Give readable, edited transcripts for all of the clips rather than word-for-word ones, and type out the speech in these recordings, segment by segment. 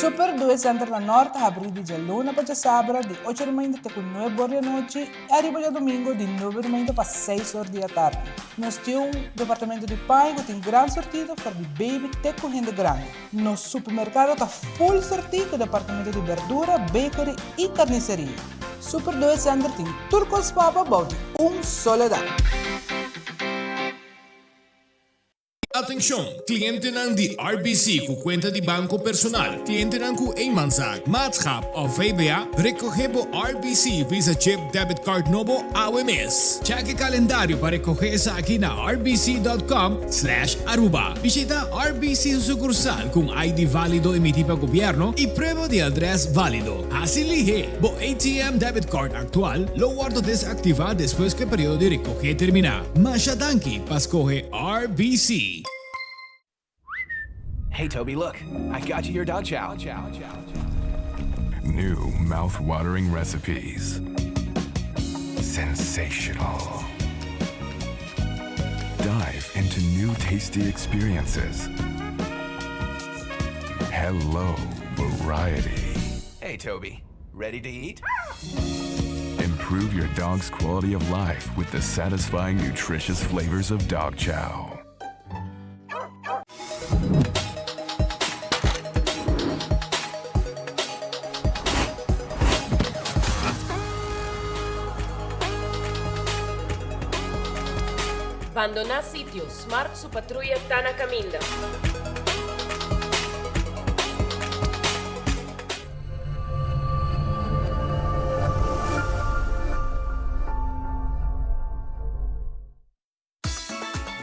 Super Due Center na Nort ta habrí di djaluna pa djasabra di ocho di mainta te ku nuebe or di anochi i ariba djadumingu di nuebe di mainta pa seis or di atardi. Nos tin un departamento di paña ku tin gran sortido for di baby te ku hende grandi. Nos supermerkado ta full sortí ku departamento di berdura, bakery i karniseria. Super Due Center tin tur kos pa bo bou di un solo dak. Atencion! Clientenan di RBC cu cuenta di banco personal, clientenan cu eenmanszaak, maatschap of VBA, recoge bo RBC Visa Chip Debit Card nobo awe mes. Check e calendario pa recoge esaki na rbc.com slash aruba. Bishita RBC su sucursal cu un ID valido emiti pa gobierno y prueba di adres valido. Haci lihe! Bo ATM debit card actual lo wordo desactiva despues cu e periodo di recoge termina. Masha danki pa scoge RBC. Hey Toby, look, I got you your dog chow. New mouth-watering recipes. Sensational. Dive into new tasty experiences. Hello, variety. Hey Toby, ready to eat? Improve your dog's quality of life with the satisfying, nutritious flavors of dog chow. Bandoná sitio, Smart su patruya ta na kaminda.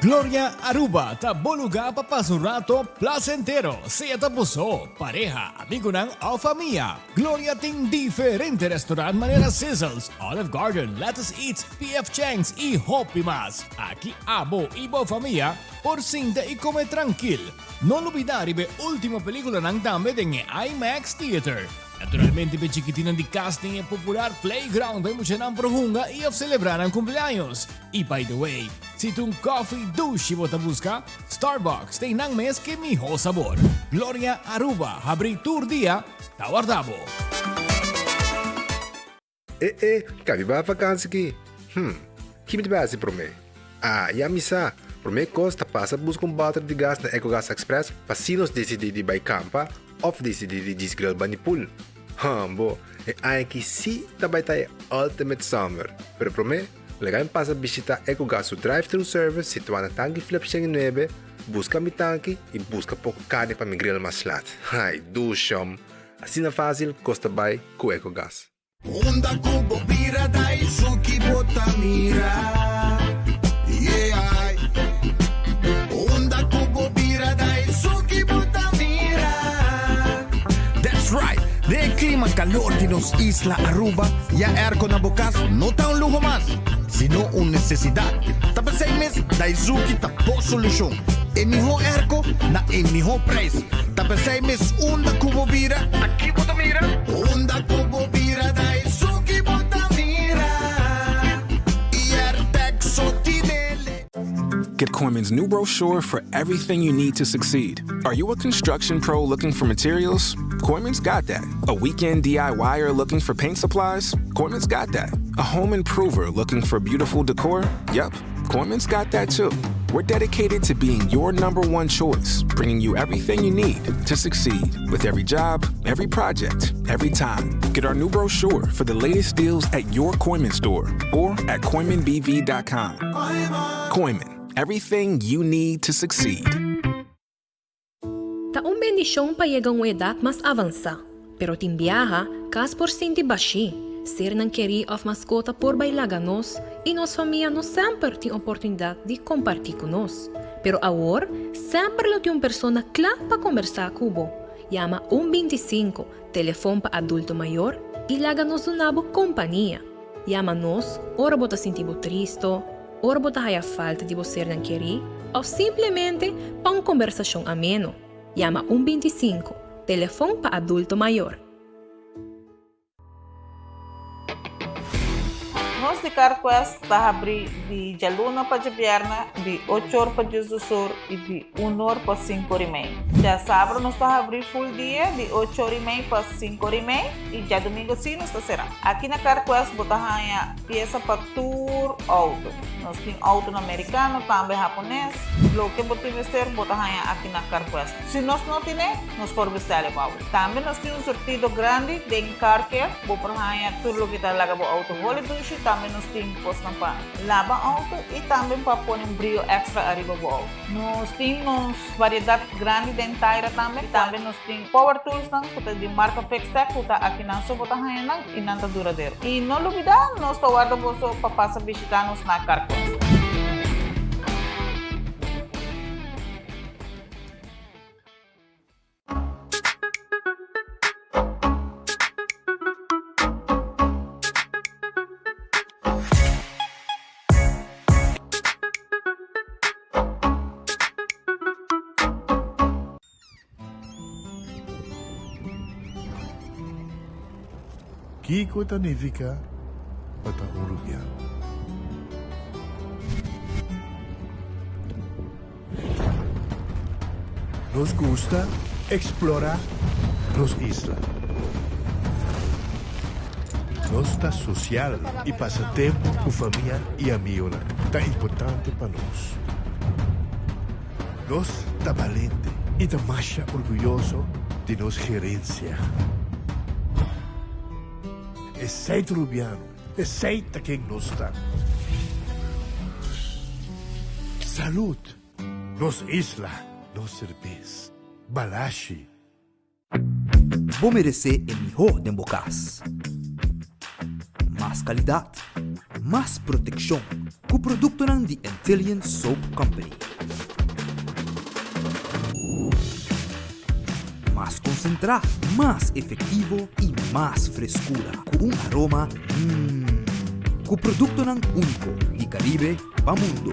Gloria Aruba ta bo lugar pa pasa un rato placentero, sea ta bo so, pareha, amigonan of famia. Gloria tin diferente restaurant manera Sizzles, Olive Garden, Lettuce Eats, PF Chang's y hopi mas. Aki abo y bo famia por sinta y come trankil. No lubida riba e ultimo peliculanan tambe den e IMAX Theater. Naturalmente p'e chikitinan di cas tin e popular playground pa e muchanan por hunga y of celebra nan cumpleaños. Y by the way, si ta un coffee dushi bo ta busca, Starbucks tin nan mes ke miho sabor. Gloria Aruba habri tur dia ta warda bo. E e, ka mi bai vakansi ki? Hm, ki mi ta bai hasi promé? Ah, ya mi sa! Promé kos ta pasa buska un bòter di gas na Ecogas Express pa si nos disidí di bai kampa òf disidí di djis grill bani pool. Hòmbo, e aña aki sí ta bai ta e ultimate summer! Pero promé, laga mi pasa bishitá Ecogas su drive-thru service situá na Tanki Flip 109, buska mi tanki i buska poko karni pa mi grill mas lat. Ai, dushòm! Asina fásil kos ta bai ku Ecogas. Unda ku bo bira ta esun ki bo ta mira Yeah Unda ku bo bira ta esun ki bo ta mira That's right! Den e klima kalor di nos isla Aruba, ya airco na bo kas no ta un luho mas, sino un nesesidat. Ta p'esei mes Daizuki ta bo solushon. E mihó airco na e mihó prijs. Ta p'esei mes unda ku bo bira, Aki bo ta mira. Unda ku bo bira ta esun ki bo ta mira. Airtag so tinele. Get Kooyman's new brochure for everything you need to succeed. Are you a construction pro looking for materials? Kooyman's got that. A weekend DIYer looking for paint supplies? Kooyman's got that. A home improver looking for beautiful decor? Yep, Kooyman's got that too. We're dedicated to being your number one choice, bringing you everything you need to succeed with every job, every project, every time. Get our new brochure for the latest deals at your Kooyman store or at KooymanBV.com. Kooyman, everything you need to succeed. Ta un bendishon pa yega un edat mas avansá, pero tin biaha kas por sinti bashí, sernan kerí òf maskota por bai laga nos i nos famia no semper tin oportunidat di kompartí ku nos. Pero awor semper lo tin un persona kla pa kombersá ku bo. Yama un 25, telefon pa adulto mayor, i laga nos duna bo kompania. Yama nos ora bo ta sinti bo tristo, ora bo ta haya falta di bo sernan kerí òf simplemente pa un kombersashon ameno. Yama un 25, telefon pa adulto mayor. Nos di CarQuest ta habri di djaluna pa djabièrnè di ocho or pa diesdos or i di un or pa sinku or i mei. Djasabra nos ta habri full dia di ocho or i mei pa sinku or i mei i djadumingu si nos ta será. Aki na CarQuest bo ta haña piesa pa tur outo. Nos tin outonan merikano, tambe hapones. Loke bo tin mester bo ta haña aki na CarQuest. Si nos no tine, nos por bestèl e bou. Tambe nos tin un surtido grandi den car care. Bo por haña tur loke ta laga bo outo holi dushi. Tambe nos tin kosnan pa laba outo i tambe pa pone un brio èkstra ariba bo outo. Nos tin nos variedat grandi den taira tambe. Tambe nos tin power toolsnan ku ta di marka Fixtech ku ta akinan so bo ta haña nan i nan ta duradero. I no lubidá, nos ta warda boso pa pasa bishitá nos na Carquest. Kiko ta nifiká pa ta un rubiano? Nos gusta explora nos isla. Nos ta social y pasa tempo cu famia y amigonan ta importante pa nos. Nos ta balente y ta masha orguyoso di nos gerencia. Esey ta Rubiano. Esey ta ken nos ta. Salud! Nos isla, nos serbes. Balashi. Bo meresé e mihó den bo kas. Mas kalidat, mas protekshon ku produktonan di Antillian Soap Company. Mas konsentrá, mas efektivo i mas freskura ku un aroma mmm. Ku produktonan úniko di Karibe pa mundo.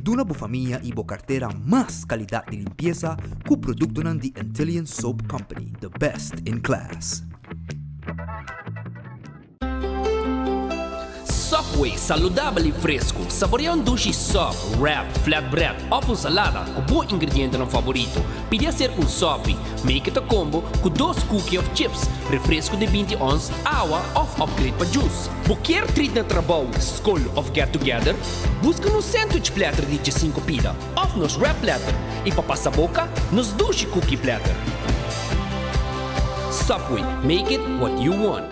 Duna bo famia i bo kartera mas kalidat di limpiesa ku produktonan di Antillian Soap Company, the best in class. Subway, saludabel y fresco. Saborea un dushi sub, wrap, flatbread of un salada cu bo ingredientenan favorito. Pidi acerca un sopi, make it a combo cu dos cookie of chips, refresco di binti ons, awa of upgrade pa juice. Bo kier treat na trabou, scol of get together? Busca nos sandwich platter di diesinco pida of nos wrap platter y pa pasa boca, nos dushi cookie platter. Subway, make it what you want.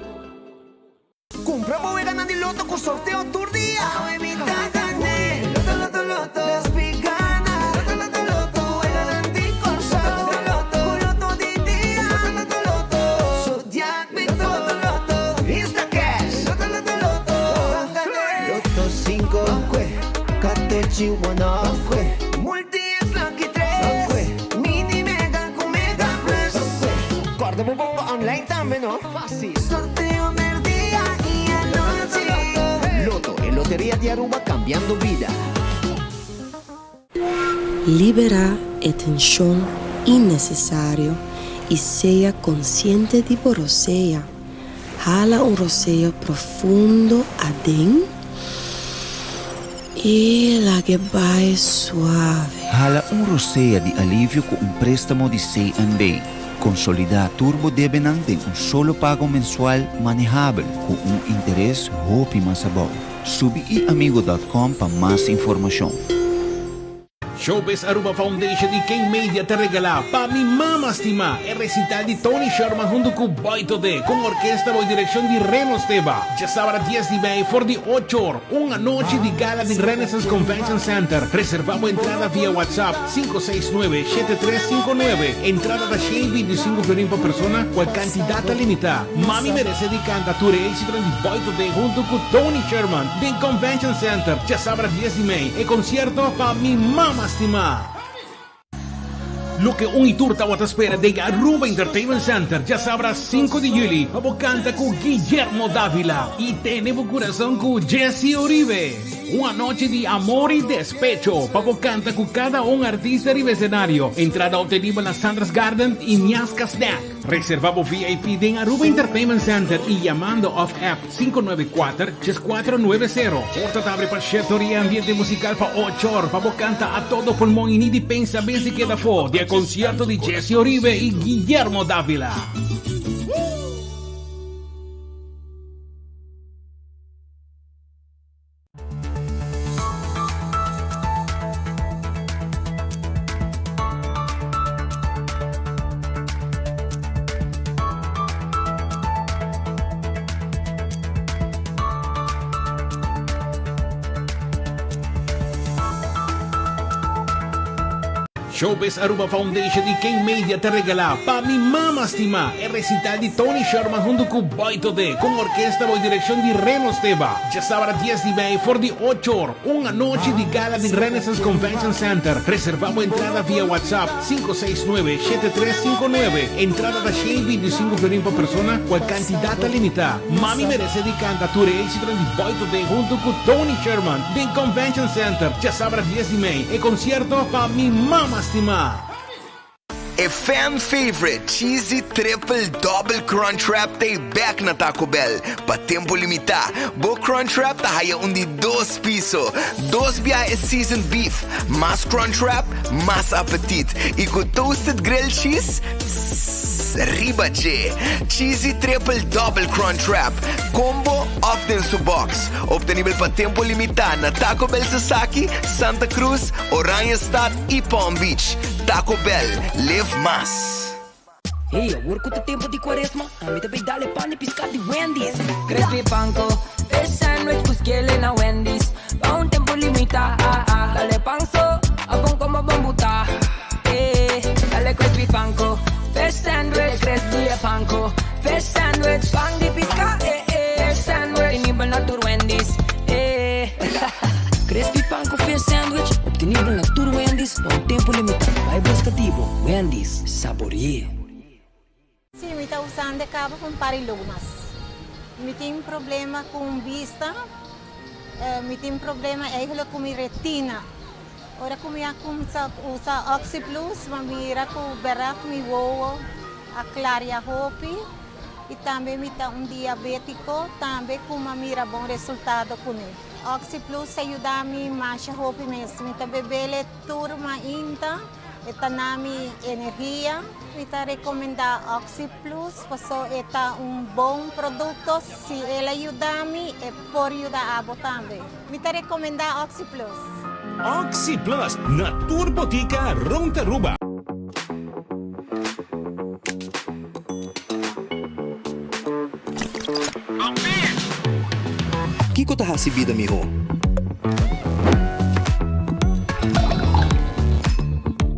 Cumpra bo weganan di loto cu sorteo tur dia. Awe mi ta gane. Loto loto loto. Despi gana. Loto loto loto. Weganan di Corsou. Loto loto. Cu loto di dia. Loto loto loto. Zodiac Loto loto loto. Instacash. Loto loto loto. Ban gane. Loto cinco. Ban Catochi one off. Ban Multi X lucky tres. Ban Mini mega cu mega plus. Ban Corda bo bongo online tambe no. Facil. Sorteo merdia y anochi. Lotto, e loteria di Aruba cambiando bida. Liberá e tenshon innesesario i sea konsiente di bo rosea. Hala un rosea profundo aden i lag'e bai suave. Hala un rosea di alivio ku un préstamo di CNB. Konsolidá tur bo debenan den un solo pago mensual manehabel ku un interes hopi mas abou. Subi iamigo dòt kòm pa mas informashon. Showbiz Aruba Foundation y King Media ta regala Pa Mi Mama Stima e recital di Tony Sherman hunto cu Boy Todé cu un orkesta bou direccion di Reno Steba. Djasabra dies di mei for di ocho or, un anochi di gala den Renaissance Convention Center. Reserva bo entrada via WhatsApp 569 7359. Entrada ta 125 florin pa persona cual cantidad ta limita. Mami merece di canta tur e éxitonan di Boy Todé hunto cu Tony Sherman den Convention Center djasabra dies di mei. E concierto Pa Mi Mama Stima. Loke un y tur tawata spera den Aruba Entertainment Center djasabra sinku di juli pa bo canta cu Guillermo Davila y tene bo curason cu Jessy Uribe. Un anochi di amor y despecho pa bo canta cu cada un artista riba escenario. Entrada obtenibel na Sandra's Garden y Miasca Snack. Reserva bo VIP den Aruba Entertainment Center y yamando of app 594 3490. Porta ta abri pa shete or y ambiente musical pa ocho or pa bo canta a todo pulmon y ni di pensa bes di keda afo di e concierto di Jesse Oribe y Guillermo Davila. Showbiz Aruba Foundation y King Media ta regala Pa Mi Mama Stima e recital di Tony Sherman hunto cu Boy Todé con orkesta boy direccion di Reno Steba. Djasabra dies di mei for di ocho or, un anochi di gala di Renaissance Convention Center. Reserva bo entrada via WhatsApp 569 7359. Entrada ta 125 florin pa persona cual cantidad ta limita. Mami merece di canta tur e exitonan di Boy Todé hunto cu Tony Sherman den Convention Center djasabra dies di mei. E concierto Pa Mi Mama Stima. E fan favorite Cheesy Triple Double Crunch Wrap ta e bek na Taco Bell pa tempo limitá. Bo Crunch Wrap ta haya un di dos piso, dos biaha e seasoned beef, mas Crunch Wrap, mas apetit, i ku toasted grilled cheese, tss, riba dje. Cheesy Triple Double Crunch Wrap, combo òf den su box. Obtenibel pa tempo limitá na Taco Bell Sasaki, Santa Cruz, Oranjestad i Palm Beach. Taco Bell, live mas! Hey, awor ku ta tempu di kuaresma, ami ta bay dal e pan di piská di Wendy's. Crispy panko, fish sandwich ku skele na Wendy's. Pa un tempu limitá, dal e pan so, abon komo bon butá. Eh, dal e crispy panko, fish sandwich, crispy e panko, fish sandwich, pan di piská, eh eh, fish sandwich, obtenibel na tur Wendy's, eh. Crispy panko, fish sandwich, obtenibel na tur Wendy's pa un tempu limitá. Bai buska di bo, Wendy's, sabori'é. Sí, mi ta usando e caba pa un par di lumas. Mi tin problema cu bista, mi tin problema eigenlijk cu mi retina. Ora cu mi a cuminsa usa Oxyplus, mi a mira cu berdad mi wowo a claria hopi y tambe mi ta un diabetico tambe cu mi a mira bon resultado cune. Oxyplus a yuda mi masha hopi mes. Mi ta bebele tur mainta, e ta na mi energia. Mi ta recomenda Oxyplus paso e ta un bon producto. Si el a yuda mi, e por yuda abo tambe. Mi ta recomenda Oxyplus. Oxyplus na tur botica rond Aruba. Kiko ta hasi bida mihó?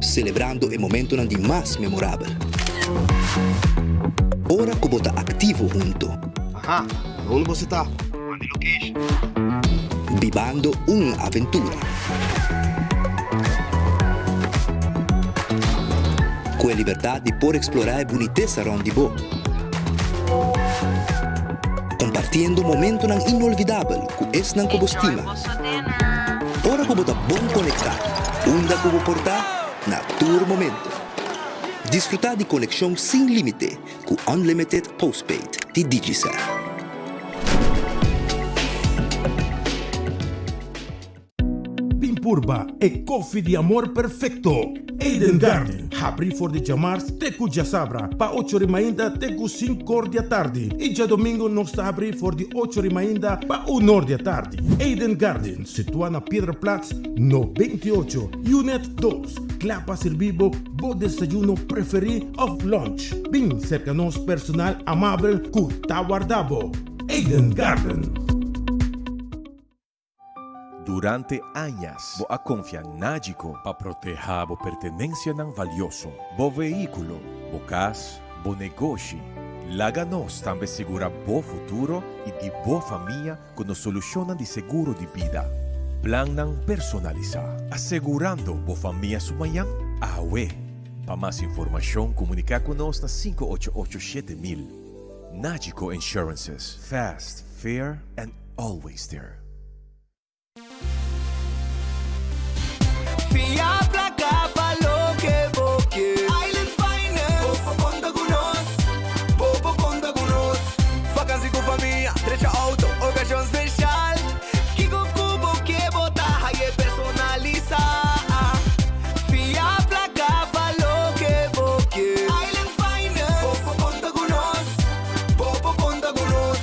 Selebrando e momentonan di mas memorabel. Ora ku bo ta aktivo hunto. Aha, unda boso ta? Manda e location. Bibando un aventura. Ku e libertat di por eksplorá e bunitesa rònt di bo. Kompartiendo momentonan inolvidabel ku esnan ku bo stima. Ora ku bo ta bon konektá, unda ku bo por ta, na tur momento. Disfrutá di konekshon sin límite ku Unlimited Postpaid di Digicel. Bin purba e koffie di amor perfecto! Eden Garden, habri for di djamars te ku djasabra pa ocho ri mainta te ku sinkor di atardi i djadomingo nos ta habri for di ocho ri mainta pa unor di atardi. Eden Garden, situa na Piedraplaats no 28, Unit dos, kla pa sirbi bo bo desayuno preferi of lunch. Bin serka nos personal amabel ku ta warda bo. Eden Garden. Durante añas bo a konfia Nagico pa protehá bo pertenensianan valioso, bo vehíkulo, bo kas, bo negoshi. Laga nos tambe sigurá bo futuro i di bo famia ku nos solushonnan di seguro di bida. Plannan personalisá, asegurando bo famia su mañan awe. Pa mas informashon komuniká ku nos na 588 7000. Nagico Insurances, fast, fair and always there. Fia plaka pa loke bo ke. Island Finance, bo por konta ku nos, bo por konta ku nos. Vakansi ku famia, drecha outo, okashon speshal. Kiko ku bo ke bo ta haye personalisá. Fia plaka pa loke bo ke. Island Finance, bo por konta ku nos, bo por konta ku nos.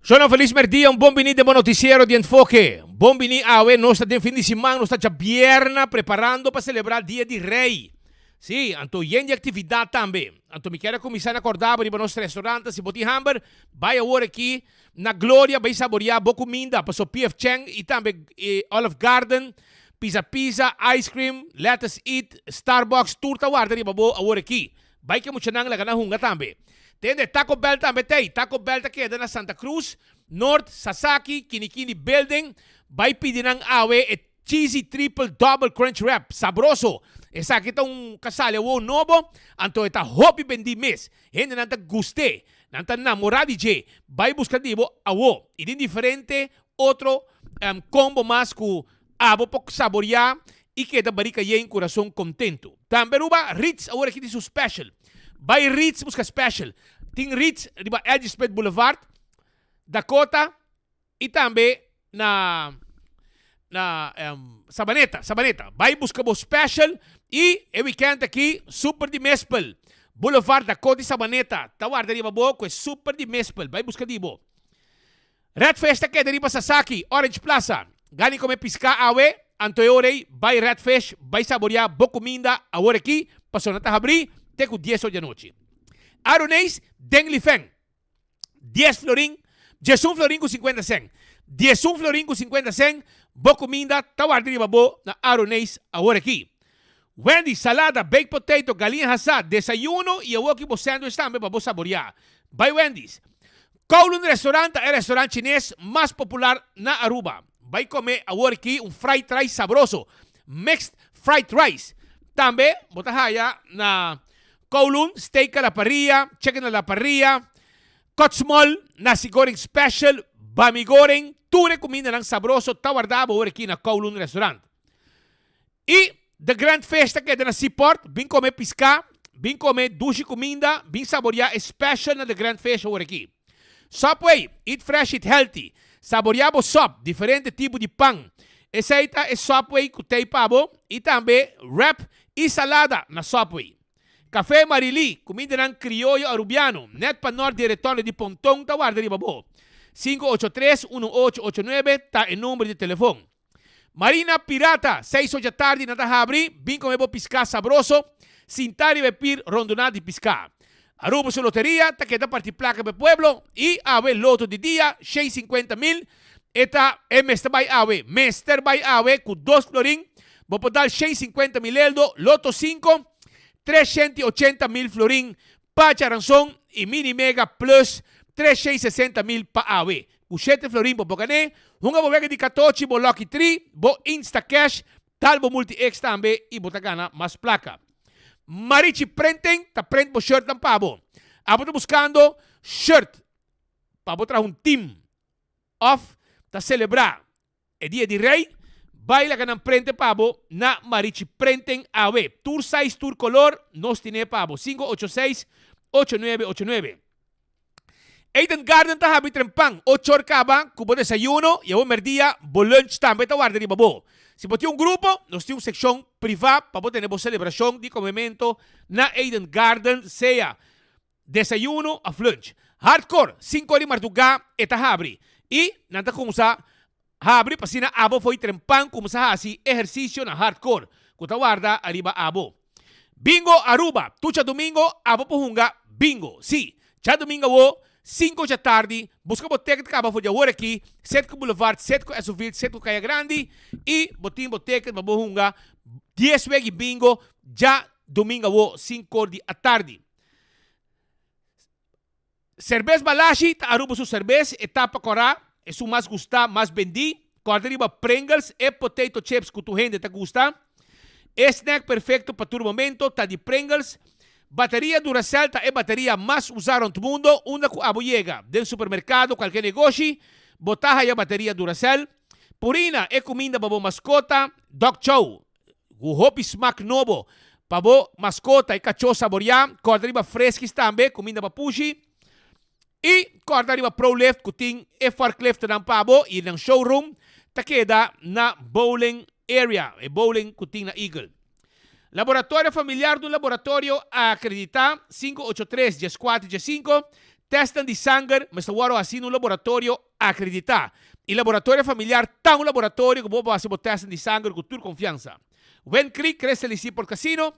Shona felis merdia, un bon bini den bo noticiero di Enfoke. Bon bini awe, nos ta den fin di siman, nos ta djabierna preparando pa celebra Dia di Rey. Sí, anto yen di actividad tambe. Anto mi kier a cuminsa na corda bo riba nos restaurante, si bo tin hamber, bay awor aki na Gloria bay saborea bo cuminda, paso PF Chang y tambe Olive Garden, Pizza Pizza, Ice Cream, Let Us Eat, Starbucks, tur ta warda riba bo awor aki. Bay ke muchanan laga nan hunga tambe. Tende, Taco Bell tambe t'ey. Taco Bell ta keda na Santa Cruz, Noord, Sasaki, Kinikini Building. Bay pidi nan awe e. Cheesy Triple Double Crunch Wrap, sabroso! Esaki ta un kasali awor nobo, anto e ta hopi bendí mes. Hendenan ta gust'é, nan ta namorá di dje. Bai buska di bo awor i tin diferente otro combo mas ku abo por saboriá i keda barika yen kurason kontentu. Tambe Aruba Ritz awor aki tin su special. Bai Ritz buska special. Tin Ritz riba L.G. Smith Boulevard, Dakota i tambe na na Sabaneta, Sabaneta. Bai buska bo special i e weekend aki super di mespel. Boulevard Dakota i Sabaneta ta warda riba bo ku e super di mespel. Bai buska di bo. Red Fish ta keda riba Sasaki, Orange Plaza. Gani kome piská awe, anto e ora ei bai Red Fish bai saboriá bo kuminda awor aki pasobra nan ta habrí te ku dies or di anochi. Aroneis den Lifeng, dies florin, diesun florin ku sinkuenta sèn. Diesun florin ku sinkuenta sèn, bo kuminda ta warda riba bo na Aroneis awor aki. Wendy's, salada, baked potato, galiña hasá, desayuno i awoki bo sandwich tambe pa bo saboriá. Bai Wendy's. Kowloon Restaurant ta e restaurant chines mas popular na Aruba. Bai come awor aki un fried rice sabroso, mixed fried rice. Tambe bo ta haya na Kowloon steak a la parrilla, chicken a la parrilla, kòtsmòl, nasi goreng special, bami goreng, tur e kumindanan sabroso ta warda bo awor aki na Kowloon Restaurant. I The Grand Fish ta keda na Seaport, bin kome piská, bin kome dushi kuminda, bin saboriá e special na The Grand Fish awor aki. Subway, eat fresh eat healthy, saboriá bo sòp, diferente tipo di pan. Esei ta e Subway ku tei pa bo i tambe wrap i salada na Subway. Café Marily, kumindanan krioyo arubiano, nèt pa nòrt di e retorno di Ponton ta warda riba bo. 583 1889 ta e number di telefon. Marina Pirata, seis ocha tardi nan ta habri, bin come bo piská sabroso, sintá riba e pir rondoná di piská. Aruba su loteria ta keda parti plaka pa e pueblo i awe loto di dia, shei sinkuenta mil, e ta e mester bai awe, mester bai awe ku dos florin, bo por dal shei sinkuenta mil eldo, loto sinku, 380 mil florin pa djaranson i mini mega plus 360 mil pa awe. Ku shete florin bo por gané, hunga bo wega di katochi, bo lucky three, bo Instacash, dal bo multi X tambe i bo ta gana mas plaka. Marichi Printing ta print bo shirtnan pa bo. Abo ta buskando shirt pa bo traha un team òf ta selebrá e dia di Rei? Bai laga nan prente pa bo na Marichi Printing awe. Tur size, tur kolor, nos tine pa bo. 586 8989. Eden Garden ta habri trempan, ochor kaba ku bo desayuno i awor merdia bo lunch tambe ta warda riba bo. Si bo tin un grupo, nos tin un sekshon privá pa bo tene bo selebrashon di komemento na Eden Garden, sea desayuno òf lunch. Hardcore, sinku or di mardugá e ta habri i nan ta kumsa habri pa asina abo fo'i trempan kumsa hasi ehersisio na Hardcore ku ta warda ariba abo. Bingo Aruba, tur djadumingo abo por hunga bingo. Sí, djadumingo awo, sinku djatardi, buska bo teket kaba for di awor aki, Setco Boulevard, Setco Esoville, Setco Kaya Grandi i bo tin bo teket pa bo hunga dies wegi bingo djadumingo awo, sinkor di atardi. Serbes Balashi ta Aruba su serbes, e tapa kòrá, esun mas gustá, mas bendí. Kòrda riba Pringles, e potato chips ku tur hende ta gusta. E snack perfekto pa tur momento ta di Pringles. Bateria Duracell ta e bateria mas usá rònt mundo, unda ku abo yega, den supermerkado, kualke negoshi, bo ta haya bateria Duracell. Purina, e kuminda pa bo maskota, Dog Chow, Ku hopi smak nobo pa bo maskota i kachó saboriá. Kòrda riba Friskies tambe, kuminda pa pushi. I kòrda riba ProLift ku tin e forklifternan pa bo i nan showroom ta keda na bowling area, e bowling ku tin na Eagle. Laboratorio Familiar ta un laboratorio akreditá, 583 14 15. Tèstnan di sanger mester wòrdu hasí na un laboratorio Akreditá. E laboratorio familiar ta un laboratorio ku bo por hasi bo tèstnan di sanger ku tur konfiansa. Wind Creek Crystal Seaport Casino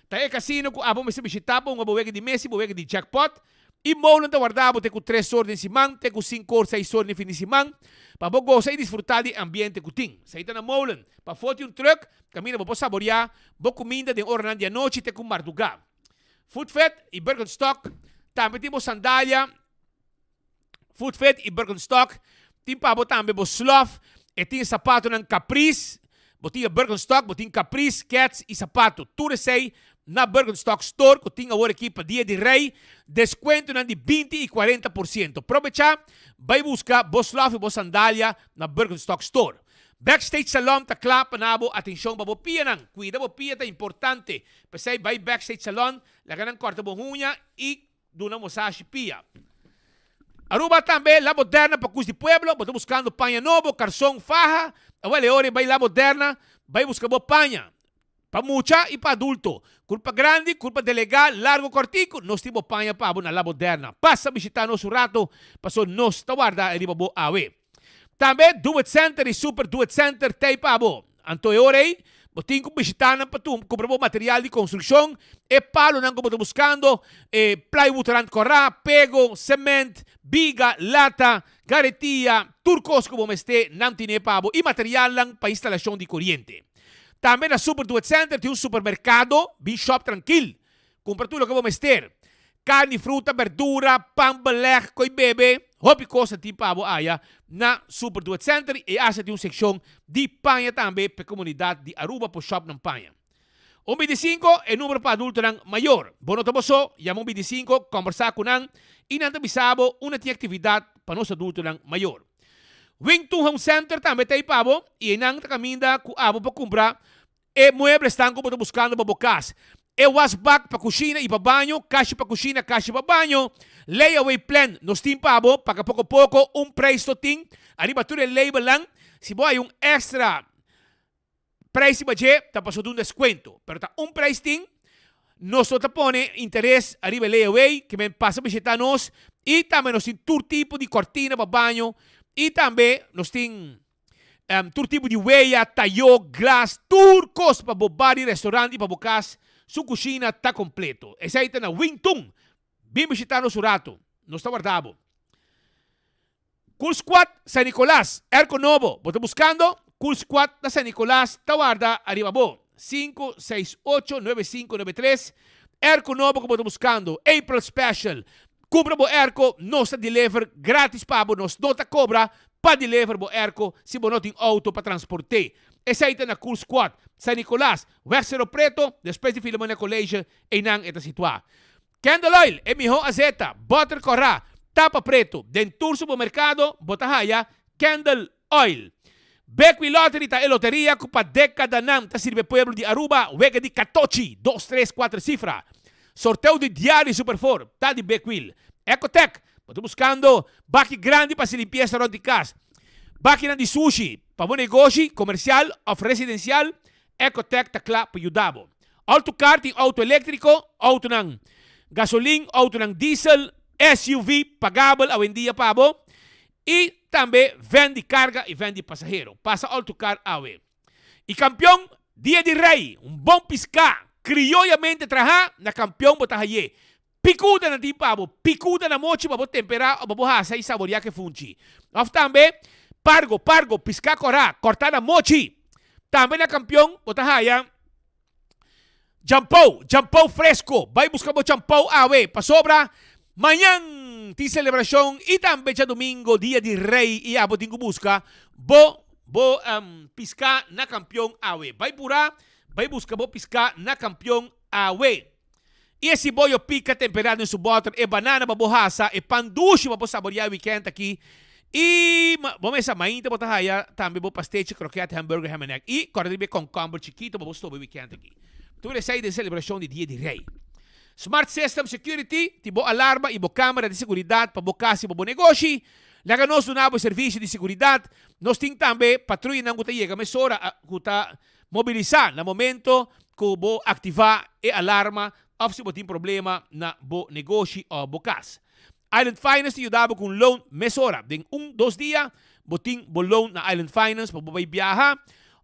ta e kasino ku abo mester bishitá pa hunga bo wega di mesa i bo wega di jackpot. I molen ta warda bo te ku tres or den siman te ku sinku or seis or den fin di siman pa bo gosa i disfrutá di e ambiente ku tin. Esei ta na molen. Pafó tin un trùk kaminda bo por saboriá bo kuminda den oranan di anochi te ku mardugá. Foodfed i Birkenstock tambe tin bo sandalia. Footfit i Birkenstock tin pa bo tambe bo slof, e tin sapatonan Caprice. Bo tin e Birkenstock, bo tin Caprice, Keds y sapato. Tur esey na Birkenstock Store cu tin awor aki pa Dia di Rey, descuentonan di binti y 40%. Probecha, bay busca bo slof y bo sandalia na Birkenstock Store. Backstage Salon ta cla pa na bo atencion pa bo pianan. Cuida bo pia ta importante. P'esey bay Backstage Salon, laga nan corta bo huña y duna mosashi pia. Aruba tambe La Moderna pa cus di pueblo, bo ta buscando paña nobo, carson, faha, awel e ora e bay La Moderna bay busca bo paña. Pa mucha y pa adulto, curpa grandi, curpa delega, largo cortico, nos tin bo paña pa bo na La Moderna. Pasa bishita nos un rato, paso nos ta warda riba bo awe. Tambe Do It Center y Super Do It Center t'ey pa bo. Anto e ora ey, bo tin cu bishita nan pa cumpra bo material di construccion, e palonan cu bo ta buscando, e plywood rand cora, pego, cement, biga, lata, garetia, tur cos cu bo mester nan tine pa bo y materialnan pa instalacion di coriente. Tambe na Super Do It Center tin un supermercado, bin shop trankil. Cumpra tur loke bo mester. Carni, fruta, berdura, pan, beleg, coy bebe, hopi cos ta tin pa bo aya na Super Do It Center y hasta tin un seccion di paña tambe p'e comunidad di Aruba por shop nan paña. Un 25 e numero pa adultonan mayor. Bo no ta bo so, yama un 25, combersa cu nan y nan ta bisa bo unda tin actividad pa nos adultonan mayor. Wing Tun Home Center tambe ta ei pa bo y einan ta caminda cu abo pa cumpra E mueblesnan ku bo ta buskando pa bo kas, e wasbak pa kushina i pa baño, kashi pa kushina, kashi pa baño, layaway plan nos tin pa bo, paga poko poko, un preis to tin ariba tur e labelnan, si bo hay un extra preis riba dje ta paso di un deskuento, pero ta un preis tin, nos no ta pone interes ariba e layaway, ke men pasa bishita nos, i tambe nos tin tur tipo di kortina pa baño, i tambe nos tin. Tur tipo di weya, tayó, glas, tur kos pa bo bar di restaurant i pa bo kas su kushina ta kompleto. Esei ta na Wing Tun. Bin bishita nos un ratu. Nos ta warda bo. Cool Squad San Nicolas, Airco nobo bo ta buskando? Cool Squad na San Nicolas ta warda ariba bo. 5689593 Airco nobo ku bo ta buskando, April Special. Kumpra bo airco, nos ta deliver gratis pa bo, nos no ta kobra pa deliver bo airco si bo no tin auto pa transport'é. Esei ta na Cool Squad, San Nicolas, Weg Cerro Preto, despues di Filomena College, einan e ta situá. Candle Oil, e mihó azeta, butter kòrá, tapa preto, den tur supermerkado bo ta haya Candle Oil. Bequi Lottery ta e loteria ku pa dekadanan ta sirbi e pueblo di Aruba wega di katochi, dos, tres, kuater sifra. Sorteo di diario Super Four ta di Bequil. Ecotec, bo ta buskando baki grandi pa hasi limpiesa rònt di kas, bakinan di sushi pa bo negoshi komersial òf residensial, Ecotec ta kla pa yuda bo. Autocar tin outo eléktriko, outonan gasolin, outonan diesel, SUV pagabel awendia pa bo i tambe vèn di karga i vèn di pasahero. Pasa Autocar awe. I kampion, Dia di Rei, un bon piská, krioyamente trahá, na kampion bo ta hay'é. Pikuda nan tin pa bo, pikuda na mochi pa bo temperá o pa bo hasa i saboriá ke funchi. Òf tambe, pargo, pargo, piská kòrá, kòrtá na mochi. Tambe na kampion bo ta haya Champou, champou fresco, bai busca bo champou awe, pasobra mañan tin celebracion y tambe djadomingo dia di rey y abo tin cu busca bo bo pisca na campeon awe. Bai pura, bai busca bo pisca na campeon awe. Y e siboyo pica tempera den su boter, e banana pa bo hasa, e pan dushi pa bo saboria e weekend aki y bo mesa mainta bo ta haya tambe bo pastechi, kroket, hamburger, ham and egg y corda riba e concomber chikito pa bo stoba e weekend aki. Tur esey den celebracion di Dia di Rey. Smart System Security tin bo alarma y bo camera di seguridad pa bo cas y pa bo negoshi. Laga nos duna bo e servicio di seguridad. Nos tin tambe patruyanan cu ta yega mesora cu ta Mobilisá na momento ku bo aktivá e alarma òf si bo tin problema na bo negoshi òf bo kas. Island Finance ta yuda bo ku un loan mesora. Den un, dos dia bo tin bo loan na Island Finance pa bo bai biaha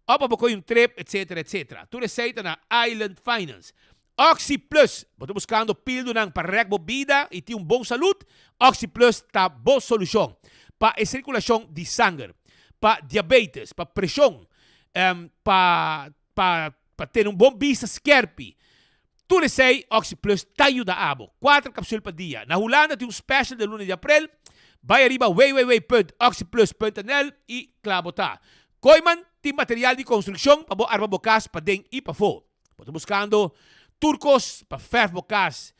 òf pa bo kohe un trip etcetera etcetera. Tur esei ta na Island Finance. Oxi Plus, Bo ta buskando pildunan pa rèk bo bida i tin un bon salud? Oxi Plus ta bo solushon pa e sirkulashon di sanger, pa diabetes, pa preshon, pa pa pa tene un bon bista skerpi. Tur esei Oxi Plus ta yuda abo. Kuater kapsul pa dia. Na Hulanda tin un special den luna di aprel. Bai ariba www.oxiplus.nl i kla bo ta. Kooiman tin material di konstrukshon pa bo arma bo kas paden i pafó. Bo ta buskando tur kos pa fèrf bo kas,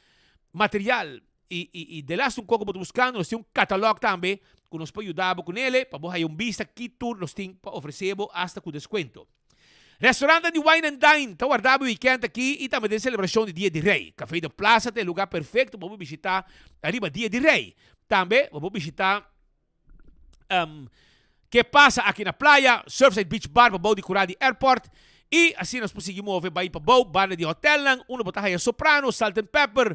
material i i i delaste un koko bo ta buskando nos tin un katalòg tambe ku nos por yuda bo kunele pa bo haya un bista ki tur nos tin pa ofresé bo asta ku deskuento. Restaurantnan di Wine and Dine ta warda bo wikènt aki i tambe den selebrashon di Dia di Rei. Café de Plaza ta e lugá perfekto pa bo bishitá riba Dia di Rei. Tambe bo por bishitá Ke Pasa aki na playa, Surfside Beach Bar pa bou di kurá di airport i asina nos por sigui move bai pa bou banda di hotèlnan unda bo ta haya Soprano, Salt and Pepper,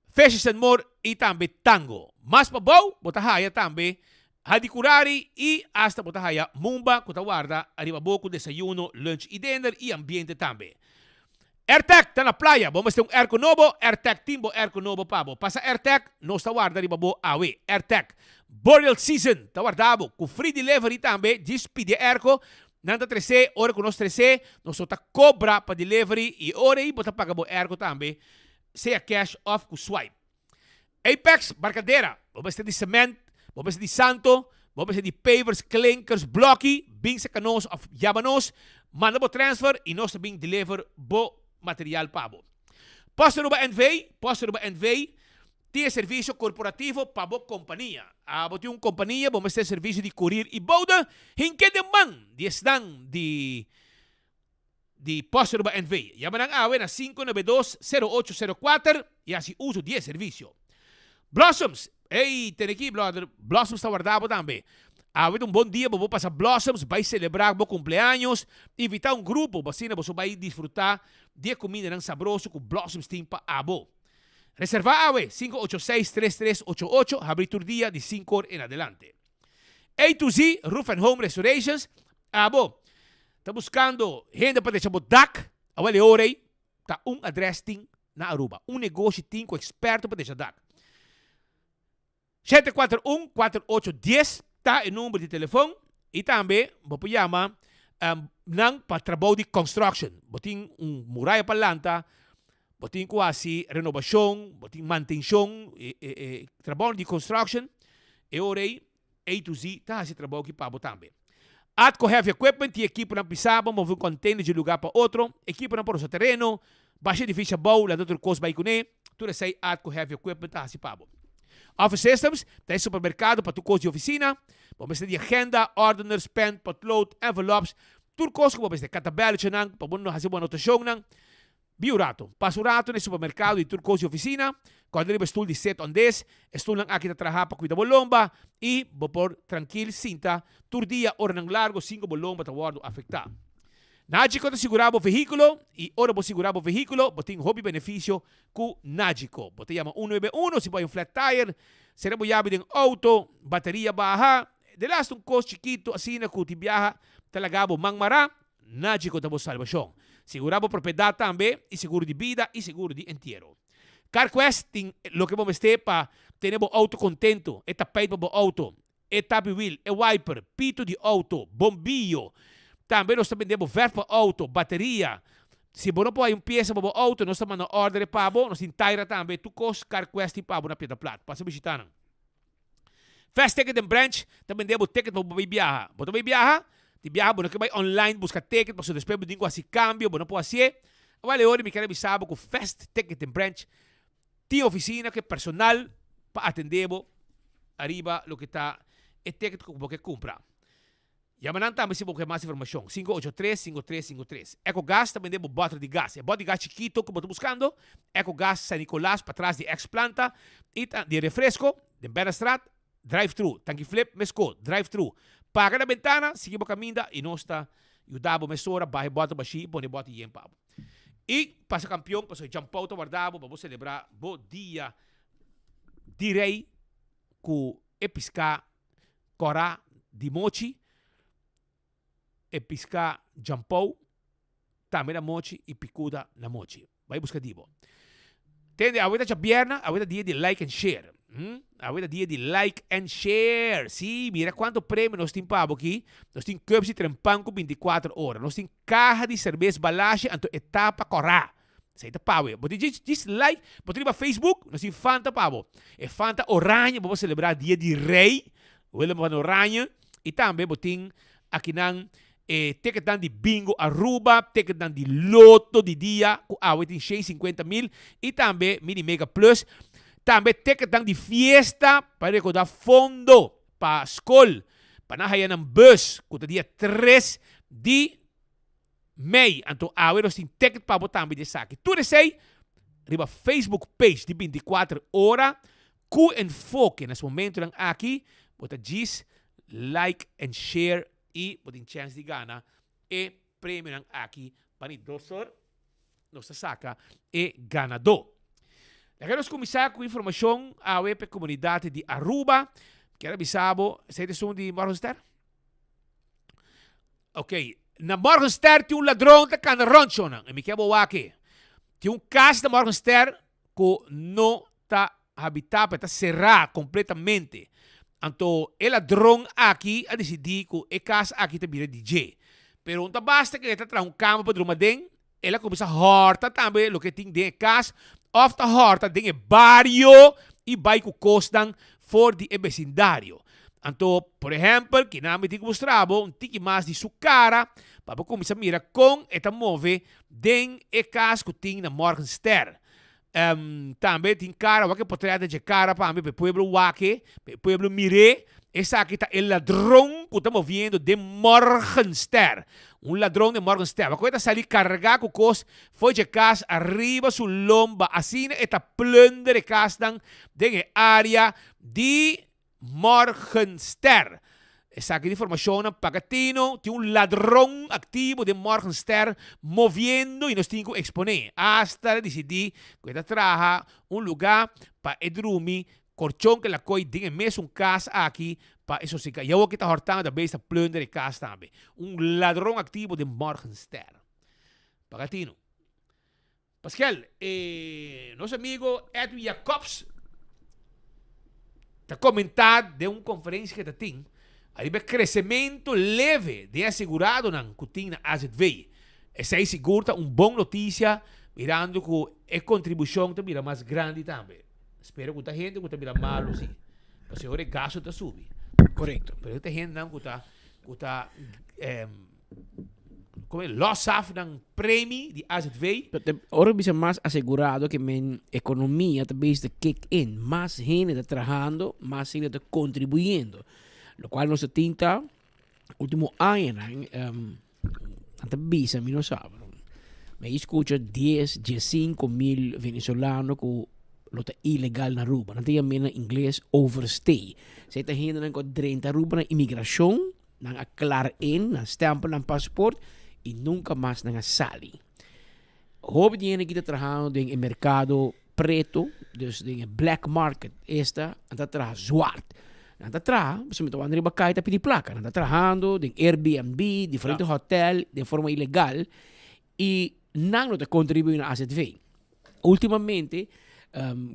Fishes and More i tambe Tango. Mas pa bou bo ta haya tambe Hadicurari i asta bo ta haya Mumba ku ta warda ariba bo ku desayuno, lunch i dinner i ambiente tambe. Airtag ta na playa, bo mester un airco nobo, Airtag tin bo airco nobo pa bo. Pasa Airtag, nos ta warda riba bo awe. Airtag, Burial Season ta warda bo ku free delivery tambe, djis pidi e airco, nan ta tres'é, ora ku nos tres'é, nos no ta kobra pa delivery i e ora ei bo ta paga bo airco tambe, sea cash of ku swipe. Apex, Barcadera, bo mester di cement, bo mester di santo, bo mester di pavers, klinkers, blokkie, bin serka nos of yama nos, manda bo transfer y nos ta bin deliver bo material pa bo. Post Aruba NV, Post Aruba NV tin e servicio corporativo pa bo compania. Abo tin un compania, bo mester servicio di courier y bode, hinke den man di esnan di di Post Aruba NV. Yama nan awe na 592 0804 y haci uso di e servicio. Blossoms, Ey, tene aki brother, Blossoms ta warda bo tambe. Awe ta un bon dia bo por pasa Blossoms, bay celebra bo cumpleaños, invita un grupo bo asina boso bay disfruta di e cumindanan sabroso cu Blossoms tin pa abo. Reserva awe, 586 3388, habri tur dia di 5 or en adelante. A to Z Roof and Home Restorations, Abo ta buscando hende pa drecha bo dak? Awel e ora ei ta un adres tin na Aruba. Un negoshi tin cu experto pa drecha dak. 741 48 10 ta e number di telefon y tambe bo por yama nan pa trabou di construction. Bo tin un muraya pa lanta, bo tin cu haci renobacion, bo tin mantencion, trabou di construction, e ora ei A to Z ta haci trabou aki pa bo tambe. Atco Heavy Equipment tin ekiponan pisa pa move un container di un lugar pa otro, ekiponan pa rosa tereno, basha edificio abou, lanta tur cos bay cune, tur esey Atco Heavy Equipment ta haci pa bo. Office Systems ta e supermercado pa tur cos di oficina, bo mester di agenda, ordeners, pen, potlood, envelops, tur cos cu bo mester, katabeltjenan pa bo haci bo anotacionnan, Bi un rato. Pasa un rato na e supermerkado di tur kos di ofisina, kòrda riba e stul di sit on this. E stulnan aki ta traha pa kuida bo lomba i bo por trankil sinta tur dia oranan largo sin ku bo lomba ta wòrdu afektá. Nagico ta sigurá bo vehíkulo i ora bo sigurá bo vehíkulo bo tin hopi benefisio ku Nagico. Bo ta yama 191 si bo hay un flat tire, sera bo yabi den outo, bateria baha, delaste un kos chikitu asina ku tin biaha ta laga bo man mará. Nagico ta bo salbashon. Sigurá bo propiedat tambe i seguro di bida i seguro di entiero. CarQuest tin loke bo mester pa tene bo outo kontentu, e tapijt pa bo outo, e tapi wiel, e wiper, pito di outo, bombiyo. Tambe nos ta bende bo verf pa outo, bateria. Si bo no por hay un piesa pa bo outo, nos ta manda order e pa bo. Nos tin taira tambe. Tur kos CarQuest tin pa bo na Piedra Plat. Pasa bishita nan. Fast Ticket den branch ta bende bo ticket pa bo bai biaha. Bo ta bai biaha? Di biaha bo no ke bai online buska ticket pasobra despues bo tin ku hasi kambio, bo no por hasié. Awor e ora mi ker bisa bo ku Fast Ticket den branch tin ofisina ku e personal pa atende bo ariba loke ta e ticket ku bo ke kumpra. Yama nan tambe si bo ke mas informashon, 583 5353. Ecogas ta bende bo bòter di gas. E bòter di gas chikito ku bo ta buskando, Ecogas San Nicolas patras di ex planta i ta di refresko den Bernastraat, drive thru. Tanki Flip mesko, drive thru. Paga na bentana, sigui bo kaminda i nos ta yuda bo mesora baha e bòter bashí i pone e bòter yen pa bo. I pasa kampion pasobra Jan Paul ta warda bo pa bo selebrá bo dia di rei ku e piská Kòrá di mochi, e piská djampou tambe na mochi i pikuda na mochi. Bai buska di bo. Tende, awe ta djabièrnè, awe ta dia di like and share. Hm? Awe ta dia di like and share. Sí, mira kuantu premio nos tin pa bo aki. Nos tin cups di trempan ku bintikuater ora. Nos tin kaha di serbes Balashi anto e tapa kòrá. Esei ta pa bo. Bo tin djis djis like, bo tin riba Facebook, nos tin Fanta pa bo. E Fanta oranje, bo por celebra dia di Rey, Willem van Oranje. Y tambe bo tin Akinan e ticketnan di Bingo Aruba, ticketnan di Lotto di dia ku awe tin 650 mil i tambe Mini Mega Plus. Tambe ticketnan di fiesta pa rekoda fondo pa skol pa nan haya nan bus ku ta dia 3 di mei. Anto awe nos tin ticket pa bo tambe di esaki. Tur esei riba Facebook page di 24 ora ku enfoke na es momentonan aki bo ta djis like and share i bo tin chèns di gana e premionan aki pa ni dos or nos ta saka e ganadó. Laga nos kuminsá ku informashon awe pa e komunidat di Aruba. Kier a bisa bo, esei ta esun di Morgenster? Ok, na Morgenster tin un ladron ta kanda rònt shownan, i mi kier bo wak e. Tin un kas na Morgenster ku no ta habitá, pero ta será kompletamente. Anto e ladron aki a disidí ku e kas aki ta bira di dje. Pero no ta basta ku e ta traha un kama pa druma aden, el a kuminsá hòrta tambe loke tin den e kas òf ta hòrta den e bario i bai ku kosnan for di e besindario. Anto, por ehèmpel, kinan mi tin ku mustra bo un tiki mas di su kara pa bo kuminsá mira kon e ta move den e kas ku tin na Morgenster. Tambe tin kara, wak e potret dje kara pa mi, pa e pueblo wak e, pa e pueblo mir'é. Esaki ta e ladron ku ta moviendo den Morgenster. Un ladron den Morgenster. Wak ku e ta sali kargá ku kos for dje kas ariba su lomba. Asina e ta plunder e kasnan den e área di Morgenster. Esaki di informashonnan paga tino, tin un ladron aktivo den Morgenster moviendo i nos tin ku eksponé. Asta a disidí ku e ta traha un lugá pa e drumi korchon ku el a koi den e mesun kas aki pa e sosegá. I awor ke ta hòrtando ta bes ta plunder e kas tambe. Un ladron aktivo den Morgenster. Paga tino. Paskel, e nos amigo Edwin Jacobs ta komentá den un konferensia ke ta tin ariba e kresementu leve den aseguradonan ku tin na AZV. Esei sigur ta un bon notisia mirando ku e kontribushon ta bira mas grandi tambe. Spero ku ta hende ku ta bira malu si, pasobra ora e gastu ta subi. Korekto. Pero ta hendenan ku ta ku ta Como e los af nan premi di AZV. Ora bisa mas asegurado ke men ekonomia ta bezig ta kick in. Mas hende ta trahando, mas hende ta kontribuyendo. Lokual nos ta tin ta ultimo añanan nan ta bisa mi no sa pero mi a skucha dies, diesinko mil venezolano ku lo ta ilegal na Aruba. Nan ta yam'e na ingles overstay. Esei ta hendenan ku a drenta Aruba na imigrashon. Nan a klar in, nan stempel nan paspoort y nunca mas nan a sali. Hopi di hende ki ta trahando den e mercado preto, dus den e black market, esta, nan ta traha zwart. Nan ta traha, pasobra mi ta wak riba kai ta pidi plaka. Nan ta trahando den Airbnb, diferente hotel, den forma ilegal y nan no ta contribui na AZV. Ultimamente,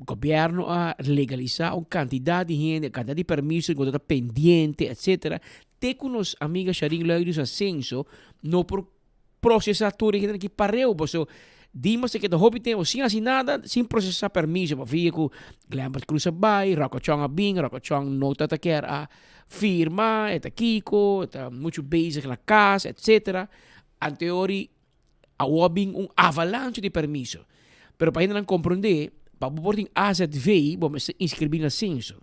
gobierno a legalisa un cantidad di hende, cantidad di permiso cu ta pendiente, etcetera, te cu nos amiga Sharin Luidus Ascenso no por procesa tur e hende aki pareu, paso Dimas ta keda hopi tempo sin haci nada, sin procesa permiso, pafia cu Glembert Cruz a bay, Rocco Chong a bin, Rocco Chong no ta ta kier a firma, e ta kico, e ta mucho bezig na cas, etcetera. Anteori Awor a bin un avalancha di permiso. Pero pa hendenan komprondé, pa bo por tin AZV, bo mester inskribí na senso.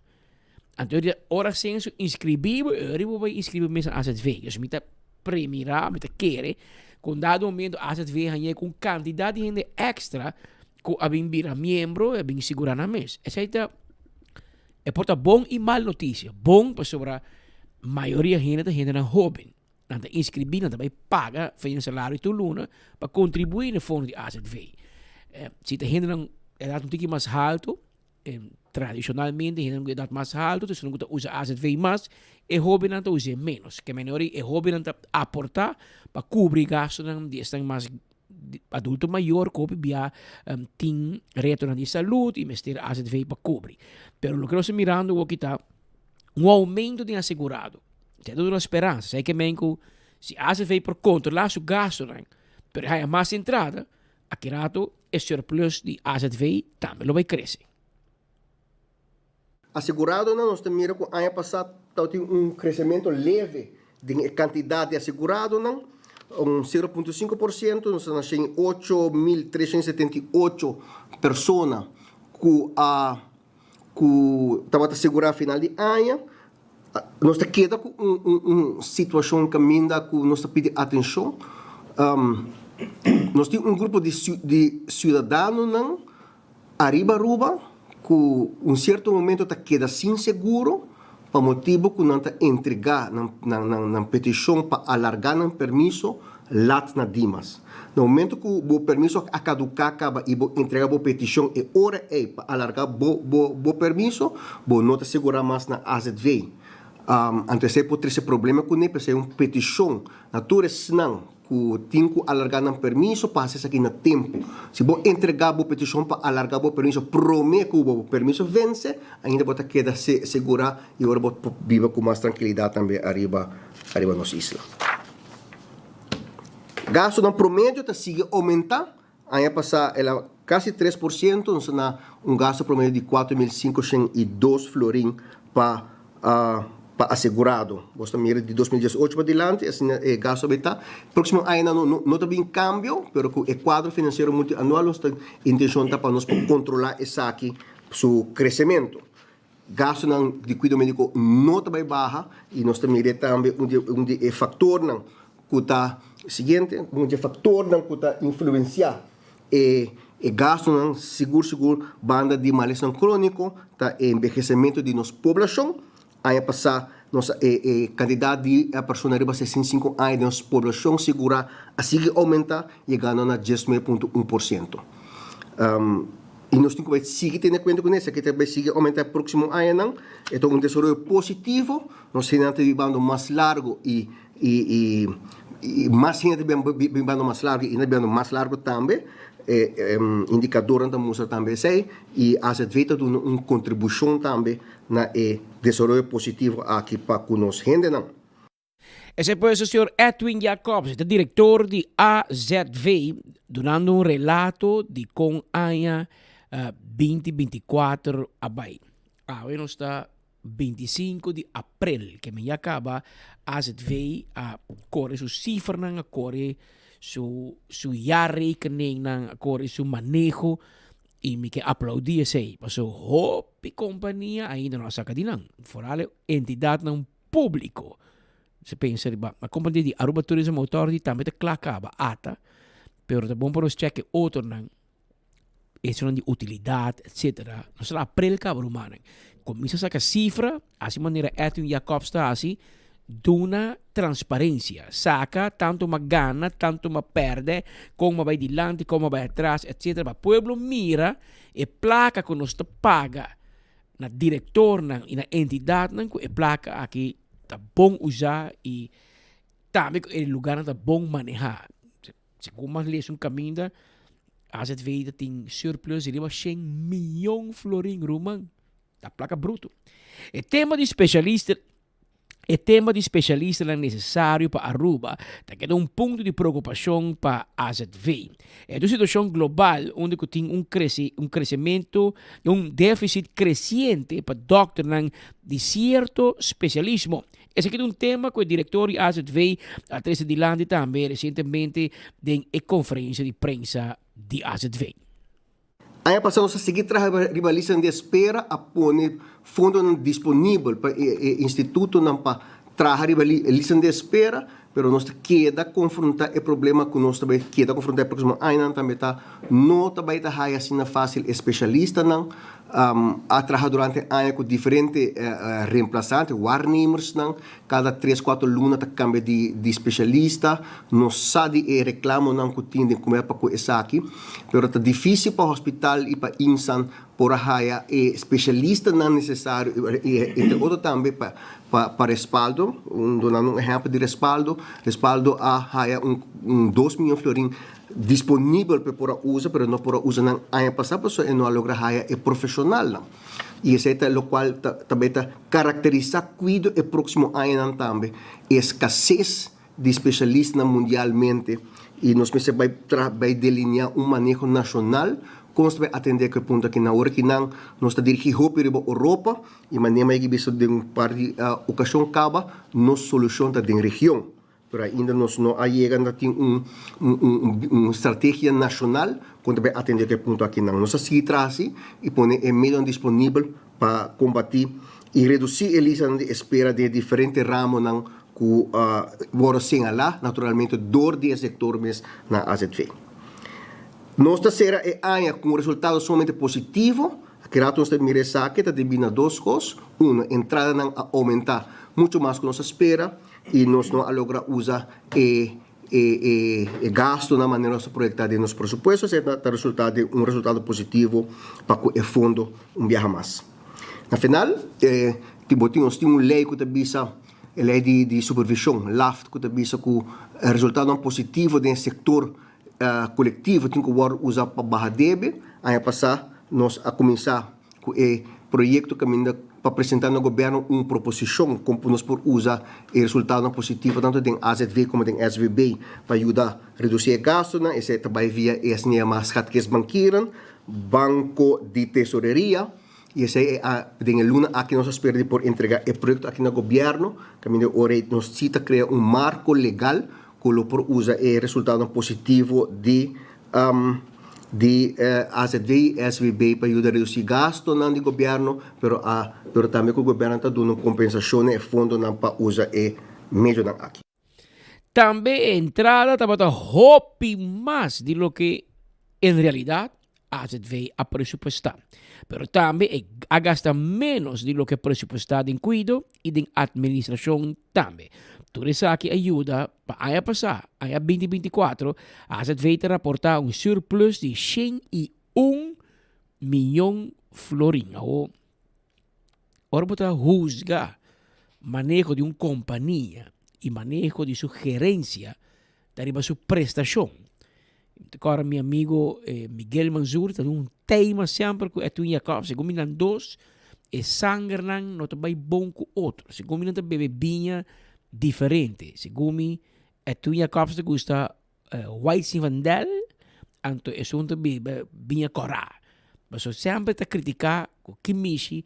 Anto e ora senso inskribí bo, e ora bo bai inskribí bo mes na AZV. Dus mi ta premirá, mi ta kere, ku un dado momento AZV hañ'é ku un kantidat di hende èkstra ku a bin bira miembro, a bin sigurá nan mes. Esei ta, e por ta bon i mal notisia. Bon pasobra mayoria hende ta hendenan hóben. Nan ta inskribí, nan ta bai paga for nan salario tur luna pa kontribuí na e fondo di AZV. Si ta hendenan edat un tiki mas haltu, tradishonalmente hendenan ku edat mas haltu ta esun ku ta usa AZV mas, e hóbennan ta us'é ménos. Ke manera e hóbennan ta aportá pa kubri gastunan di esnan mas adulto mayor ku hopi bia tin retonan di salud i mester AZV pa kubri. Pero loke nos ta mirando awoki ta un oumento di asegurado. Te ta duna speransa. Sa ke men ku si AZV por kontrolá su gastunan, pero e haña mas entrada, aki rato e surplus di AZV tambe lo bai krese. Aseguradonan nos ta mira ku aña pasá tabatin un kresementu leve. Den e kantidat di aseguradonan, un 0.5%, nos ta na 108.378 persona ku a ku tabata segurá final di aña. Nos ta keda ku un un un situashon kaminda ku nos ta pidi atenshon. Nos tin un grupo di di siudadanonan ariba Aruba ku un sierto momento ta keda sin seguro pa motibu ku nan ta entregá nan nan nan petishon pa alargá nan permiso lat na Dimas. Na momento ku bo permiso a kaduká kaba i bo entregá bo petishon e ora ei pa alargá bo bo bo permiso, bo no ta segurá mas na AZV. Anto esei por trese problema kuné, p'esei un petishon na tur esnan ku tin ku alargá nan permiso pa hasi esaki na tempu. Si bo entregá bo petishon pa alargá bo permiso promé ku bo permiso vense, ainda bo ta keda segurá i ora bo por biba ku mas trankilidat tambe ariba ariba nos isla. Gastunan promedio ta sigui oumentá. Aña pasá el a kasi 3%, nos ta na un gastu promedio di 4502 florin pa pa asegurado. Bo ta mira di 2018 pa dilanti asina e gastu a bay ta. Próksimo añanan no no ta bin kambio, pero ku e kuadro finansiero multianual nos ta intenshon ta pa nos por kontrolá esaki su kresementu. Gastunan di kuido médiko no ta bai baha i nos ta mira tambe un di un di e faktornan ku ta siguiente, un di e faktornan ku ta influensiá e e gastunan sigur sigur banda di malesnan króniko ta e enbehesementu di nos poblashon. Aña pasá nos a e e kantidat di persona riba 65 aña den nos poblashon sigurá a sigui oumentá yegando na 19.1%. I nos tin ku bai sigui tene kuenta ku esaki ta bai sigui oumentá e próksimo añanan. E ta un desaroyo positivo. Nos hendenan ta bibando mas largu i i i mas hende ta bibando mas largu i na bibando mas largu tambe. E indikadornan ta mustra tambe esei i AZV ta duna un kontribushon tambe na e desaroyo positivo aki pa ku nos hendenan. Esei pues e señor Edwin Jacobs, e ta director di AZV, dunando un relato di con aña 2024 a bay. Awe nos ta 25 di april, ke men ya caba AZV a core su cifranan, a core su, su jaarrekeningnan, a core su maneho y mi ke aplaudi esei, paso hopi compania ainda no a saca di nan, vooral e entidadnan públiko. Se pensa riba a kompania di Aruba Tourism Authority tambe ta kla kaba, ata, pero ta bon pa nos chèk e otronan, esonan di utilidat, etsetera. Nos ta aprel kaba rumannan. Kuminsa saka sifra, hasi manera Edwin Jacobs ta hasi, duna transparensia. Saka tantu m'a gana, tantu m'a pèrdè, kon m'a bai dilanti, kon m'a bai atras, etsetera, pa pueblo mira e plaka ku nos ta paga na direktornan i na entidatnan ku e plaka aki ta bon usá i tambe ku e lugarnan ta bon manehá. Segun mas lesa un kaminda, AZV ta tin surplus di riba shen mion florin, ruman. Ta plaka bruto. E tema di spesialista E tema di specialistanan necesario pa Aruba ta keda un punto di preocupacion pa AZV. E ta un situacion global unda cu tin un crece un crecemento un deficit creciente pa dokternan di cierto specialismo. Esaki ta un tema cu e director di AZV a trece dilanti tambe recientemente den e conferencia di prensa di AZV. Aña pasá nos a sigui traha riba listanan di espera, a pone fondonan disponibel pa e institutonan pa traha riba e listanan di espera, pero nos ta keda konfrontá e problema ku nos ta bai keda konfrontá e próksimo añanan tambe ta no ta bai ta haya asina fásil e spesialistanan. A traha durante aña ku diferente reemplasante, waarnemersnan, Kada tres kuater luna ta kambia di di spesialista. Nos sa di e reklamonan ku tin den kumer pa ku esaki, pero ta difísil pa hospital i pa Insan por a haya e spesialistanan nesesario i entre otro tambe pa pa pa respaldo. Un dunando un ehèmpel di respaldo, respaldo a haya un un dos mion florin disponibel pa e por a usa, pero no por a usa nan aña pasá pasobra e no a logra haya e profeshonalnan. I esei ta lokual ta tambe ta karakterisá kuido e próksimo añanan tambe, e eskases di spesialistanan mundialmente i nos mester bai traha bai delineá un maneho nashonal. Kon nos ta bai atendé ku e punto aki? Na ora ki nan nos ta dirigí hopi riba Oropa i manera mi a bisa den un par di okashon kaba, nos solushon ta den region. Pero ainda nos no a yega na tin un un strategia nashonal kon ta bai atendé ku e punto aki nan. Nos a sigui traha asi i pone e medionan disponibel pa kombatí i redusí e listanan di espera den e diferente ramonan ku a wòrdu señalá naturalmente dor di e sektor mes na azv. Nos ta sera e aña ku un resultado sumamente positivo. Aki rato nos ta mira esaki ta debí na dos kos. Uno, entradanan a oumentá muchu mas ku nos a spera i nos no a logra usa e e gastunan manera nos a proyektá den nos presupuesto. Esei ta resultá den un resultado positivo pa ku e fondo un biaha mas. Na final, bo tin nos tin un lei ku ta bisa e lei di supervishon, LAFT, ku ta bisa ku resultadonan positivo den e sektor kolektivo tin ku wòrdu usa pa baha debe. Aña pasá nos a kuminsá ku e proyekto kaminda pa presentá na gobièrnu un proposishon kon nos por usa e resultadonan positivo tantu den azv komo den SVB pa yuda redusí e gastunan. Esei ta bai via e asina yamá schatkistbankieren, banko di tesoreria. I esei e den e luna aki nos a spera di por entregá e proyekto aki na gobièrnu kaminda e ora ei nos si ta krea un marko legal ku lo por usa e resultadonan positivo di di azv i SVB pa yuda redusí gastonan di gobièrnu, pero a pero tambe ku gobièrnu ta duna un kompensashon na e fondonan pa usa e medionan aki. Tambe e entrada tabata hopi mas di loke en realidat azv a presupuestá. Pero tambe e a gasta ménos di loke presupuestá den kuido i den atministrashon tambe. Tur esaki a yuda pa aña pasá, aña binti 24, azv ta raportá un surplus di 101 miyon florin. Awor, ora bo ta huzga maneho di un kompania i maneho di su gerensia, ta riba su prestashon. Ta kòrda mi amigo Miguel Manzur ta un tema semper ku Edwin Jacobs, segun mi nan dos e sangernan no ta bai bon ku otro, segun mi nan ta bebe biña diferente, segun mi Edwin Jacobs ta gusta White Zinfandel anto esun ta bebe biña kòrá, pasobra semper ta kritiká ku ki mishi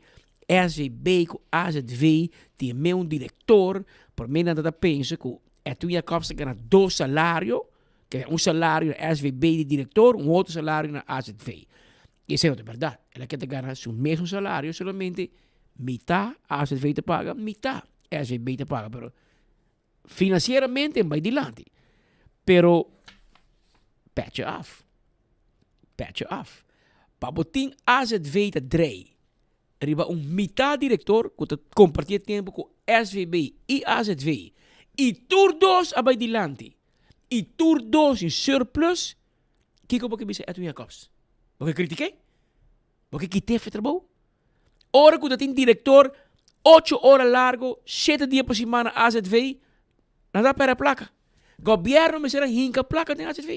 SVB ku AZV tin e meun direktor, por mi nan ta pensa ku Edwin Jacobs ta gana dos salario, Kende un salario na SVB di director, un otro salario na AZV. Y esey no ta berdad. El a keda gana su mesun salario, solamente mitad AZV ta paga, mitad SVB ta paga. Pero financieramente en bay dilanti. Pero petje af. Petje af. Pa bo tin AZV ta drei riba un mitad director cu ta comparti e tempo cu SVB y AZV y tur dos a bay dilanti. I tur dos in surplus, kiko bo ke bisa Edwin Jacobs? Bo ke kritik'é? Bo ke kit'é for trabou? Ora ku ta tin direktor ocho ora largo, shete dia pa simana azv, nan ta pèrdè plaka. Gobièrnu mester a hinka plaka den azv.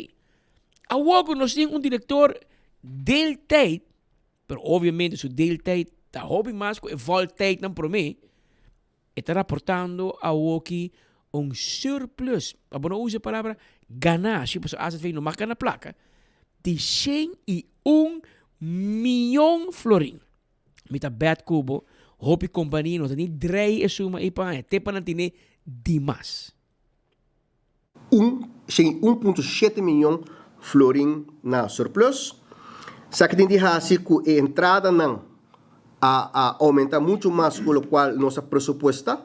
Awor ku nos tin un direktor deeltijd, pero obviamente su deeltijd ta hopi mas ku e voltijdnan promé, E ta raportando awoki un surplus, pa bo no usa e palabra ganashi, pasobra azv no mag gana plaka, di 101 miyon florin. Mi ta bet ku bo, hopi kompania no ta ni drei e suma ei pa haña, te pa nan tene dimas. Un 101.7 miyon florin na surplus. Esaki tin di hasi ku e entradanan a a oumenta muchu mas ku lokual nos a presupuesta,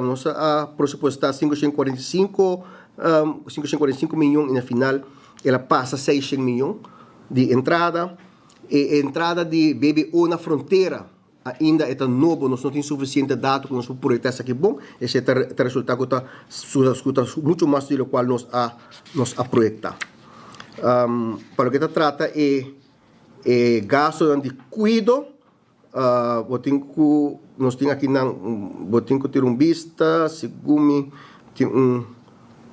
nos a presupuesta 545 545 miyon i na final el a pasa 600 miyon di entrada. E entrada di BBO na frontera Ainda e ta nobo, nos no tin sufisiente dato ku nos por proyekta esaki bon, esei ta ta resultá ku ta ku ta muchu mas di lokual nos a nos a proyektá. Pa loke ta trata e e gastunan di kuido, bo tin ku nos tin akinan bo tin ku tira un bista segun mi tin un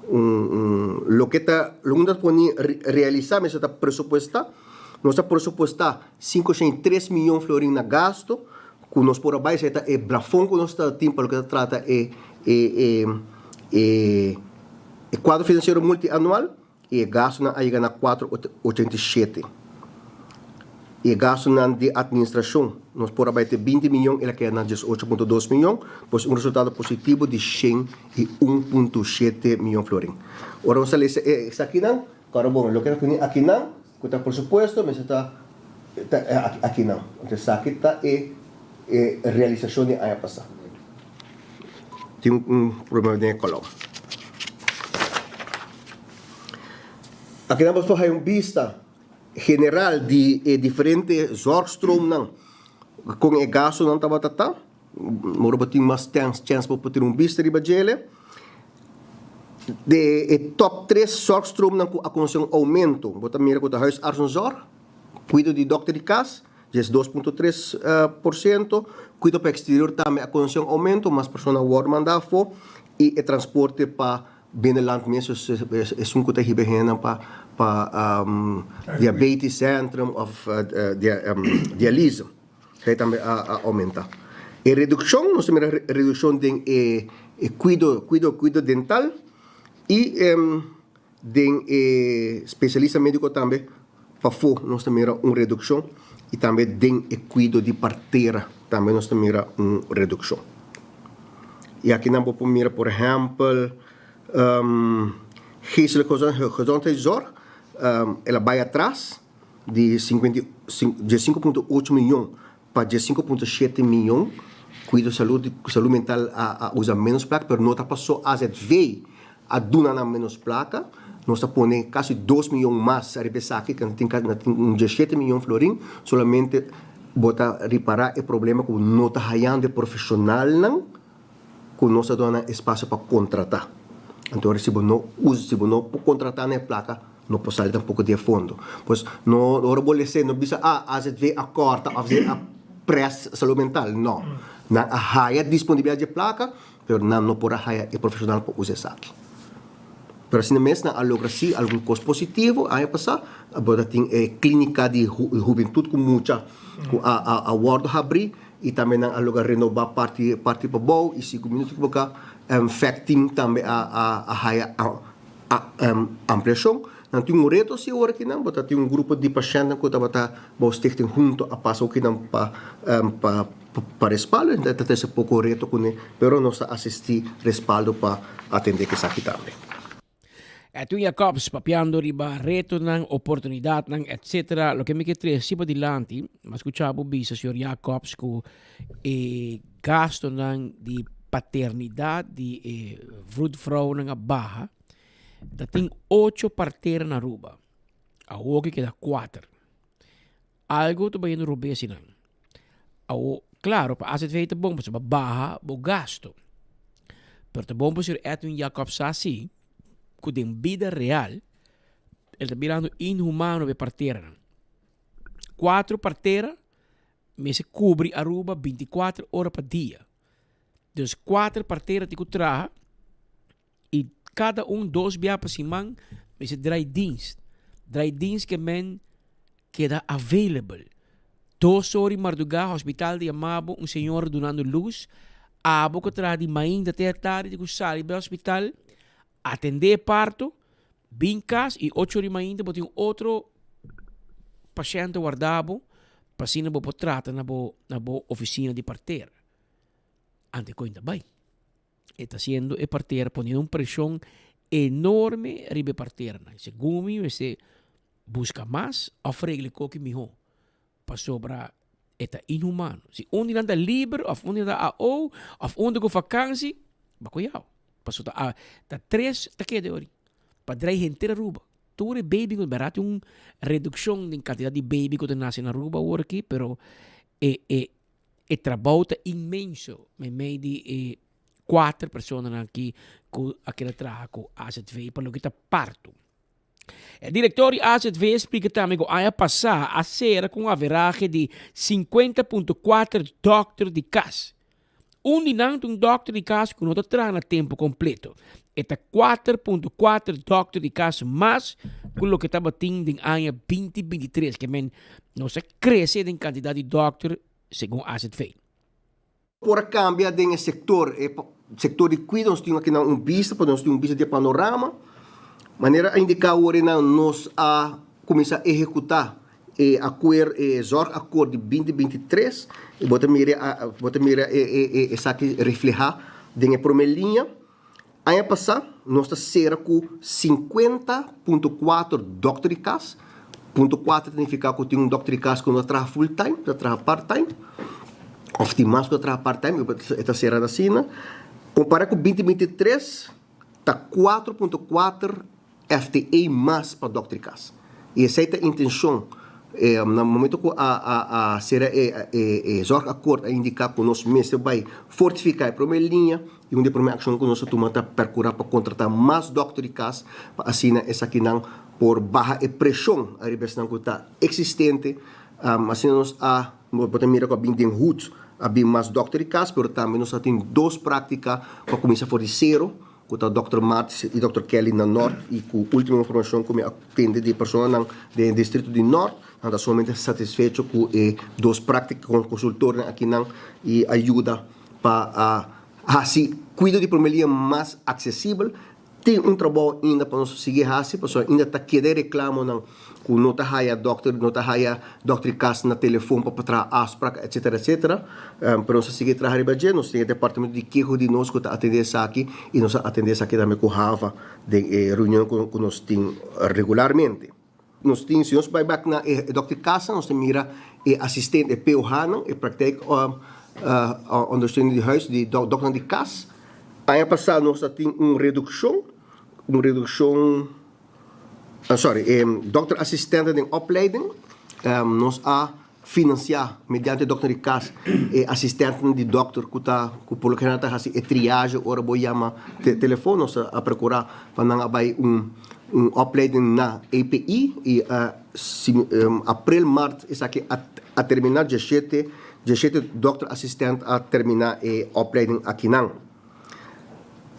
un un loke ta loke ta pone realisá mester ta presupuestá, nos ta presupuestá 503 miyon florin na gasto ku nos por a bai, esei ta e blafon ku nos ta tin pa loke ta trata e e e e e kuadro finansiero multianual i e gastonan a yega na 487. E gastunan di atministrashon nos por a bai te 20 miyon, el a keda na 18.2 miyon, pues un resultado positivo di 101.7 miyon florin. Ora nos ta lesa e esakinan, kòrda bon, loke ta tene akinan ku ta presupuesto mester ta akinan. Entonces esaki ta e realisashon di aña pasá. Tin un problema den e kolom. Akinan boso por haya un bista general di e diferente zorgstroomnan con e gastonan tabata ta. Ora bo tin mas chens bo por tin un bista riba djele. De e top tres zorgstroomnan cu a conoce un aumento, bo ta mira cu ta huisartsenzorg, cuido di dokter di cas, 12.3%, cuido pa exterior tambe a conoce un aumento, mas persona a worde manda afo, y e transporte pa Binnenland mes esun ku ta hiba e hendenan pa pa diabetes centrum of dialyse. Esei tambe a aumenta. E redukshon, nos ta mira redukshon den e kuido kuido kuido dental i den e spesialista mediko tambe pafó nos ta mira un redukshon i tambe den e kuido di partera tambe nos ta mira un redukshon. I akinan bo por mira por ehèmpel geestelijke gezondheidszorg el a bai atras di 5.8 miyon pa 5.7 miyon. Kuido salud salud mental a usa ménos plaka pero no ta paso azv a duna nan ménos plaka. Nos ta pone kasi 2 miyon mas ariba esaki ku tin un 17 miyon florin solamente Bo ta ripará e problema ku no ta hayando e profeshonalnan ku nos ta duna nan espasio pa kontratá. Anto ora si bo no usa, si bo no por kontratá nan e plaka no por sali tampoko di e fondo. Pues no ora bo les'é no bisa ah azv a kòrta òf azv a près salud mental. No. Nan a haya disponibilidat di e plaka pero nan no por a haya e profeshonal pa usa esaki. Pero asina mes nan a logra si algun kos positivo aña pasá, bo ta tin e klínika di hubentut ku mucha ku a a wòrdu habrí i tambe nan a logra renobá parti parti pabou i si ku mi no ta ekiboká fèk team tambe a a a haya ampliashon. Nan tin un reto si ora kinan, bo ta tin un grupo di pashèntnan ku tabata bou stichting hunto a pasa okinan pa pa Pa respaldo e ta trese poko reto kuné, pero nos ta asistí respaldo pa atendé ku esaki tambe. Edwin Jacobs papiando riba retonan, oportunidatnan etc. Loke mi ke trese padilanti, mi a skucha bo bisa señor Jacobs ku e gastonan di paternidat di e vroedvrouwnan a baha. Ta tin ocho partera na Aruba, awor ke keda kuater. Algo ta bayendo robes einan. Awo, claro, pa AZV ta bon pasobra bo baha bo gasto. Pero ta bon pa señor Edwin Jacobs sa si cu den bida real el ta birando inhumano pa e parteranan. Cuatro partera mester cubri Aruba 24 ora pa dia. Dus cuater partera tin cu traha y cada un dos bia pa siman mester draai dienst. Draai dienst ke men keda available. Dos ora di mardugá hospital ta yama bo un señora dunando luz, abo ku traha di mainta te atardi tin ku sali bai hospital, atendé e parto, bin kas i ocho ora di mainta bo tin otro pashènt ta warda bo pa asina bo por trata na bo na bo ofisina di partera. Ante koin ta bai. E ta haciendo e partera poniendo un presion enorme riba e parteranan. Segun mi mester busca mas of regla e koki miho pasobra e ta inhumano. Si un di nan ta liber of un di nan ta AO of un ta ku vakansi, bakuyao. Pasobra ta ta tres ta keda ori pa drai henter Aruba. Tur e baby ku berdad tin un reduccion den cantidad di baby ku ta nace na Aruba awor aki pero e e E trabou ta inmenso meimei di e kuater personanan aki ku a keda traha ku AZV pa loke ta parto. E direktor di AZV a splika tambe ku aña pasá a sera ku un averahe di 50.4 dòkter di kas. Un di nan ta un dòkter di kas ku no ta traha na tempu kompleto. E ta 4.4 dòkter di kas mas ku loke tabatin den aña 2023, ke men nos a krese den kantidat di dòkter segun AZV. Por a kambia den e sektor, e sektor di kuido nos tin akinan un bista, pasobra nos tin un bista di e panorama. Manera a indiká awor einan nos a kuminsá ehekutá. E akuer e zorgakkoord di 2023 i bo ta mira bo ta mira e e e esaki reflehá den e promé liña. Aña pasá nos ta sera ku 50.4 dòkter di kas. Punto kuater ta nifiká ku tin un dòkter di kas ku no ta traha full time, ta traha part time òf tin mas ku ta traha part time e ta sera asina. Kompará ku 2023 ta 4.4 FTE mas pa dòkter di kas. I esei ta intenshon. Na momento ku a a a sera e e zorgakkoord a indiká ku nos mester bai fortifiká e promé liña i un di e promé akshon ku nos a tuma ta perkurá pa kontratá mas dòkter di kas pa asina esakinan por baha e preshon ariba esnan ku ta eksistente. Asina nos a bo ta mira ku a bin den hut a bin mas dòkter di kas pero tambe nos a tin dos práktika ku a kuminsá for di sero. ku ta Dòkter Martis i Dòkter Kelly na Nòrt i ku último informashon ku mi a tende di e personanan den e distrito di Nòrt, nan ta sumamente satisfecho ku e dos práktika konsultornan akinan i a yuda pa a hasi kuido di promé liña mas aksesibel. Tin un trabou ainda pa nos sigui hasi pasobra ainda ta keda e reklamonan ku no ta haya dòkter, no ta haya dòkter di kas na telefon pa traha afsprak etcetera etcetera. Pero nos a sigui traha riba dje, nos tin e departamento di keho di nos ku ta atendé esaki i nos a atendé esaki tambe ku Hava den e reunion ku nos tin regularmente. Nos tin, si nos bai bak na e dòkter di kasa nos ta mira e asistente, e POH-nan, e praktijk ondersteuning di huis, di dòkternan di kas. Aña pasá nos a tin un redukshon, un redukshon. Sorry, e dokter asistente den opleiding, nos a financia mediante dokter di cas e asistentenan di dokter cu ta cu por lo general ta haci e triage ora bo yama telefon. Nos a procura pa nan a bay un un opleiding na EPI y april, mart esaki a termina, diesshete diesshete dokter asistent a termina e opleiding akinan.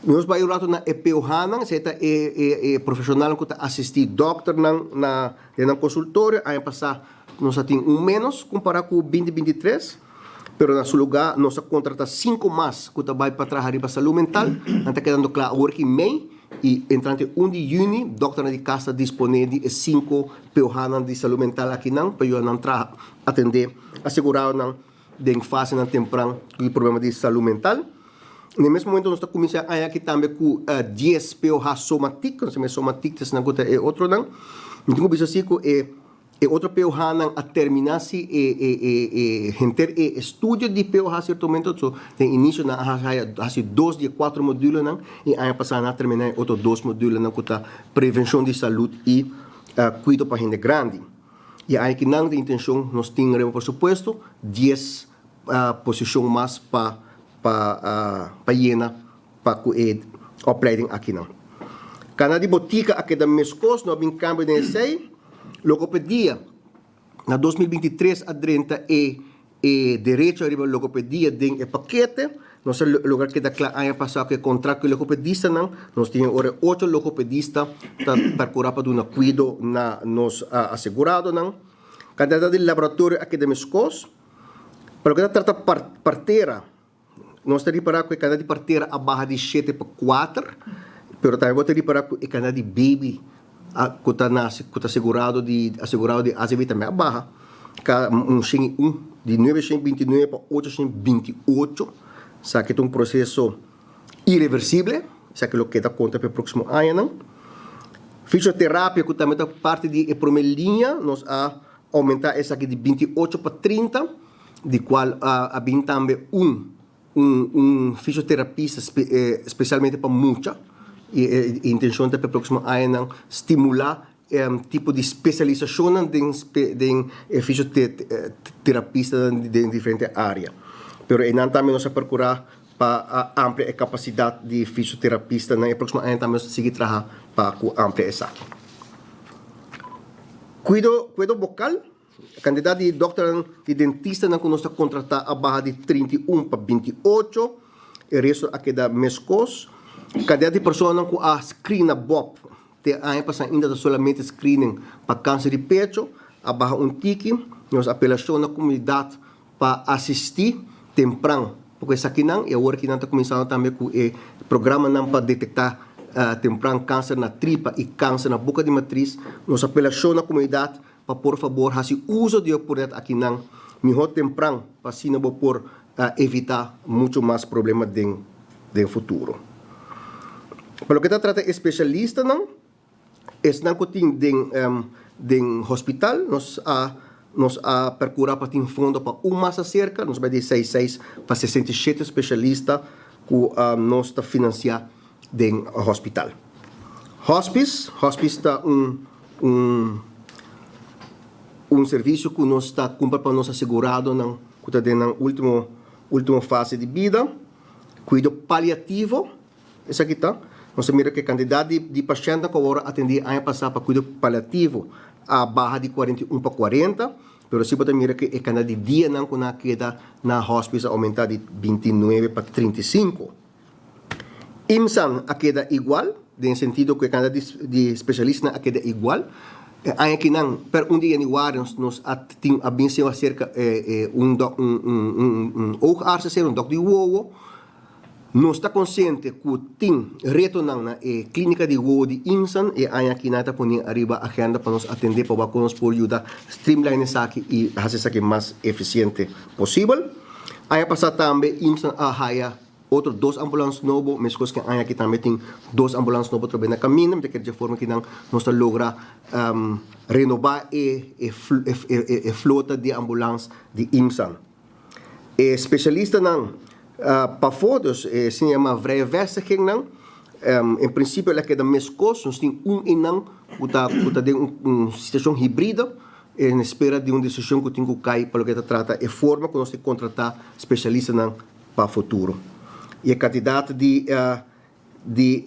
Nos bai un rato na e POH-nan, esei ta e e profeshonalnan ku ta asistí dòkternan na den nan konsultorio. Aña pasá nos a tin un ménos kompará ku 2023, pero na su lugá nos a kontratá sinku mas ku ta bai pa traha riba salú mental. Nan ta kedando kla awor ki mei i entrante un di yüni dòkternan di kas ta disponé di e sinku POH-nan di salú mental akinan pa yuda nan traha atendé aseguradonan. Den fasenan tempran ku e problema di salú mental. Na e mes momento nos ta kuminsá aña aki tambe ku dies POH somatik, nos ta mira somatik ta esnan ku ta e otronan. Mi tin ku bisa si ku e e otro POH-nan a terminá si e e e e henter e estudio di POH sierto momento, so den inisio nan a haya hasi dos di e kuater modulenan i aña pasá nan a terminá e otro dos modulenan ku ta prevenshon di salud i kuido pa hende grandi. I aki nan ta intencion nos tin riba presupuesto dies posicion mas pa pa pa yena pa cu e opleiding akinan. Cana di botica a keda mescos, no a bin cambio den esey. Logopedia, na 2023 a drenta e E derecho ariba logopedia den e pakete. Nos a logra keda kla aña pasá ku e kontrakt ku e logopedistanan. Nos tin ora e ocho logopedista ta perkurá pa duna kuido na nos aseguradonan. Kantidat di laboratorio a keda meskos. Pa loke ta trata partera, nos ta ripará ku e kantidat di partera a baha di shete pa kuater, pero tambe bo ta ripará ku e kantidat di baby ku ta nase ku ta asegurado di asegurado di AZB tambe a baha ka un shen i un di nuebe shen binti nuebe pa ocho shen binti ocho esaki ta un proseso ireversible esaki lo keda konta pa e proksimo añanan. Fisioterapia ku tambe ta parti di e prome liña nos a oumenta esaki di 28 pa 30 di kual a bin tambe un Un un fisioterapista spesialmente pa mucha i e intencion ta pa e proksimo añanan stimula e tipo di spesialisashonnan den den e fisioterapistanan den diferente area. Pero einan tambe nos a percura pa amplia e kapasidat di fisioterapistanan. E proksimo aña tambe nos ta sigui traha pa ku amplia esaki. Kuido kuido bokal. Kantidat di dòkternan di dentistanan ku nos ta kontratá a baha di 31 pa 28, e resto a keda meskos. Kantidat di personanan ku a screen na bòb te aña pasá ainda ta solamente screening pa kanser di pecho a baha un tiki. Nos apelashon na komunidat pa asistí tempran pa ku esakinan i awor kinan ta kuminsando tambe ku e programanan pa detektá tempran kanser na tripa i kanser na boka di matris. Nos apelashon na komunidat. pa por fabor hasi uso di e oportunidat akinan mihó tempran pa asina bo por evitá mucho mas problema den den futuro. Pa loke ta trata e spesialistanan, esnan ku tin den den hospital nos a nos a perkurá pa tin fondo pa un mas aserka, nos bai di seis seis pa 67 spesialista ku nos ta finansiá den hospital. Hospice, Hospice ta un un un servisio ku nos ta kumpra pa nos aseguradonan ku ta den nan ultimo ultimo fase di bida. Kuido paliativo, esaki ta, nos a mira ku e kantidat di di pashèntnan ku a wòrdu atendí aña pasá pa kuido paliativo a baha di 41 pa 40, pero si bo ta mira ku e kantidat di dianan ku nan a keda na hospice a oumentá di 29 pa 35. IMSAN a keda igual, den sentido ku e kantidat di spesialistanan a keda igual. E aña akinan, per un di yanüari nos nos a tin a bin seo aserka un dòk un un un un oogarts aser, un dòk di wowo. Nos ta konsiente ku tin retonan na e klínika di wowo di IMSAN. E aña akinan ta pone ariba agenda pa nos atendé pa wak ku nos por yuda streamline esaki i hasi esaki mas efisiente posibel. Aña pasá tambe IMSAN a haya Otro dos ambulans nobo, meskos ku e aña aki tambe tin dos ambulans nobo trobe na kaminda. Mi ta kere dje forma ki nan nos ta logra renobá e e flota di ambulans di IMSAN. E spesialistanan pafó, dus e asina yama vrije vestigingnan, en prinsipio el a keda meskos. Nos tin un einan ku ta ku ta den un situashon hibrido en espera di un desishon ku tin ku kai pa loke ta trata e forma ku nos ta kontratá spesialistanan pa futuro. I e kantidat di di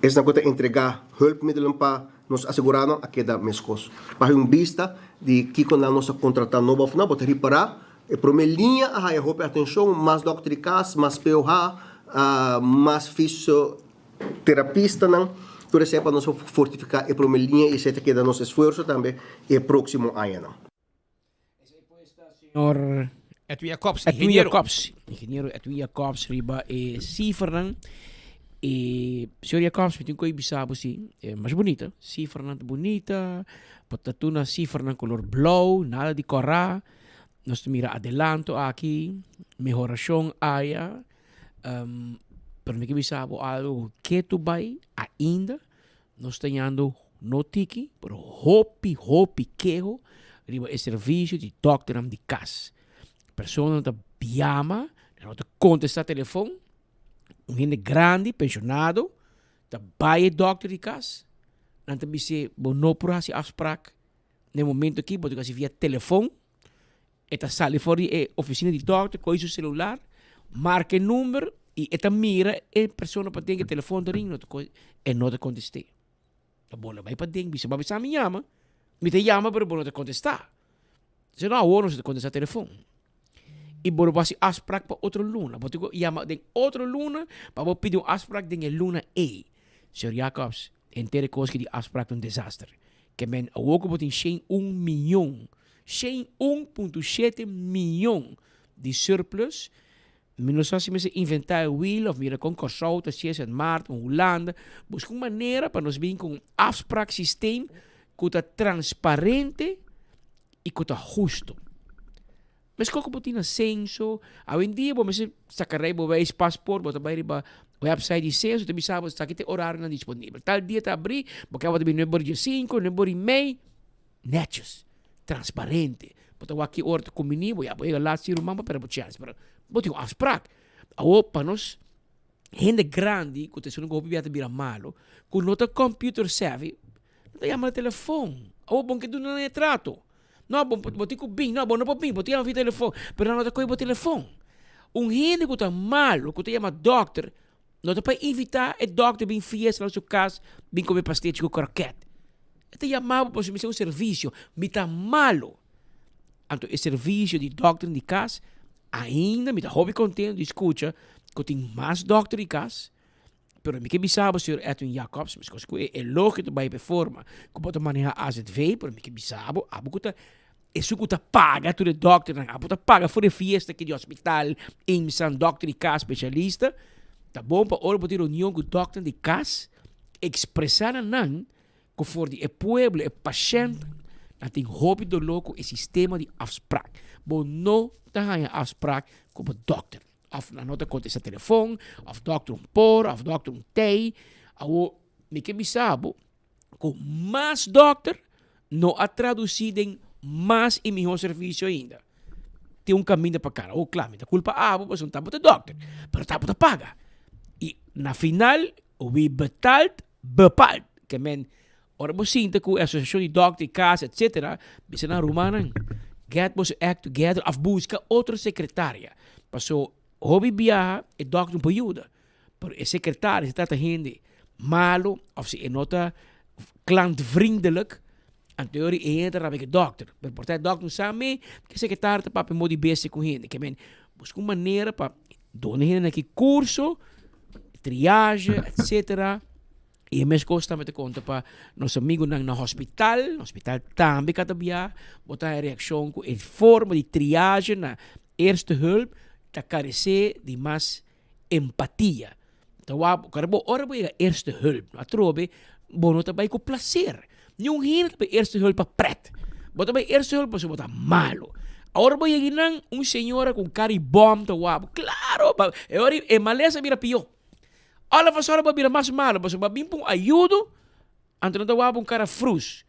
esnan ku ta entregá hulpmiddelen pa nos aseguradonan a keda meskos. Pa haña un bista di kiko nan nos a kontratá nobo òf no, bo ta ripará e promé liña a haña hopi atenshon, mas dòkter di kas, mas POH, mas fisioterapistanan, tur esei pa nos por fortifiká e promé liña i esei ta keda nos esfuerso tambe e próksimo añanan. Señor Edwin Jacobs, Edwin ingeniero. Jacobs, ingeniero Edwin Jacobs riba e cifranan. E señor Jacobs, mi tin ku bisa bo si, e mas bonita, cifranan ta bonita, bo ta tuna cifranan color blauw, nada di kora. Nos ta mira adelanto aki, mehoracion aya. Um, pero mi ke bisa bo algo ke tu bai ainda Nos ta yando no tiki, pero hopi, hopi keho riba e servicio di dokternan di cas. Personanan ta yama, nan no ta contesta telefon. Un hende grandi, pensionado, ta bay e dokter di cas, nan ta bis'é bo no por haci afspraak na e momento aki, bo ta haci via telefon. E ta sali for di e oficina di dokter, coge su celular, marca e number y e ta mira e persona paden cu e telefon ta ring, e no ta contest'é. Ta bo no bay paden, bisa bo a bisa mi yama, mi ta yama pero bo no ta contesta. Si no awor no ta contesta telefon. Y bo no por haci afspraak pa otro luna, bo tin cu yama den otro luna pa bo pidi un afspraak den e luna ey. Señor Jacobs, henter e cos ki di afspraak ta un desaster. Ke men awor ku bo tin shen un miyon, shen un punto shete miyon di surplus, mi no sa si mester inventá e wiel of mira kon Kòrsou ta hasié, Sint Maarten, Hulanda, buska un manera pa nos bin ku un afspraaksysteem ku ta transparente i ku ta husto. Meskos ku bo tin na senso, awendia bo mester saka rei bo weis paspoort, bo ta bai riba website di senso, ta bisa bo esaki ta e orarionan disponibel. Tal dia ta abri, bo ke bo ta bini nuebe ora di sinku, nuebe ora i mei, netjes, transparente. Bo ta wak ki ora ta kumbini bo, ya bo yega lat si ruman bo perde bo chèns, pero bo tin un afsprak. Awor pa nos hende grandi ku ta esun ku hopi bia ta bira malo, ku no ta computer savvy, no ta yama na telefon. Awor bo no ke duna nan e trato. No, bo, bo tin ku bin. No, bo no por bin. Bo tin yama via telefon. Pero nan no ta kohe bo telefon. Un hende ku ta malo, ku ta yama dòkter, no ta pa invitá e dòkter bin fiesta na su kas, bin kome pastechi ku kròkèt. E ta yama bo pasobra mi mester un servisio. Mi ta malo. Anto e servisio di dòkter di kas, ainda mi ta hopi kontento di skucha ku tin mas dòkter di kas. Pero mi ke bisa bo, señor Edwin Jacobs, meskos ku e elogio ta bai pa e forma ku bo ta maneha AZV, pero mi ke bisa bo, abo ku ta esun ku ta paga tur e dòkternan, abo ta paga for e fiesta aki di hospital, IMSAN, dòkter di kas, spesialista, ta bon pa ora bo tin reunion ku dòkternan di kas, ekspresá na nan. ku for di e pueblo, e pashènt, nan tin hopi doló ku e sistema di afsprak. Bo no ta haña afsprak ku bo dòkter. Òf nan no ta kontestá telefòn, òf dòkter un por, òf dòkter un tei. Awor, mi ke bisa bo ku mas dòkter no a tradusí den mas i mihó servisio ainda. Tin un kaminda pa kara. Oh, kla, mi ta kulpa abo pasobra ta bo ta dòkter, pero ta bo ta paga. I na final, wie betaalt, bepaalt. Ke men, ora bo sinta ku e asosiashon di dòkter i kas, etsetera, bisa nan rumannan, get boso act together òf buska otro sekretaria. Paso hopi biaha e dòkter no por yuda. Pero e sekretario si trata hende malo òf si e no ta klantvriendelijk, anto e hende ta rabia ku e dòkter. Pero por ta e dòkter no sa me ku e sekretario ta papia modo di bestia ku hende. Ke men buska un manera pa duna e hendenan aki kurso, triage, etsetera. I e mes kos tambe ta konta pa nos amigunan na hospital. Na hospital tambe kada bia bo ta haña reakshon ku e forma di triage na eerste hulp ta karesé di mas empatia. Ta wak ora bo ora bo yega eerste hulp atrobe bo no ta bai ku plaser. Niun hende ta bai eerste hulp pa pret. Bo ta bai eerste hulp pasobra bo ta malo. Ora bo yega einan un señora ku un kara di bòm ta wak bo. Klaro! E ora e malesa a bira pió. All of a sudden bo a bira mas malo pasobra bo a bin pa un ayudo anto nan ta wak bo un kara frus.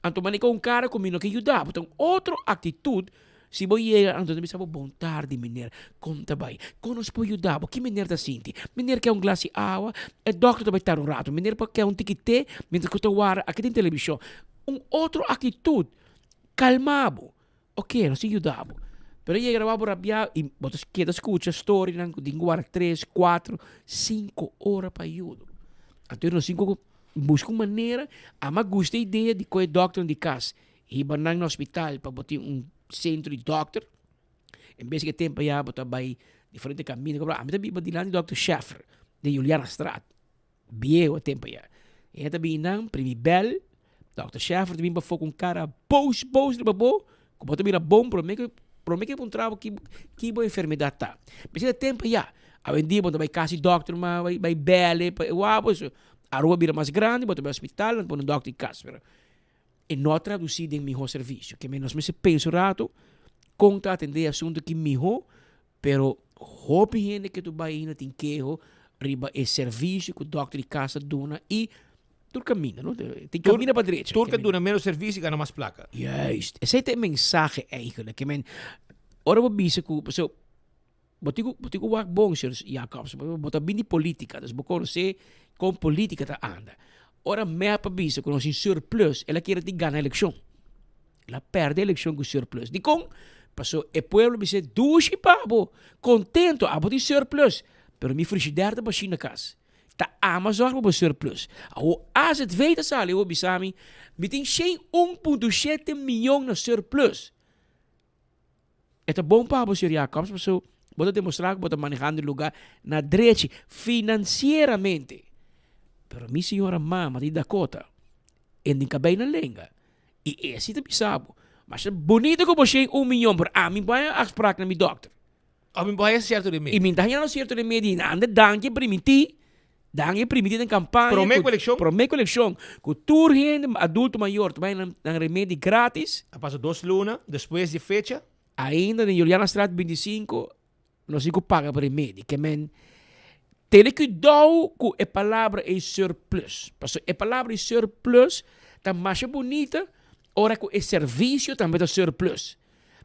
Anto manika un kara ku mi no ke yuda bo. Ta un otro aktitut si bo yega anto ta bisa bo bon tardi meneer, kon ta bai? Kon nos por yuda bo? Ki meneer ta sinti? Meneer ke un glas di awa? E dòkter ta bai tarda un rato. Meneer por ke un tiki te mientras ku ta wara aki den televishon. Un otro aktitut kalma bo. Oke, nos tin yuda bo. Pero yega na wak bo rabia i bo ta keda skucha storinan ku tin ku wara tres, kuatro, sinku ora pa yuda. Anto nos tin ku Busca un manera, ama gusta e idea di coge dokternan di cas, hiba nan na hospital pa bo tin un centro di dokter, en bes di ke tempo ya bo ta bay diferente caminda, ami ta biba dilanti di dokter Scheffer den Julianastraat, bieu e tempo ya, e ta bini nan primi bel, dokter Scheffer ta bini pafo cu un cara boos boos riba bo, cu bo ta bira bon prome cu prome cu e puntra bo ki bo enfermedad ta, p'esei e tempo ya, awendia bo ta bay cas di dokter ma bay bel e pa e wak bo. Aruba bira mas grandi, bo ta bai hospital, nan ta pone un dokter di kas, pero e no a tradusi den miho servisio. Ke men nos mester pensa un rato kon ta atende e asuntu aki miho, pero hopi hende ke tu bai ainda tin keho riba e servisio ku dokter di kas ta duna i tur kaminda, no? Tin kaminda pa drecha. Tur ke duna menos servisio gana mas plaka. Juist, esei ta e mensahe eigenlijk. Ke men ora bo bisa ku, pasobra Bo tin ku bo tin ku wak bon, señor Jacobs, pasobra bo ta bin di politica, dus bo konosé kon politica ta anda. Ora mep a bisa ku nos tin surplus, el a kere tin gana elekshon. El a pèrdè elekshon ku surplus. Dikon? Pasobra e pueblo bisa dushi pa bo, kontento, abo tin surplus, pero mi frishider ta bashí na kas. Ta ama zòrg pa bo surplus. Awor AZV ta sali awor bisa mi, mi tin 101.7 mion na surplus. E ta bon pa bo, señor Jacobs, pasobra bo ta demostrá ku bo ta manehando e lugá na drechi finansieramente. Pero mi señora mama di Dakota, e tin kabei na lenga i e si ta bisa bo, Masha bunito ku bo shen un miyon, pero ami bo haña afsprak na mi dòkter. Ami bo haña sierto remedi. I mi ta haña no sierto remedi. Anda danki primintí Dan e primiti den kampaña. Promé ku elekshon. Promé ku elekshon. Ku tur hende adulto mayor ta bai nan remedi gratis. A pasa dos luna despues di e fecha. Ainda den Julianastraat 25 nos tin ku paga pa remedi. Ke men tene kuidou ku e palabra ei surplus. Pasobra e palabra ei surplus ta masha bunita ora ku e servisio tambe ta surplus.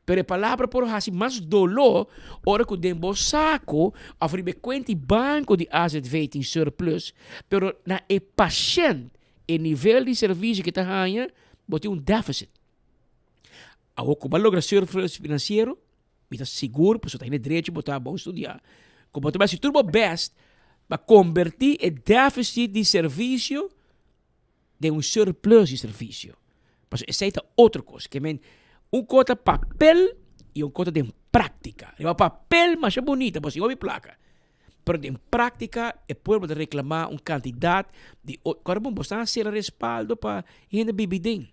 Pero e palabra por hasi mas doló ora ku den bo sako òf riba e kuenta di banko di AZV tin surplus, pero na e pashènt e nivel di servisio ke ta haña bo tin un deficit. Awor ku bo a logra surplus finansiero, mi ta sigur pasobra ta hende drechi bo ta bon studiá, ku bo ta bai hasi tur bo bèst pa kombertí e deficit di servisio den un surplus di servisio. Pasobra esei ta otro kos. Ke men un kos ta papel i un kos ta den práktika. Riba papel masha bunita, bo sin hopi plaka. Pero den práktika e pueblo ta reklamá un kantidat di o kòrda bon bo sta sera respaldo pa hende bibi den.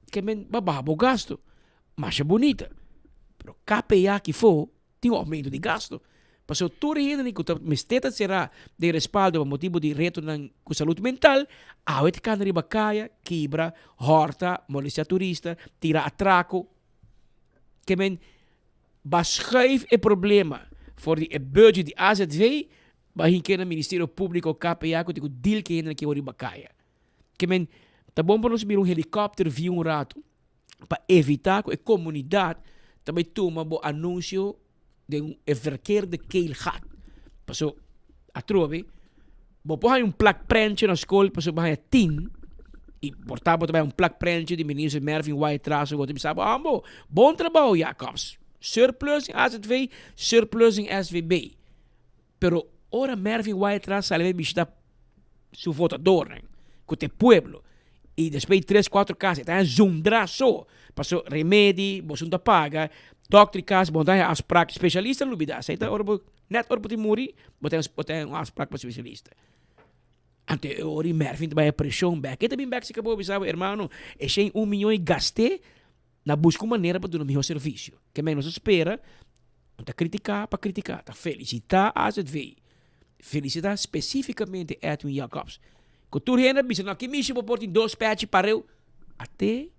Ke men bo a baha bo gasto. Masha bunita. Pero KPA kifo tin un oumento di gasto. Pasobra tur e hendenan ku ta mester ta será den respaldo pa motibu di retonan ku salud mental, awe ta kanda riba kaya, kibra, hòrta, molestiá turista, tira atrako. Ke men ba schuif e problema for di e budget di AZV ba hink'é na Ministerio Públiko, KPA, ku tin ku deal ku e hendenan ke riba kaya. Ke men ta bon pa nos mira un helikòpter view un ratu pa evitá ku e komunidat ta bai tuma bo anunsio den e verkeerde keelgat. Paso atrobe bo por haña un plak prentje na skol paso bo haña tin i por ta bo ta bai un plak prentje di minister Mervin Wyatt-Ras bo ta bisa bo ambo bon trabou Jacobs surplus in AZV surplus in SVB. Pero ora Mervin Wyatt-Ras sali bai bishita su votadornan ku ta e pueblo i despues di tres kuatro kas e ta haña zundra so paso remedi boso no ta paga dòkter di kas bo no ta haña afsprak spesialista lubida esei ta ora bo nèt ora bo tin muri bo ta bo ta haña un afsprak pa spesialista anto e ora di Mervin ta bai preshon bèk e ta bin bèk si kabo bisa bo hermano e shen un miyon i gast'é na buska un manera pa duna mihó servisio. Ke men nos a spera, no ta kritiká pa kritiká, ta felisitá AZV. Felisitá spesífikamente Edwin Jacobs. Ku tur hende a bisa, no ki mishi bo por tin dos pèchi pareu. Ate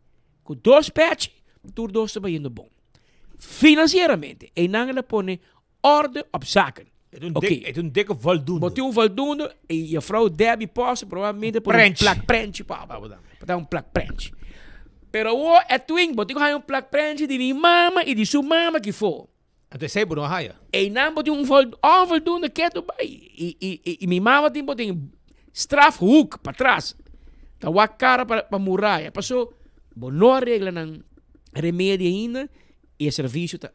ku dos pèchi, tur dos ta bayendo bon. Finansieramente, einan el a pone orde op zaken. Het un dik, het un dikke voldoende. Bo tin un voldoende y juffrouw Debbie Posse probablemente por un plak prentje pa bo. Pa ta un plak prentje. Pero awor Edwin, bo tin ku haya un plak prentje di mi mama y di su mama kifo. Anto esei bo no a haya. Einan bo tin un vol, onvoldoende ketu bai. Y, y, y, y mi mama tin bo tin strafhoek patras. Ta wak kara pa, pa muraya. Paso bo no a regla nan remedi ainda y e servicio ta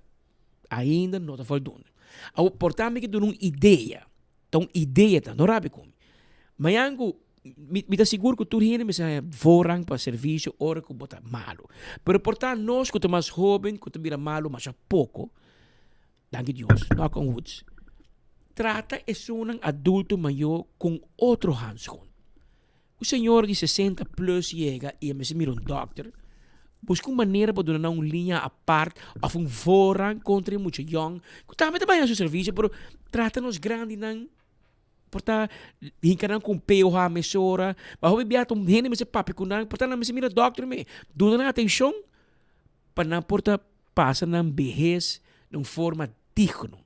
Ainda no ta voldoende. Awor, por ta mi ke duna un idea, ta un idea ta, no rabia ku mi. Mañan ku mi mi ta sigur ku tur hende mester haña voorrang pa servisio ora ku bo ta malu. Pero por ta nos ku ta mas hoben ku ta bira malu masha poko, danki Dios, knock on woods, trata esunnan adulto mayor ku un otro handschoen. Un señora di sesenta plus yega y e mester mira un dokter, busca un manera pa duna nan un liña apart of un voorrang contra e mucha yong cu tambe ta baña su servicio pero trata nos grandinan por ta hinca nan cu un POH mesora, pa hopi bia ta un hende mester papia cu nan por ta nan mester mira dokter me, duna nan atencion pa nan por ta pasa nan behes na un forma digno.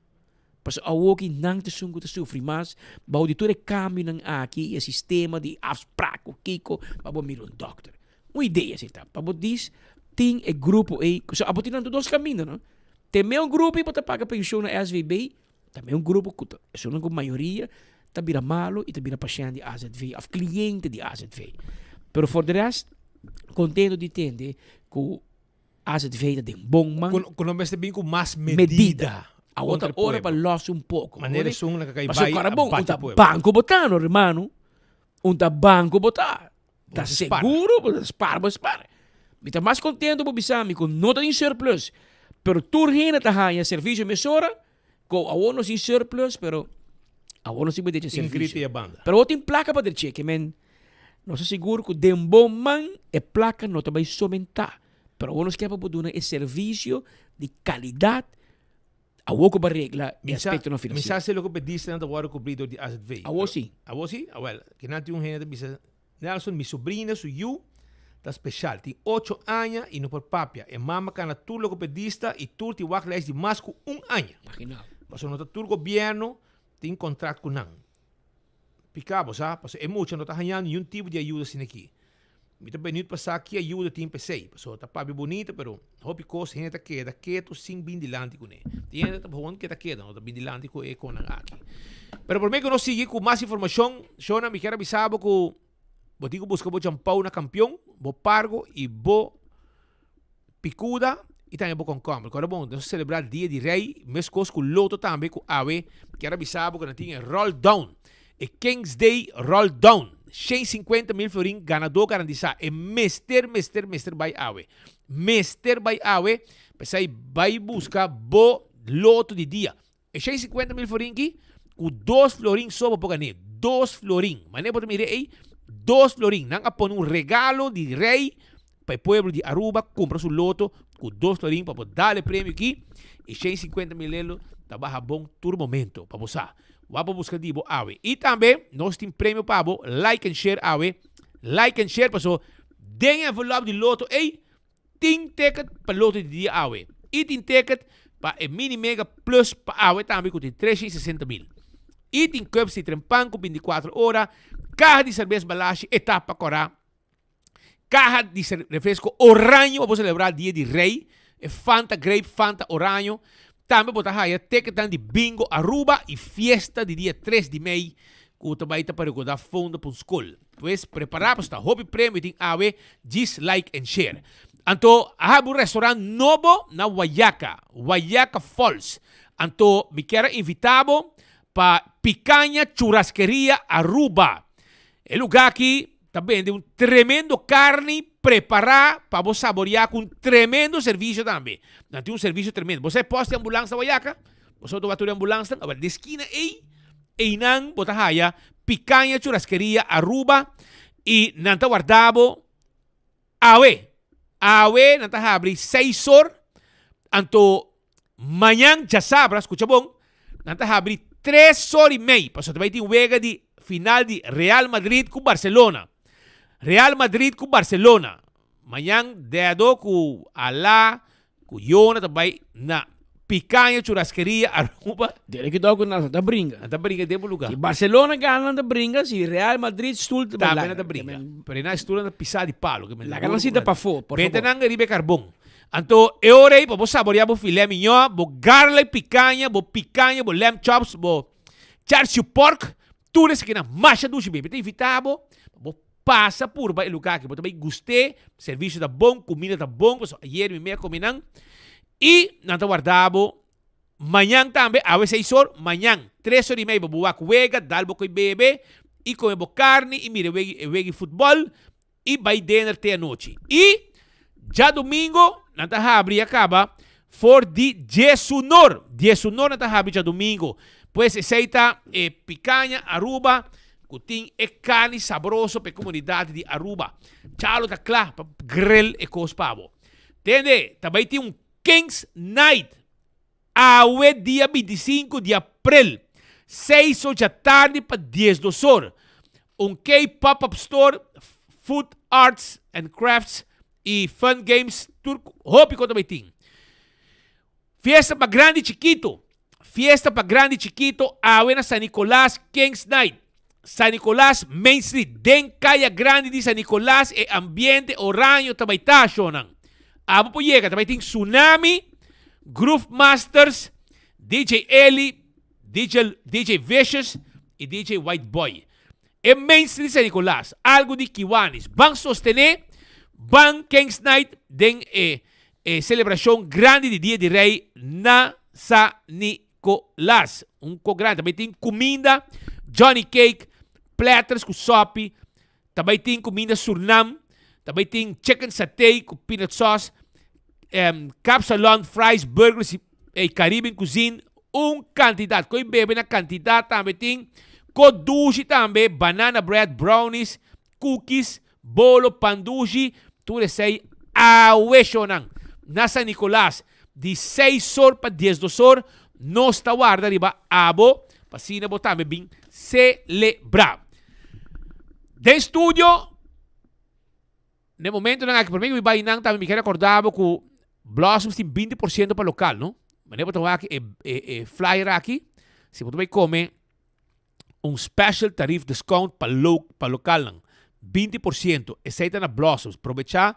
Pasobra awoki nan ta esun ku ta sufri mas bou di tur e kambionan aki i e sistema di afsprak ku kiko pa bo mira un dòkter. Un idea si ta pa bo dis tin e grupo ei, pasobra abo tin nan tur dos kaminda no. Te me un grupo ei bo ta paga penshon na SVB, ta me un grupo ku ta esunnan ku mayoria ta bira malo i ta bira pashènt di AZV òf kliente di AZV. Pero for de rest kontento di tende ku AZV ta den bon man. Ku no mester bin ku mas medida. Awor ta ora pa los un poko. Manera esun la kai bai a bati pueblo. Banko bo ta no hermano. Un ta banko bo ta. Ta seguro bo ta spar bo spar. Mi ta mas kontento bo bisa mi ku no ta tin surplus. Pero tur hende ta haña servisio mesora. Ku awor nos tin surplus pero awor nos tin por derecho servisio. Pero awor tin plaka pa dreche ke men nos ta sigur ku den bo man e plaka no ta bai somentá. Pero awor nos ke pa bo duna e servisio di kalidat awor ku bo a regla e aspektonan Mi finansiero. sa si loke pediste nan ta wòrdu kubrí dor di AZV. Awor si. Awor si? Awèl, kinan tin un hende ta bisa Nelson, mi sobrina su yu ta special. Tin ocho aña y no por papia. E mama cana tur logopedista y tur tin wachtlijst di mas cu un aña. Imagina. Pasobra no ta tur gobierno tin contract cu nan. Pica bo sa, pasobra e mucha no ta hañando niun tipo di ayuda asina aki. Mi ta beniut pa sa ki ayuda tin p'esey. Pasobra ta papia bunita pero hopi cos hende ta keda keto sin bin dilanti cune. Tin hende ta gewoon keda keda, no ta bin dilanti cu e conan aki. Pero prome cu nos sigui cu mas informacion, Shona, mi kier a bisa bo cu bo tin cu busca bo champou na Campeon, bo pargo y bo picuda y tambe bo concomber. Corda bon, nos a celebra Dia di Rey, mescos cu Lotto tambe cu awe kier a bisa bo cu nan tin e roll down, e Kings Day roll down, 150 mil florin ganador garantisa. E mester, mester, mester bay awe. Mester bay awe, p'esey bay busca bo Lotto di dia. E 150 mil florin ki, ku dos florin so bo por gané. Dos florin. Manera bo ta mira ei, dos florin. Nan a pone un regalo di rei. pa e pueblo di Aruba cumpra su loto cu dos florin pa bo dal e premio aki y 150 mil lelo ta baha bon tur momento pa bo sa. Wak bo busca di bo awe. Y tambe nos tin premio pa bo, like and share awe, like and share paso den envelop di loto ey tin ticket pa loto di dia awe y tin ticket pa e mini mega plus pa awe tambe cu tin 360 mil. Y tin cups di trempan cu 24 ora, caha di cerbes Balashi etapa cora. Caha di refresco oraño pa bo celebra dia di Rey, e Fanta Grape, Fanta Oraño. Tambe bo ta haya ticketnan di Bingo Aruba y fiesta di dia 3 di mei cu ta bay ta pa recorda fondo pa un scol. Pues prepara pasobra ta hopi premio tin awe, djis like and share. Anto a habi un restaurant nobo na Wayaca, Wayaca Falls. Anto mi kier a invita bo pa Picaña Churrasqueria Aruba. E lugar aki Ta bende un tremendo carni prepara pa bo saborea cu un tremendo servicio tambe. Nan tin un servicio tremendo. Bo sa e post di ambulans na Wayaca? Bo sa unda tur e ambulansnan? Awel, di esquina ey, eynan bo ta haya Picaña Churrasqueria Aruba y nan ta warda bo awe. Awe nan ta habri seis or, anto mañan djasabra, scucha bon, nan ta habri tres or y mei, pasobra ta bay tin wega di final di Real Madrid cu Barcelona. Real Madrid cu Barcelona. Mañan Dedo cu Ala cu Yona ta bay na Picaña Churrasqueria Aruba. Dere ki dòk nan ta bringa. Nan ta bringa den bo lugar. Si Barcelona gana nan ta bringa, si Real Madrid stoel ta Tambe nan ta bringa. Pero e nan stoel nan ta pisa di palo. Laga nan sinta pafó, por favor. Benta nan riba e carbon. Anto e ora ei pa bo saboreá bo filé mignon, bo garlic picaña, bo picaña, bo lamb chops, bo char siu pork, tur esakinan masha dushi baby. Ta invitá bo pa bo pasa purba e lugá aki. Bo ta bai gust'é, servisio ta bon, kuminda ta bon, pasobra ayer mi mei a kome nan. I nan ta warda bo mañan tambe, awe seis or, mañan tres or i mei bo bo wak wega, dal bo koi bebe i kome bo karni i mira e wega di futbòl. i bai dinner te anochi. I djadumingo nan ta habri a kaba for di diesunor. Diesunor nan ta habri djadumingo. Pues esei ta e Picaña Aruba ku tin e karni sabroso pa e komunidat di Aruba. Chalo ta kla pa grill e kos pa bo. Tende, ta bai tin un Kings Night Awe dia 25 di april, seis or djatardi pa diesdos or, un K-pop-up store, food, arts and crafts y fun games tur hopi con ta bay tin. Fiesta pa grandi y chikito, Fiesta pa grandi y chikito awe na San Nicolas Kings Night. San Nicolas Main Street, den Caya Grandi di San Nicolas e ambiente oraño ta bay ta shownan. Abo por yega, ta bay tin Tsunami, Groove Masters, DJ Eli, DJ, DJ Vicious y DJ White Boy. E Main Street di San Nicolas, algo di Kiwanis. Ban sostene, ban Kings Night den e, e celebracion grandi di Dia di Rey na San Nicolas. Un ko grandi. Ta bay tin cuminda, Johnny Cake, platters cu sopi, Ta bai tin kuminda Surnam, ta bai tin chicken satay ku peanut sauce, um, kapsalon, fries, burgers y Caribbean cuisine, un kantidat. Koi bebe na kantidat tambe tin. Ko dushi tambe, banana bread, brownies, cookies, bolo, pan dushi, tur esei awe shownan. Na San Nicolas, di seis or pa diesdos or, nos ta warda riba abo, pa asina bo tambe bin celebra. Den studio, na e momentonan aki, prome ku mi bai nan tambe mi kier akorda bo ku Blossoms tin 20% pa lokal, no? Manera bo ta wak e, e, e flyer aki, si bo ta bai kome un special tarief discount pa lo, pa lokalnan, 20%, esei ta na Blossoms. Probecha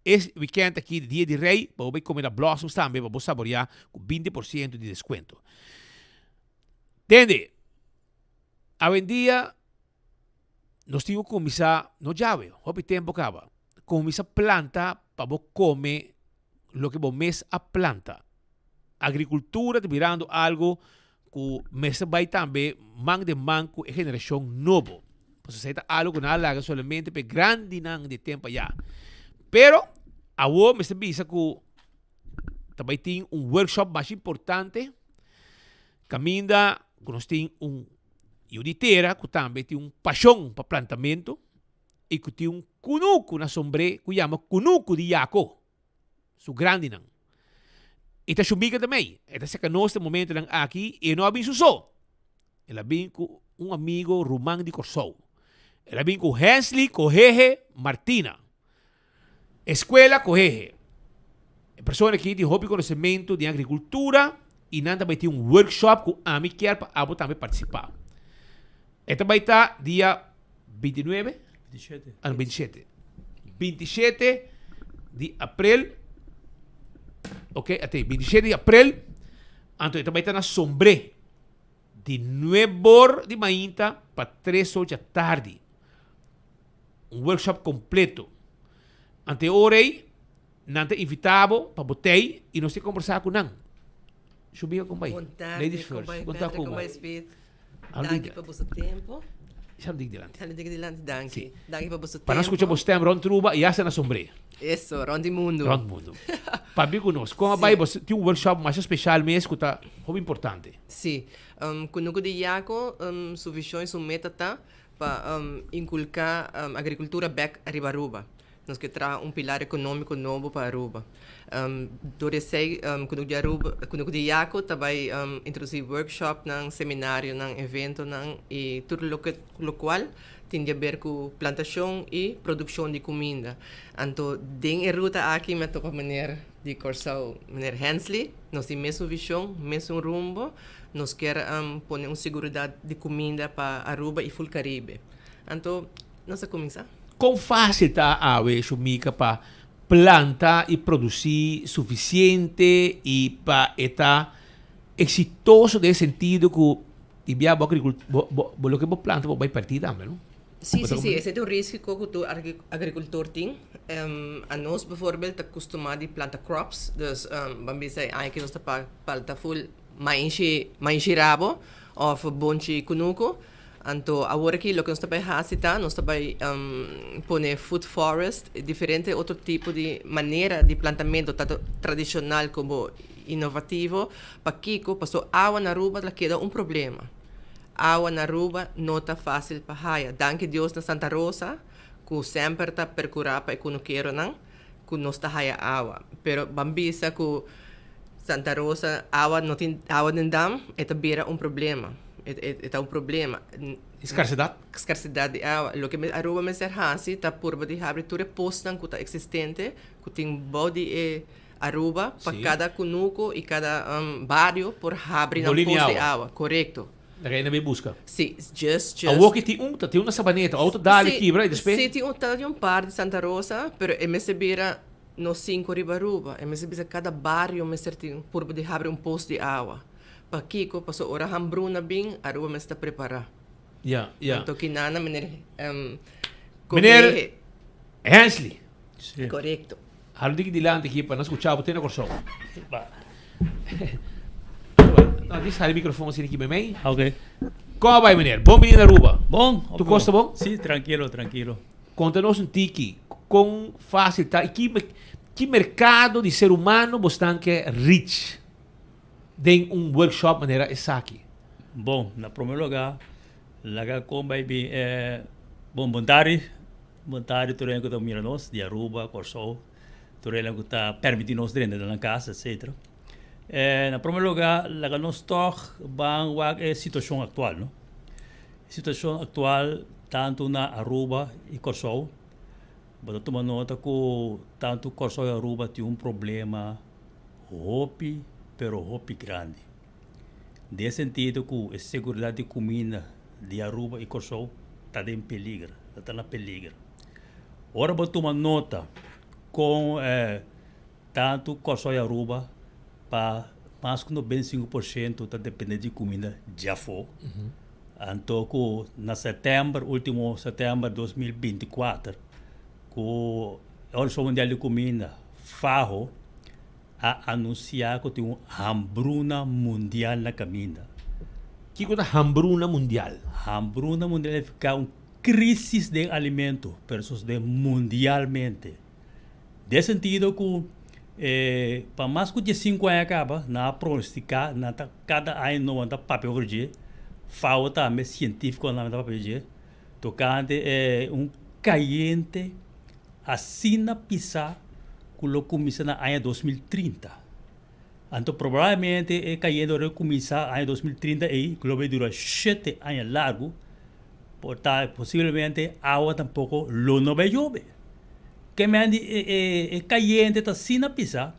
e weekend aki di Dia di Rey pa bo bai kome na Blossoms tambe pa bo saborea ku 20% di deskuento. Tende, Awendia nos tin ku kuminsá, no djawe, hopi tempu kaba, kuminsá planta pa bo kome loke bo mes a planta. Agrikultura ta birando algu ku mester bai tambe man den man ku e generashon nobo. Pasobra esei ta algu ku nan a laga solamente pa e grandinan di e tempu ayá. Pero awor mester bisa ku ta bai tin un workshop masha importante Kaminda ku nos tin un yu di tera ku tambe tin un pashon pa plantamentu. i ku tin un kunuku na sombré ku yama Kunuku di Yako, su grandinan. I ta Shumika tamei. E ta seka nos den momentonan aki i e no a bin su so. El a bin ku un amigo ruman di Kòrsou. El a bin ku Hensley Kohehe Martina. Escuela Kohehe. E persona aki tin hopi konosementu den agrikultura i nan ta bai tin un workshop ku ami kier pa abo tambe partisipá. E ta bai ta dia 29? 27. Ah, no, 27. 27 di aprel. Ok, ate, 27 di aprel. Anto e ta bai ta na Sombré. Di nuebor di mainta pa tres or dja tardi. Un workshop completo. Ante e ora ei, nan ta invita bo pa bo tei y nos ta conversa cu nan. Shubiga con bai. Bon tarde, Ladies con first. bai Con ta Patrick, con como. bai Speed. Halo Danki dik pa boso tempo. Halo dik dilanti. Halo dik dilanti, danki. Si. Danki pa boso Pa nan scucha tempo. bo stem rond Aruba y hasta na Sombré. Eso, rond di mundo. Rond mundo. Papia cu nos. Con a Si. bai bo tin un workshop masha special mes cu ta hopi importante. Si. Cunucu di Yaco su vision y su meta ta pa inculca agricultura bek ariba Aruba. Nos ke traha un pilar economico nobo pa Aruba. Door esey Cunucu di Aruba, Cunucu di Yaco ta bay introduci workshopnan, seminarionan, eventonan y tur loke locual tin di haber cu plantacion y produccion di cuminda. Anto den e ruta aki mi a topa meneer di Corsou, meneer Hensley. Nos tin mesun vision, mesun rumbo. Nos kier pone un seguridad di cuminda pa Aruba y ful Caribe. Anto nos a cuminsa. Kon fásil ta awe, Shumika, pa planta i produsí sufisiente i pa e ta eksitoso den e sentido ku di bia bo bo bo loke bo planta bo bai pèrdí tambe, no? Sí, sí, sí, esei ta un rísiko ku tur agrikultor tin. Anos bivoorbeeld ta kustumá di planta crops, dus ban bisa e aña aki nos ta planta ful Mainshi, mainshi rabo of bonchi kunuku. Anto awor aki loke nos ta bai hasi ta nos ta bai pone food forest, diferente otro tipo di manera di plantamento tanto tradishonal komo inovativo. Pakiko? Paso awa na Aruba ta keda un problema. Awa na Aruba no ta fásil pa haya. Danki Dios na Santa Rosa ku semper ta perkurá pa e kunukeronan. ku nos ta haya awa. Pero ban bisa ku Santa Rosa awa no tin awa den dam, e ta bira un problema. E e ta un problema. Skarsedat? Skarsedat di awa. Loke Aruba mester hasi ta purba di habri tur e posnan ku ta eksistente, ku tin bou di e Aruba, pa kada kunuku i kada bario por habri nan pos di awa. Korekto. Ta kaya na bay buska. Si, just, just. Awor ki tin un, ta tin un na Sabaneta, auto dale kibra y despues. Si, tin un, ta tin un par di Santa Rosa, pero e mester bira no cinco riba Aruba. E mester bisa cada bario mester tin purba di habri un pos di awa. Pakiko? Pasobra ora hambruna bin, Aruba mester ta prepara. Ya, ya. Anto kinana meneer Meneer Hensley. Si. Korekto. Halu diki dilanti aki pa nos skucha bo te na Kòrsou. No, dis hali microfoon asina aki mei. Ok. Kon a bai meneer? Bon bini na Aruba. Bon. Tur kos ta bon? Si, trankilo, trankilo. Konta nos un tiki kon fásil ta i ki ki merkado di ser humano bo stan ke reach den un workshop manera esaki? Bon, na prome lugar laga kon bai bin e bon bon tardi. Bon tardi tur hende ku ta mira nos di Aruba, Kòrsou, tur hende ku ta permití nos drenta den nan kas, etsetera. Na prome lugá laga nos tòg ban wak e situashon aktual, no. E situashon aktual tantu na Aruba i Kòrsou, bo ta tuma nota ku tantu Kòrsou i Aruba tin un problema hopi pero hopi grandi. Den e sentido ku e seguridat di kuminda di Aruba i Kòrsou ta den peliger, ta na peliger. Ora bo tuma nota kon tantu Kòrsou i Aruba pa mas ku 95 por shento ta depende di kuminda djafó, anto ku na sètèmber, último sètèmber 2024, ku e Organisashon Mundial di Kuminda, FAO, a anunsiá ku tin un hambruna mundial na kaminda. Kiko ta hambruna mundial? Hambruna mundial nifiká un krísis den alimento, pero sosodé mundialmente. Den sentido ku pa mas ku diesinku aña kaba nan a pronostiká, nan ta kada aña nobo nan ta papia over dje, FAO tambe, sientífikonan tambe ta papia dje, tokante un. kayente asina pisá ku lo kuminsá na aña 2030. Anto probablemente e kayente ora kuminsá aña 2030 ei, ku lo bai dura shete aña largu, por ta posiblemente awa tampoko lo no bai yobe. Ke men di e kayente ta asina pisá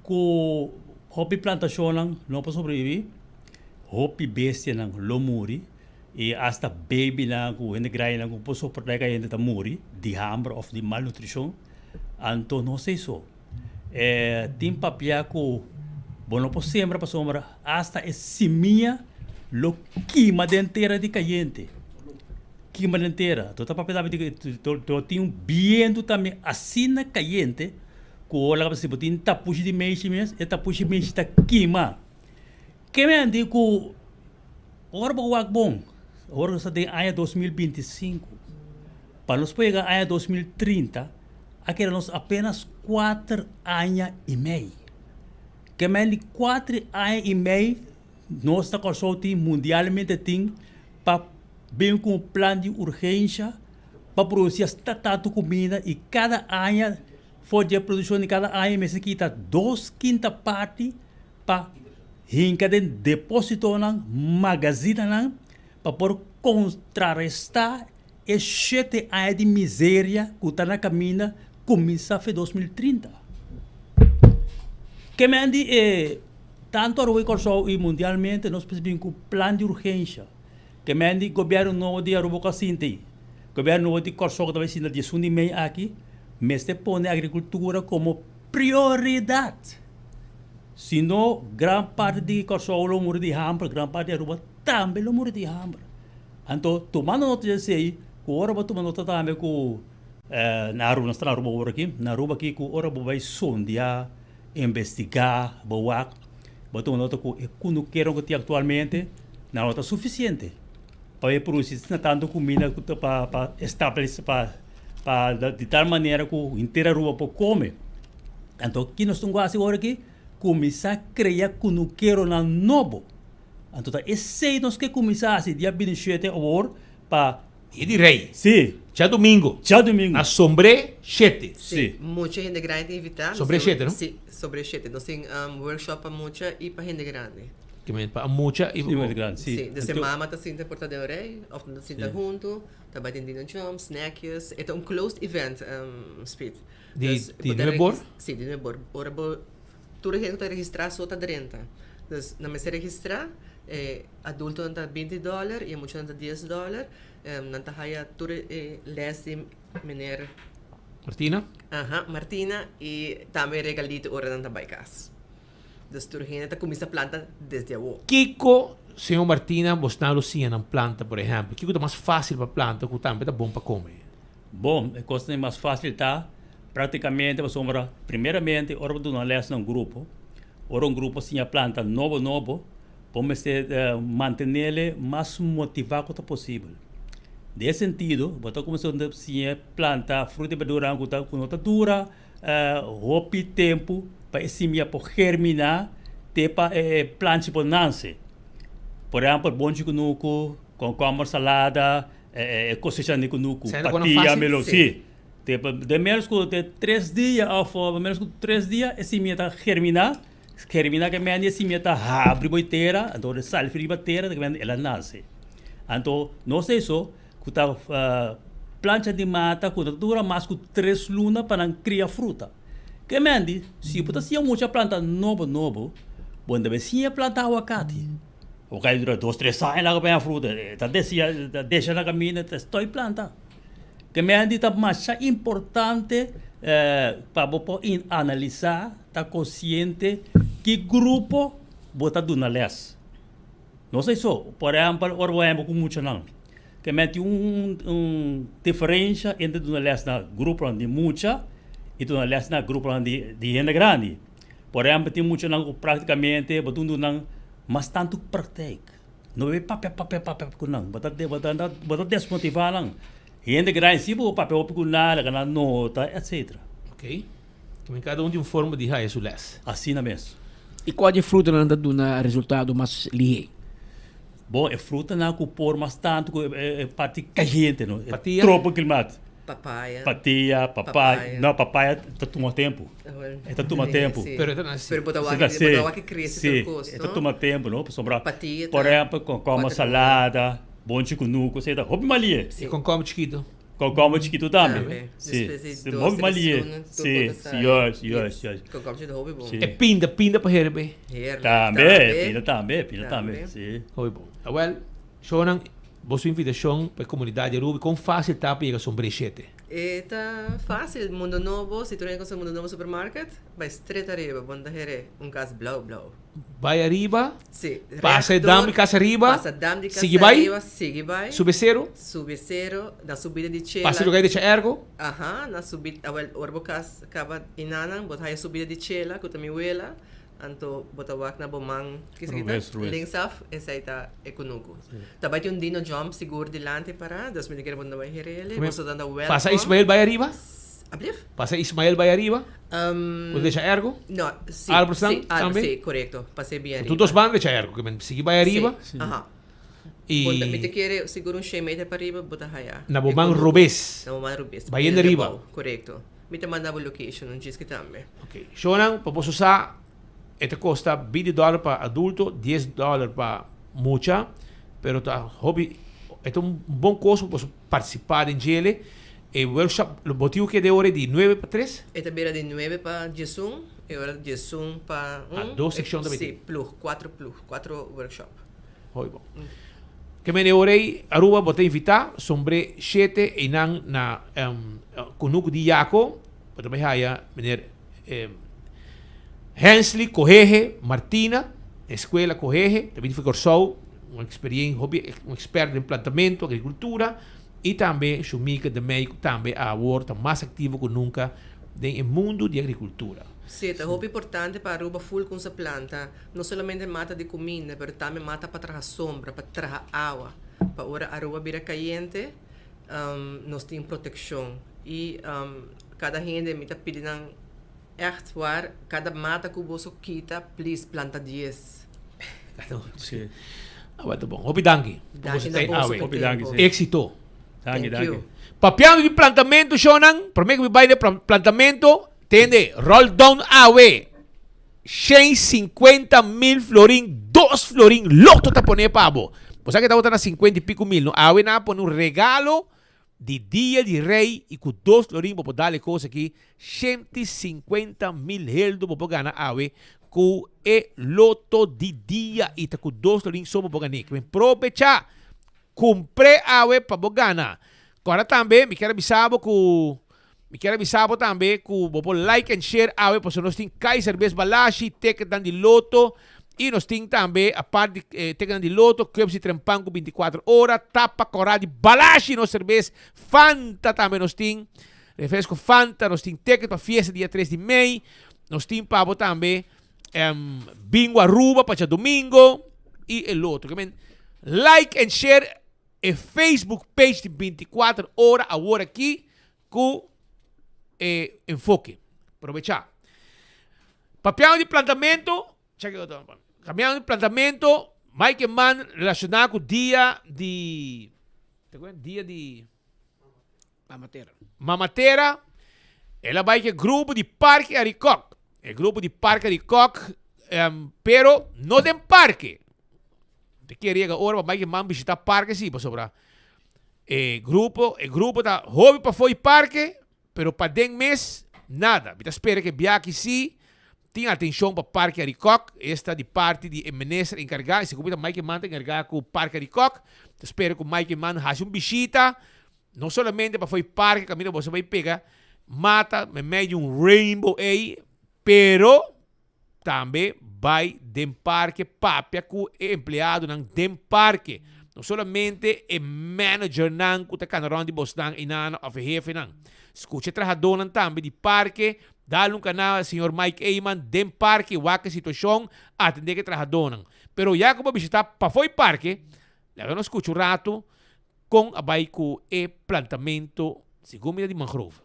ku hopi plantashonnan no por sobreviví, hopi bestianan lo muri i asta babynan ku hende grandinan ku por soportá e kayente ta muri di hamber òf di malnutrishon. Anto no esei so. E tin papia ku bo no por sembra pasobra asta e simia lo kima den tera di kayente. Kima den tera. To ta papia tambe di to tin un bientu tambe asina kayente ku ora si bo tin tapushi di meishi mes e tapushi meishi ta kima. Ke men di ku ora bo wak bon ora nos ta den aña 2025 pa nos por yega aña 2030 a keda nos apenas kuater aña i mei. Ke men di kuater aña i mei nos na Kòrsou tin mundialmente tin pa bin ku un plan di urgensha pa produsí asta tantu kumida i kada aña for di e produkshon di kada aña mester kita dos kinta parti pa hinka den depositonan, magazinanan pa por kontrarestá e shete aña di miseria ku ta na kaminda kuminsá fe 2030. Ke men di e tantu Aruba i Kòrsou i mundialmente nos mester bin ku plan di urgensha. Ke men di gobièrnu nobo di Aruba ku a sinti, gobièrnu nobo di Kòrsou ku ta bai sinta diesun di mei aki mester pone agrikultura komo prioridat. Si no gran parti di Kòrsou lo muri di hamber, gran parti di Aruba tambe lo muri di hamber. Anto tumando nota di esei, ku ora bo tuma nota tambe ku na Aruba, nos ta na Aruba awor aki, na Aruba aki ku ora bo bai sondia, investigá, bo wak, bo tuma nota ku e kunukero ku tin aktualmente nan no ta sufisiente pa e produsí asina tantu kumida ku ta pa pa establesé pa pa di tal manera ku henter Aruba por kome. Anto ki nos tin ku hasi awor aki? Kuminsá krea kunukeronan nobo. Anto ta esei nos ke kuminsá hasi dia bintishete awor pa. Dia di Rei. Sí. Djadumingu. Djadumingu. Na sombré shete. Sí. Mucha hende grandi ta invitá. Sombré shete, no? Sí, sombré shete. Nos tin workshop pa mucha i pa hende grandi. Ke men pa mucha i. I hende grandi, sí. Sí. Dus e mama ta sinta por ta den rei òf nan ta sinta huntu, ta bai den dinner jump, snackjes. E ta un closed event, Speed. Di di nuebor? Sí, di nuebor. Ora bo Tur e hende ku ta registrá so ta drenta. Dus nan mester registrá, e adultonan ta binti dòler i e muchanan ta dies dòler. Nan ta haya tur e lès di meneer. Martina? Aha, Martina i tambe regalito ora nan ta bai kas. Dus tur hende ta kuminsá planta desde awor. Kiko, señor Martina, bosnan lo siña nan planta, por ehèmpel? Kiko ta mas fásil pa planta ku tambe ta bon pa kome? Bon, e kosnan mas fásil ta práktikamente pasobra primeramente ora bo duna lès na un grupo, ora un grupo siña planta nobo nobo, bo mester mantenele mas motivá ku ta posibel. Den e sentido, bo ta kuminsá siña planta fruta i berduranan ku ta ku no ta dura hopi tempu pa e simia por germiná te pa e planchi por nanse. Por ehèmpel, bonchi kunuku, kòkòmber salada. E cosecha di kunuku, patia, melon, si. Den menos ku tres dia of menos ku tres dia e simia ta germiná. Germiná ke mende e simia ta habri bo e tera, anto ora e sali riba tera ta kemende el a nase. Anto no esei so ku ta plancha di mata ku ta dura mas ku tres luna pa nan kria fruta. Ke mende si bo ta siña mucha planta nobo nobo bo debe siña planta awakati. Bo kai dura dos tres aña laga paña fruta e ta desia ta desha na kaminda ta stoi planta. Ke menti ta masha importante pa bo por analisa ta konsiente ki grupo bo ta duna les. No esei so, por ehèmpel ora bo hèmber ku muchanan ke menti un un diferensha entre duna les na gruponan di mucha i duna les na gruponan di hende grandi. Por ehèmpel tin muchanan ku praktikamente bo ta duna nan Mas tantu praktijk. No bay papia papia papia ku nan. Bo ta bo ta bo ta desmotivá nan. Hende grandi si bo papia hopi ku nan, laga nan nota, etcetera. Ok. Kimen kada un tin un forma di haya su les. Asina mes. I kua di e frutanan ta duna resultado mas lihé? Bon, e frutanan ku por mas tantu ku e parti kayente, no? Patia? E tropo klimat. Papaya. Patia, papaya. No, papaya ta tuma tempo. E ta tuma tempo. Pero e ta nasi. Pero bo ta wak, bo ta wak e crece tur cos, no? E ta tuma tempo, no? Pasobra, por ehempel, komkomber salada, bonchi kunuku, esei ta hopi malie. I komkomber chikito. Komkomber chikito tambe. Si. Hopi malie. Si, si, juist, juist, juist. Komkomber chikito hopi bon. E pinda, pinda pa herbe. Tambe, pinda tambe, pinda tambe, si. Hopi bon. Awel, Shownan, boso invitashon pa e komunidat di Aruba i kon fásil ta pa yega Sombré shete? E ta fásil, Mundo Nobo, si tur hende konosé Mundo Nobo Supermarket, bai stret ariba, bo no ta heré un kas blou blou. Bai ariba, Si, pasa e dam di kas ariba, pasa dam di kas sigui bai, ariba, sigui bai, subi e seru, subi e seru, na subida di Chela, pasa e lugar di decha ergo. Aha, na subida, awel ora bo kas kaba inanan, bo ta haya subida di Chela ku ta mi wela, Anto bo ta wak na bo man linksaf, esei ta e kunuku. Ta bai tin un dino jump sigur dilanti para, dus mi ta kere bo no bai herele, boso ta welkom. Pasa Ismael bai ariba? Ablief? Pasa Ismael bai ariba? Bo ta decha ergo? No, si. Albert's tambe? Si, korekto. Pas'é bien ariba. Tur dos banda decha ergo, ke men sigui bai ariba. Si, aha. I. Mi ta kere sigur un shen meter pa riba bo ta haya. Na bo man robes. Na bo man robes. Bayendo riba. Korekto. Mi ta manda bo location un djis ki tambe. Ok. Shownan, pa boso sa, e ta kosta binti dòler pa adulto, dies dòler pa mucha, pero ta hopi, e ta un bon kos pa boso partisipá den djele. E workshop, lo bo tin ku keda e ora di nuebe pa tres? E ta bira di nuebe pa diesun, e ora diesun pa un. Ah, dos sekshon ta Si, plug, kuatro plug, kuatro workshop. Hopi bon. Ke mene ora ei Aruba bo ta invitá sombre shete einan na Kunuku di Yako bo ta bai haya meneer Hensley Cohehe Martina escuela Cohehe ta bini for Kòrsou un experien hopi un expert den plantamento agricultura y tambe Shumika de Mey ku tambe awor ta mas aktivo ku nunka den e mundu di agricultura. Sí, ta hopi importante pa Aruba full kunsa planta. No solamente mata di cuminda, pero tambe mata pa traha sombra, pa traha awa. Pa ora Aruba bira cayente, nos tin proteccion. Y cada hende mi ta pidi nan echt waar, cada mata cu boso kita, please planta dies. Sí. Awel ta bon. Hopi danki. Danki na boso pa Hopi danki, tempo. sí. Éxito. Danki, Thank danki. you. Papiando di plantamento, shownan, prome cu mi bai den plantamento, tende, roll down awe. 150 mil florin, dos florin loto ta pone pa bo. Bo sa ke tabata na 50 y pico mil, no? Awe nan a pone un regalo di dia di rey y cu dos florin bo por dal e cos aki, 150 mil heldo bo por gana awe cu e loto di dia y ta cu dos florin so bo por gane. Ke men probecha, cumpre awe pa bo gana. Cora tambe mi kier a bisa bo cu Mi kier a bisa bo tambe ku bo por like and share awe pasobra nos tin Kaiser Bes Balashi, ticketnan di loto y nos tin tambe apart di ticketnan di loto, cups di trempan ku 24 ora, tapa kora di Balashi nos serbes, Fanta tambe nos tin, refresco Fanta, nos tin ticket pa fiesta dia 3 di mei, nos tin pa bo tambe bingo Aruba pa djadomingo y e loto. Like and share E Facebook page di 24 ora awor aki ku e enfoke. Probecha. Papiando di plantamento, check it out. Papiando di plantamento, Mike Eman relaciona ku dia di, dia di Mamatera. Mamatera, el a bai ku e grupo di Parke Arikok. E grupo di Parke Arikok, um, pero no den parke. Te kere yega ora pa bai ku man bishita parke si, pasobra e grupo, e grupo ta hopi pafó di parke, pero paden mes nada. Mi ta spera ku e biaha aki si tin atenshon pa Parke Arikok, esta di parti di e minister enkargá, i segun mi ta Mike Eman ta enkargá ku Parke Arikok. Ta spera ku Mike Eman hasi un bishita No solamente pa fo'i parke kaminda boso bai pega mata meimei di un rainbow ei, pero tambe bai den parke papia ku e empleadonan den parke. No solamente e managernan ku ta kana rònt di bosnan einan òf e hefenan. Skucha e trahadónan tambe di parke, dal un kana señor Mike Eman den parke wak e situashon, atendé ku e trahadónan. Pero ya ku bo bishitá pafó e parke, laga nos skucha un ratu Kon a bai ku e plantamento segun mida di mangrove?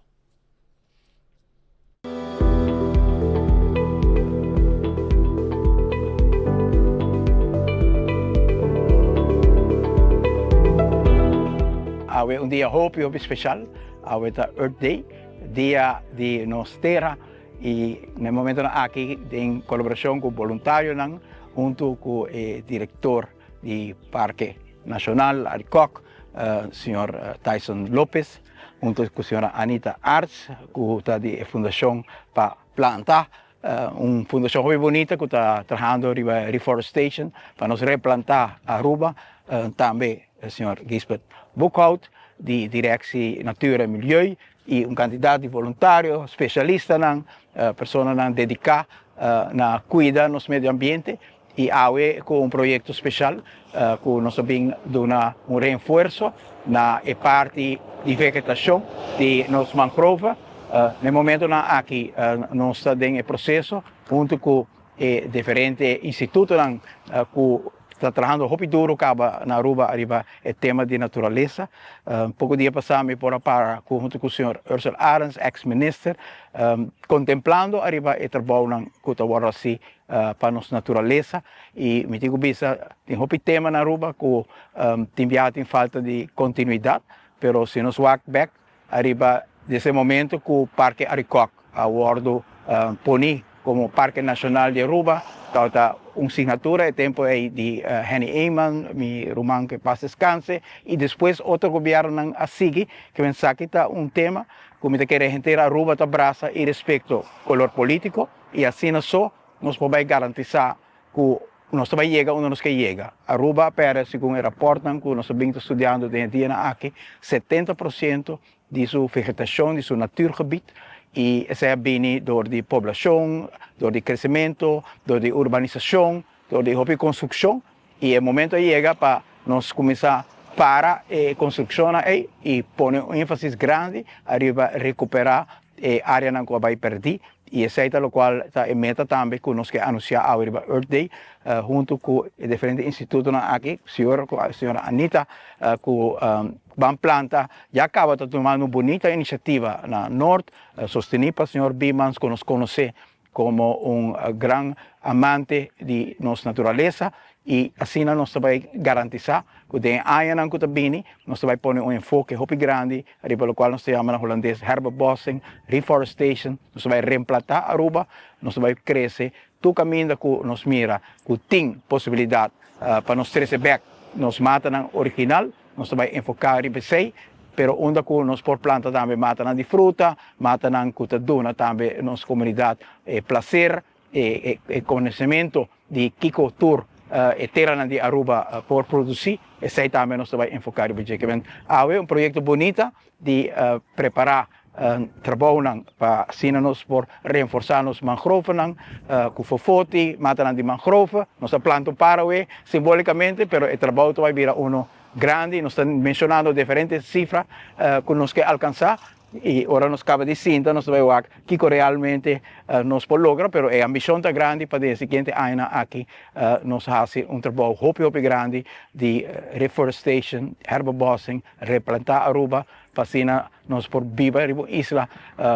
Awe un dia hopi hopi special, awe ta Earth Day, dia di nos tera y na e momentonan aki den colaboracion cu boluntarionan hunto cu e director di Parke Nacional Arikok, señor Tyson Lopez, hunto cu señora Anita Arts cu ta di e fundacion pa planta Un fundacion hopi bunita cu ta trahando riba reforestation pa nos replanta Aruba. Tambe señor Gisbert Boekhout di Directie Natuur en Milieu y un cantidad di voluntario, specialistanan, personanan dedica na cuida nos medio ambiente y awe cu un proyecto special cu nos ta bin duna un reenfuerzo na e parti di vegetacion di nos mangrove. Na e momentonan aki nos ta den e proceso hunto cu e diferente institutonan cu ta trahando hopi duro caba na Aruba ariba e tema di naturalesa. Poco dia pasa mi por a para cu hunto cu señor Ursel Arends, ex minister, contemplando ariba e trabounan cu ta wordo haci pa nos naturalesa y mi tin cu bisa tin hopi tema na Aruba cu tin biaha tin falta di continuidad pero si nos wak bek ariba desde e momento cu Parke Arikok a wordo poni como Parke Nacional di Aruba tabata un signatura e tempo ey di Henny Eman mi ruman cu paz descanse y despues otro gobiernonan a sigui ke men sa ki ta un tema cu mi ta kere henter Aruba ta brasa irespecto color politico. I asina so nos por bai garantisá ku nos ta bai yega unda nos ke yega. Aruba a pèrdè, segun e rapòrtnan ku nos a bin ta studiando den e dianan aki, 70 por siento di su vegetashon, di su natuurgebied, i esei a bini dor di poblashon, dor di kresementu, dor di urbanisashon, dor di hopi konstrukshon. I e momento a yega pa nos kuminsá para e konstrukshonnan ei i pone un énfasis grandi ariba rekuperá e áreanan ku a bai pèrdí. I esei ta lokual ta e meta tambe ku nos ke anunsiá awe riba Earth Day huntu ku e diferente institutonan aki, sigur ku señora Anita ku Ban Planta ya kaba ta tumando un bunita inisiativa na Noord, sostení pa señor Biemans ku nos konosé komo un gran amante di nos naturalesa i asina nos ta bai garantisá ku den e añanan ku ta bini nos ta bai pone un enfoke hopi grandi riba lokual nos ta yama na hulandes herbebossing, reforestation, nos ta bai remplatá Aruba, nos ta bai krese tur kaminda ku nos mira ku tin posibilidat pa nos trese bèk nos matanan original. Nos ta bai enfoká riba esei, pero unda ku nos por planta tambe matanan di fruta, matanan ku ta duna tambe nos komunidat e plaser, e konosementu di kiko tur e teranan di Aruba por produsí, esei tambe nos ta bai enfoká riba dje. Kimen awe un proyekto bunita di prepará trabounan pa asina nos por reforsá nos mangrovenan ku fofoti, matanan di mangrove. Nos a planta un par awe simbolikamente, pero e trabou ta bai bira uno grandi. Nos ta menshonando diferente sifra ku nos ke alkansá i ora nos kaba di sinta nos ta bai wak kiko realmente nos por logra, pero e ambishon ta grandi pa den e siguiente añanan aki nos hasi un trabou hopi hopi grandi di reforestation, herbebossing, replantá Aruba pa asina nos por biba riba un isla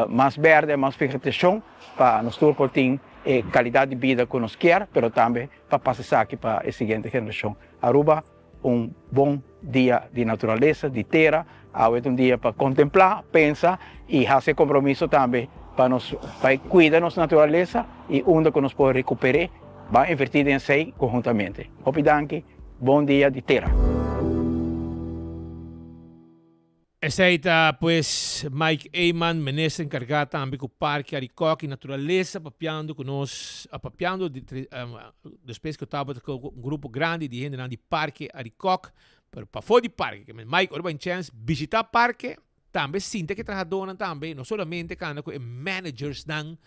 mas berde, mas vegetashon, pa nos tur por tin e kalidat di bida ku nos kier, pero tambe pa pasa esaki pa e siguiente generashon. Aruba, un bon dia di naturalesa, di tera. Awe ta un dia pa kontemplá, pensa i hasi e kompromiso tambe pa nos bai kuida nos naturalesa i unda ku nos por rekuper'é, ban invertí den esei konhuntamente. Hopi danki, bon dia di tera. Esei ta pues Mike Eman, minister encarga tambe cu Parke Arikok y Naturalesa papiando cu nos, papiando despues cu tabata cu un grupo grandi di hendenan di Parke Arikok, pero pafo di parke. Mike, ora bo a chance bishita parke, tambe sinta cu e trahadornan tambe, no solamente cana cu e managersnan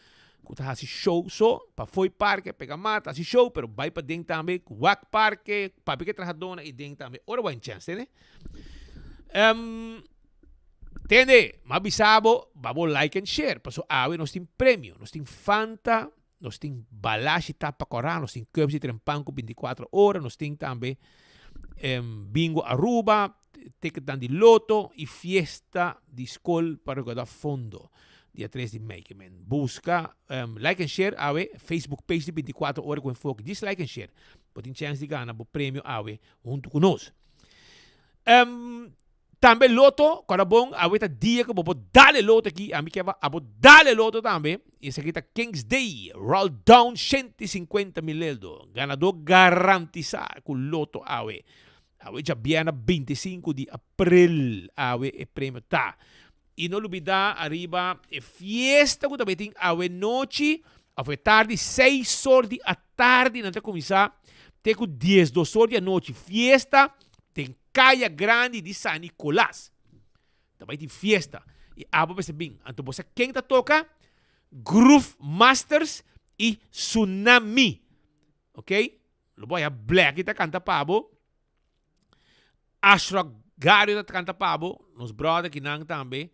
cu ta haci show so, pafo di parke, pega mata, haci show, pero bay paden tambe, wak parke, papia cu e trahadornan y den tambe. Ora bo a chance, tende? Um, tende, m'a bisa bo, ba bo like and share, paso awe nos tin premio, nos tin Fanta, nos tin Balashi tapa kora, nos tin Cubs di Trempan ku 24 ora, nos tin tambe um, Bingo Aruba, ticketnan di loto y fiesta di skol pa recaudá fondo dia 3 di mei. Men busca um, like and share awe Facebook page di 24 ora ku enfoke. Just like and share. Bo tin chance di gana bo premio awe hunto ku nos. Um, Tambe loto, kòrda bon, awe ta dia ku bo por dal e loto aki, ami ke abo dal e loto tambe, i esaki ta Kings Day, Roll Down 150 mil eldo, ganadó garantisá ku loto awe. Awe djabièrnè 25 di april awe e premio ta. I no lubidá ariba e fiesta ku ta bai tin awe nochi òf e tardi, seis or di atardi nan ta kuminsá te ku diesdos or di anochi, fiesta den Kaya Grandi di San Nicolas. Ta bai tin fiesta i abo mester bin. Anto bo sa ken ta toka? Groove Masters i Tsunami. Ok? Lo bo haya Blackie ta kanta pa bo. Ashraf Gario ta kanta pa bo. Nos brother kinan tambe.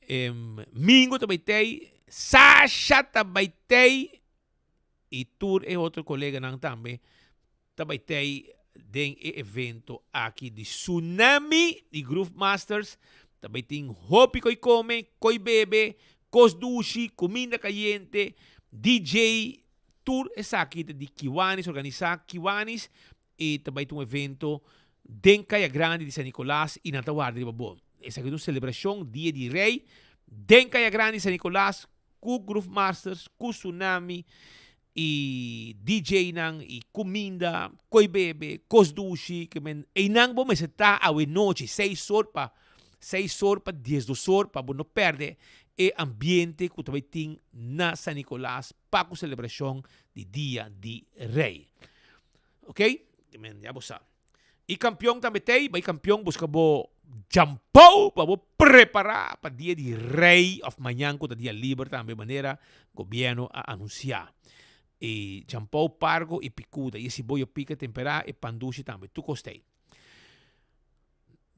Em, Mingo ta bai tei. Sasha ta bai tei. I tur e otro koleganan tambe ta bai tei den e evento aki di Tsunami di Groove Masters. Ta bai tin hopi koi kome, koi bebe, kos dushi, kuminda kayente, DJ, tur esaki ta di Kiwanis, organisá Kiwanis i ta bai tin un evento den Kaya Grandi di San Nicolas i nan ta warda riba bo. Esaki ta un selebrashon Dia di Rei den Kaya Grandi di San Nicolas ku Groove Masters, ku Tsunami i DJ nan i kuminda, koi bebe, kos dushi, ke men einan bo mester ta awe nochi seis or pa seis or pa diesdos or pa bo no perde e ambiente ku ta bai tin na San Nicolas pa ku selebrashon di Dia di Rei. Ok, men ya bo sa. I kampion tambe t'ei, bai kampion buska bo djampou pa bo prepará pa dia di rei òf mañan ku ta dia liber tambe manera gobièrnu a anunsiá. E djampou pargo i pikuda i e siboyo pika temperá e pan dushi tambe tur kos t'ei.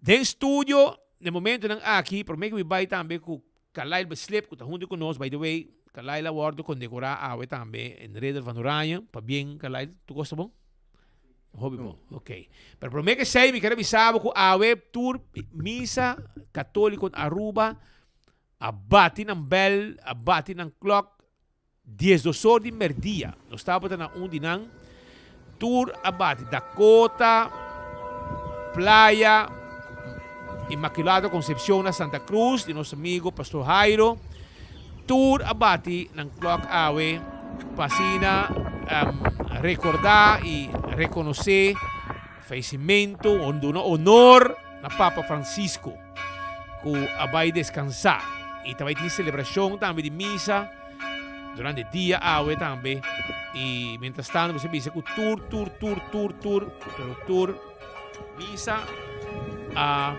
Den studio den momentonan aki promé ku mi bai tambe ku Carlyle Beslip ku ta huntu ku nos by the way Carlyle a wòrdu kondekorá awe tambe en Ridder van Oranje pabien Carlyle tur kos ta bon? Hopi bon ok pero promé ku esei mi ker a bisa bo ku awe tur misa katoliko na Aruba a bati nan bèl a bati nan klòk Diesdos or di merdia, nos tabata na un di nan. Tur a bati Dakota, Playa, Inmaculada Concepcion na Santa Cruz di nos amigo Pastor Jairo. Tur a bati nan klok awe pa asina um, recorda y reconoce fallecimento o duna honor na Papa Francisco ku a bai descansa. Y ta bai tin celebracion tambe di misa durante dia awe tambe. Y mientras tanto bo bisa ku tur tur tur tur tur pero tur misa a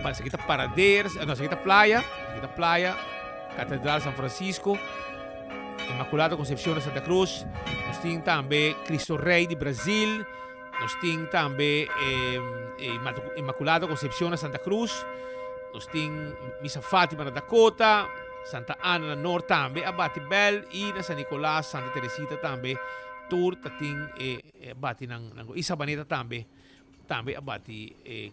parece que ta Paraders, no, esaki ta Playa, esaki ta Playa, Catedral San Francisco, Inmaculada Concepción de Santa Cruz, nos tin tambe Cristo Rey di Brasil, Nos tin tambe Inmaculada Concepcion na Santa Cruz. Nos tin Misa Fatima na Dakota, Santa Ana na Noord tambe a bati bel y na San Nicolas, Santa Teresita tambe tur ta tin e bati nan nan y Sabaneta tambe tambe a bati e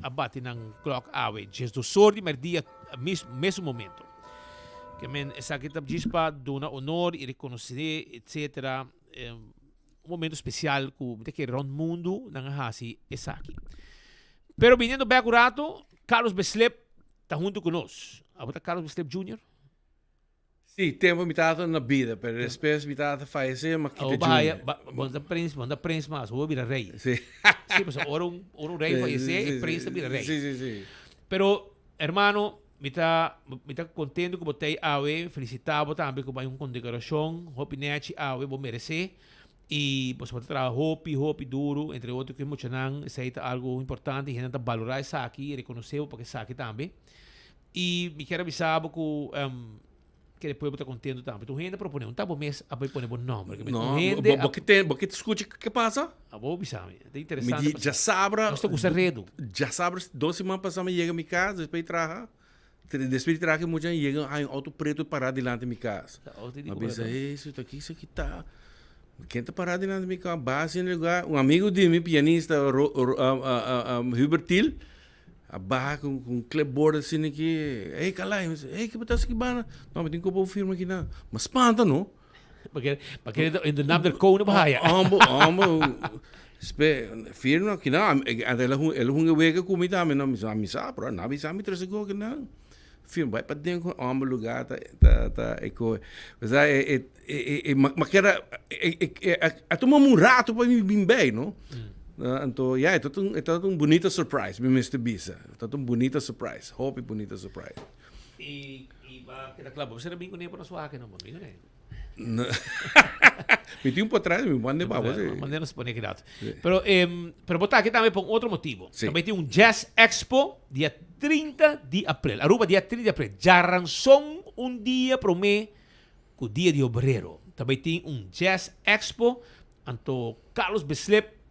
a bati nan klok awe diesdos or di merdia mes mesun momento. Ke men esaki ta djis pa duna honor y reconoce etcetera. Un momento special cu mi ta kere rond mundo nan a haci esaki. Pero biniendo bek un rato, Carlos Beslip ta hunto cu nos. Abo ta Carlos Beslip Junior? Sí, tempo mi tata na bida, pero despues mi tata fallece, m'a kita Junior. Bo no ta prins, bo no ta prins mas, bo a bira rey. Sí. Sí, pasobra ora un, ora un rey fallece, e prins ta bira rey. Sí, sí, sí. Pero, hermano, Mi ta mi ta contento cu bo ta awe, felicita bo tambe cu bo hay un condecoracion hopi nechi awe, bo merece y boso bo ta traha hopi hopi duro, entre otro cu e muchanan, esey ta algo importante y hende ta balora esaki y reconoce bo pa esaki tambe. Y mi kier a bisa bo cu kere pueblo ta contento tambe. Tur hende a propone, un ta bo mes a bay pone bo nomber. No, tur hende bo, bo, bo, bo ke scucha ke pasa? Abo bisa mi, ta interesante. Mi di djasabra. Nos ta gusta redu. Djasabra, dos siman pasa mi yega mi cas, despues di traha, despues di traha ki mucha yega hay un auto preto para dilanti mi cas. Mi bisa, hey, su ta ki, su ki ta? Ken ta para dilanti mi cas? Basi en lugar, un amigo di mi, pianista, Ro, Ro, um, um, um, Hubert Thiel, A baha ku un clipboard asina aki, Hey Kalai, mi bisa, hey ke bo ta hasi aki banda? No, mi tin ku bo firma aki nan. Ma spanta no. Paske, paske in de naam der koning bo haya. Hombo, hombo. Spe, firma ki nan, el a el a hunga wega ku mi tambe, no, mi sa, mi sa, pero nan a bisa mi trese go ki nan. Firma, bai paden ku homber lugar ta, ta, ta e koe. Osea, e, e, e, e, e, ma, ma keda, e, e, e, a, a tuma un rato pa mi bin bei, no? Anto, ya, e tabata un, e tabata un bunita surprise, mi mester bisa. E tabata un bunita surprise, hopi bunita surprise. I, i ba keda kla, bo mester a bin kuné pa nos wak, no? Bo a bin kuné? Mi tin un potret, mi manda pa bo. Manda nos pone kidat. Pero, eh, pero bo ta aki tambe pa un otro motibo. Sí. Tambe tin un Jazz Expo dia 30 di april. Aruba dia 30 di april. Djaranson un dia prome ku Dia di Obrero. Tambe tin un Jazz Expo. Anto Carlos Bislip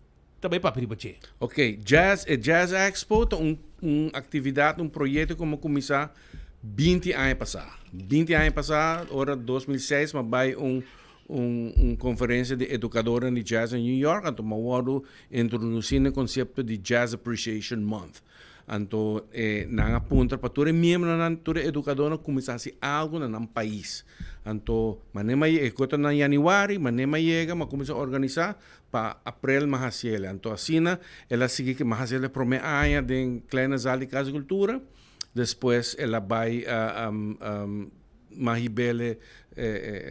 ta bai papia riba dje. Ok, Jazz, e Jazz Expo ta un un actividad, un proyecto cu mi a cuminsa binti aña pasa. Binti aña pasa, ora 2006 mi a bai un un un conferencia di educadornan di jazz na New York, anto mi a wordo introduci na e concepto di Jazz Appreciation Month. Anto e nan a puntra pa tur e miembronan, tur e educadornan cuminsa haci algo na nan pais. Anto manera mi a yega, e cu ta na januari, manera mi a yega mi a cuminsa organisa Pa aprel mi a haci el. Anto asina el a sigui mi a haci el e prome aña den Kleine Zaal di Cas di Cultura, despues el a bay mi a hib'el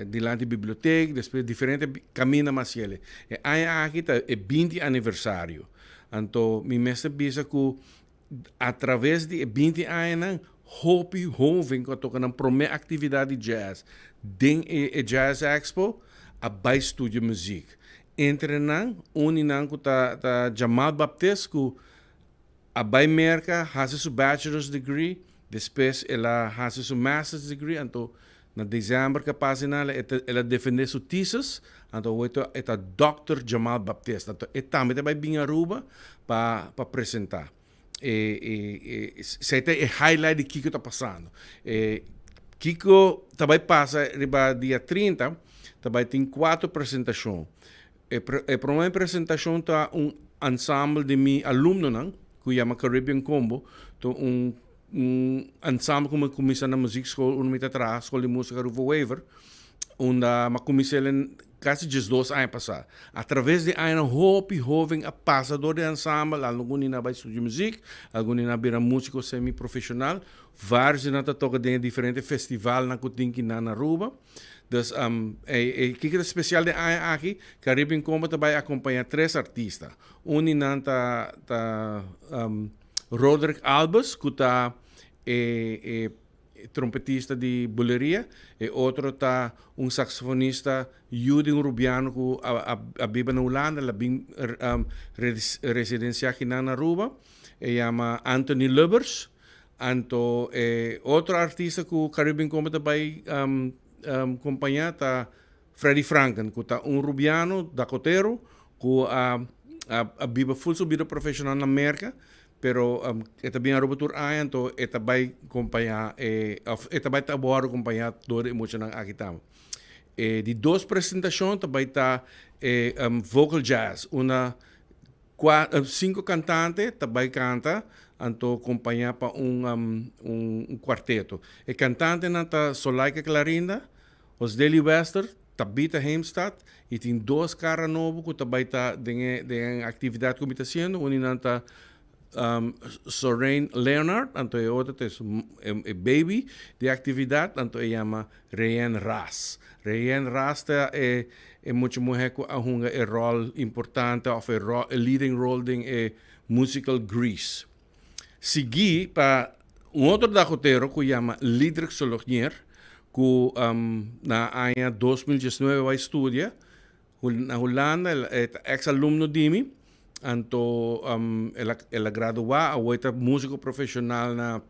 dilanti bibliotek, despues diferente caminda mi a haci el. E aña aki ta e binti aniversario. Anto mi mester bisa cu a traves di e binti añanan hopi hoven cu a toca nan prome actividad di jazz den e Jazz Expo a bay studia muziek. Entre nan, un di nan cu ta ta Jamal Baptist cu a bay Merca haci su bachelor's degree, despues el a haci su master's degree, anto na december cu a pasa nan el a defende su thesis, anto awor e ta Doctor Jamal Baptist. Anto e tambe ta bay bin Aruba pa pa presenta. E e e esey ta e highlight di kico ta pasando. E kico ta bay pasa riba dia 30 ta bay tin cuatro presentacion. E e prome presentacion ta un ensemble di mi alumnonan cu yama Caribbean Combo, ta un un ensemble cu mi a cuminsa na muziekschool unda mi ta traha, School di Musica Rufo Wever, unda mi a cuminsa el casi diesdos aña pasa. A traves di añanan hopi hoven a pasa dor di ensemble, algun di nan a bay studia muziek, algun di nan a bira musico semi profesional, varios di nan ta toca den e diferente festivalnan cu tin kinan na Aruba. Dus e kiko ta special den aña aki, Caribbean Combo ta bay acompaña tres artista. Un di nan ta ta Roderick Albers cu ta e e trompetista di buleria, e otro ta un saxofonista yu di un rubiano cu a a biba na Hulanda, el a bin residencia akinan na Aruba, e yama Anthony Lubbers. Anto e otro artista cu Caribbean Combo ta bay compaña ta Freddy Franken cu ta un rubiano dakotero cu a a biba ful su bida profesional na Merca pero e ta bin Aruba tur aña anto e ta bay compaña e of e ta bay ta worde compaña door e muchanan aki tambe. E di dos presentacion ta bay ta e vocal jazz unda Kua sinku kantante ta bai kanta anto kompañá pa un un kuarteto. E kantantenan ta Solaika Clarinda, Osdely Wester, Tabitha Heemstad i tin dos kara nobo ku ta bai ta den e den e aktividat ku mi ta hasiendo. Un di nan ta Soraine Leonard anto e otro ta e baby di e aktividat anto e yama Reyen Ras. Reyen Ras ta e e mucha muhé ku a hunga e ròl importante òf e ròl e leading role den e musical Grease. Siguí pa un otro dagotero ku yama Lidrick Solognier ku na aña 2019 bai studia na Hulanda, e ta ex alumno di mi, anto el a el a graduá, awor e ta músiko profeshonal na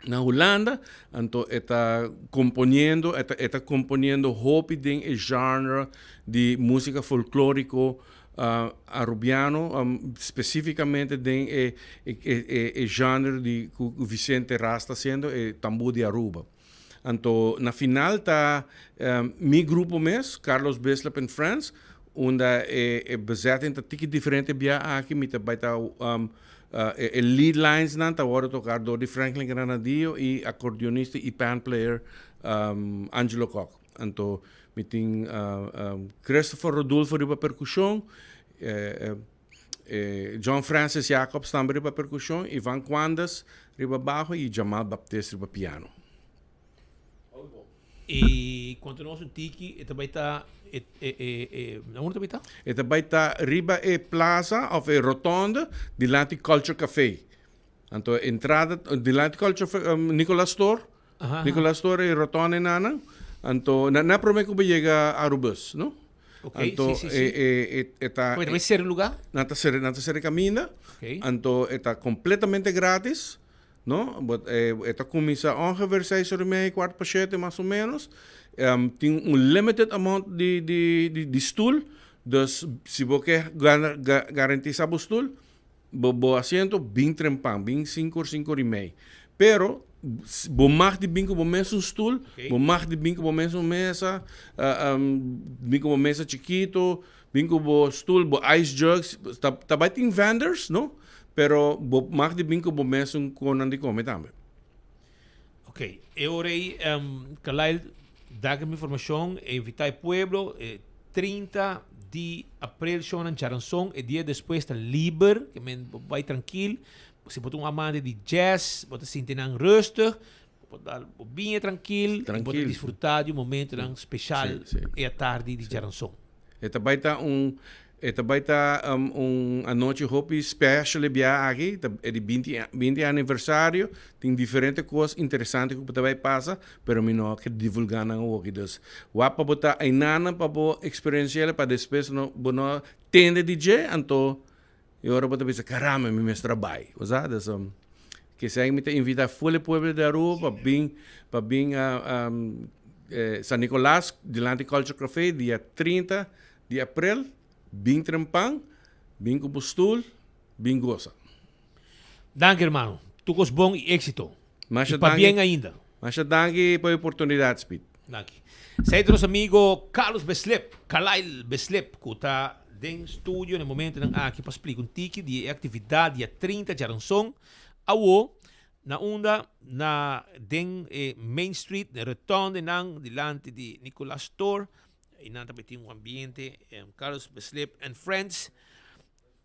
na Hulanda, anto e ta componiendo, e ta e ta componiendo hopi den e genre di musica folklorico Arubiano, specificamente den e e e genre di cu Vicente Ras ta haciendo, e Tambú di Aruba. Anto na final ta mi grupo mes, Carlos Bislip and Friends, unda e e bezetting ta tiki diferente bia aki, mi ta bai ta e lead lines nan ta wòrdu toká dor di Franklin Granadillo i akordeonista i pan player Angelo Kock. Anto mi tin Christopher Rodulfo riba perkushon. John Francis Jacobs tambe riba percusion, Ivan Quandes riba bajo y Jamal Baptist riba piano. Y conta nos un tiki, e ta bay ta, e, e, e, e, na unda ta bay ta? E ta bay ta riba e plaza of e rotonde dilanti Culture Café. Anto entrada dilanti Culture, Nicolas Store, Nicolas Store e rotonde nanan. Anto na, na prome cu bo yega Arubus, no? Ok, Anto si, si, si. e, e, e, e ta... Como e ta bay cera e lugar? Nan ta cera, nan ta cera e caminda. Ok. Anto e ta completamente gratis. No, but e, e ta cuminsa ongeveer seis ora y media, cuart pa shete mas o menos. Um, tin un limited amount di, di, di, di stoel. Dus si bo ke gana, ga, garantisa bo stoel, bo, bo asiento, bin trempan, bin cinco or cinco ora y mei. Pero, bo mag di bin cu bo mesun stoel, Okay. bo mag di bin cu bo mesun mesa, uh, um, bin cu bo mesa chikito, bin cu bo stoel, bo ice jugs. Ta, ta bai tin vendors, no? Pero bo mag di bin ku bo mesun konan di kome tambe. Ok, e ora ei Carlyle da mi informashon, e invita e pueblo e 30 di aprel shownan Charanzon, e dia despues ta liber, ke men bo bai trankil, si bo ta un amante di jazz, bo ta sinti nan rustig, bo por dal bo biña trankil, i bo ta disfruta di un momentonan speshal e atardi di Charanzon. E ta bai ta un e ta bai ta un anochi hopi special e biaha aki, ta e di binti binti aniversario, tin diferente cos interesante cu ta bai pasa, pero mi no ke divulga nan awoki, dus wak pa bo ta einanan pa bo experiencia'le pa despues no bo no tende di dje, anto e ora bo ta bisa caramba mi mester a bai, bo sa, dus Kesey mi ta invita full e pueblo di Aruba pa bin pa bin San Nicolas dilanti Culture Cafe dia 30 di april bin trempan bin ku bo stoel bin gosa. Danki hermano. Tur kos bon y exito. Masha Y pabien danki. ainda. Masha danki pa e oportunidad Speed. Danki. Esei ta nos amigo Carlos Beslep, Carlyle Beslep, ku ta den studio na e momentonan aki pa splika un tiki di e aktividat dia 30 djaranson awo na unda na den e Main Street, na e rotondenan dilanti di Nicolas Store. Einan ta bai tin un ambiente, Carlos Beslep and Friends,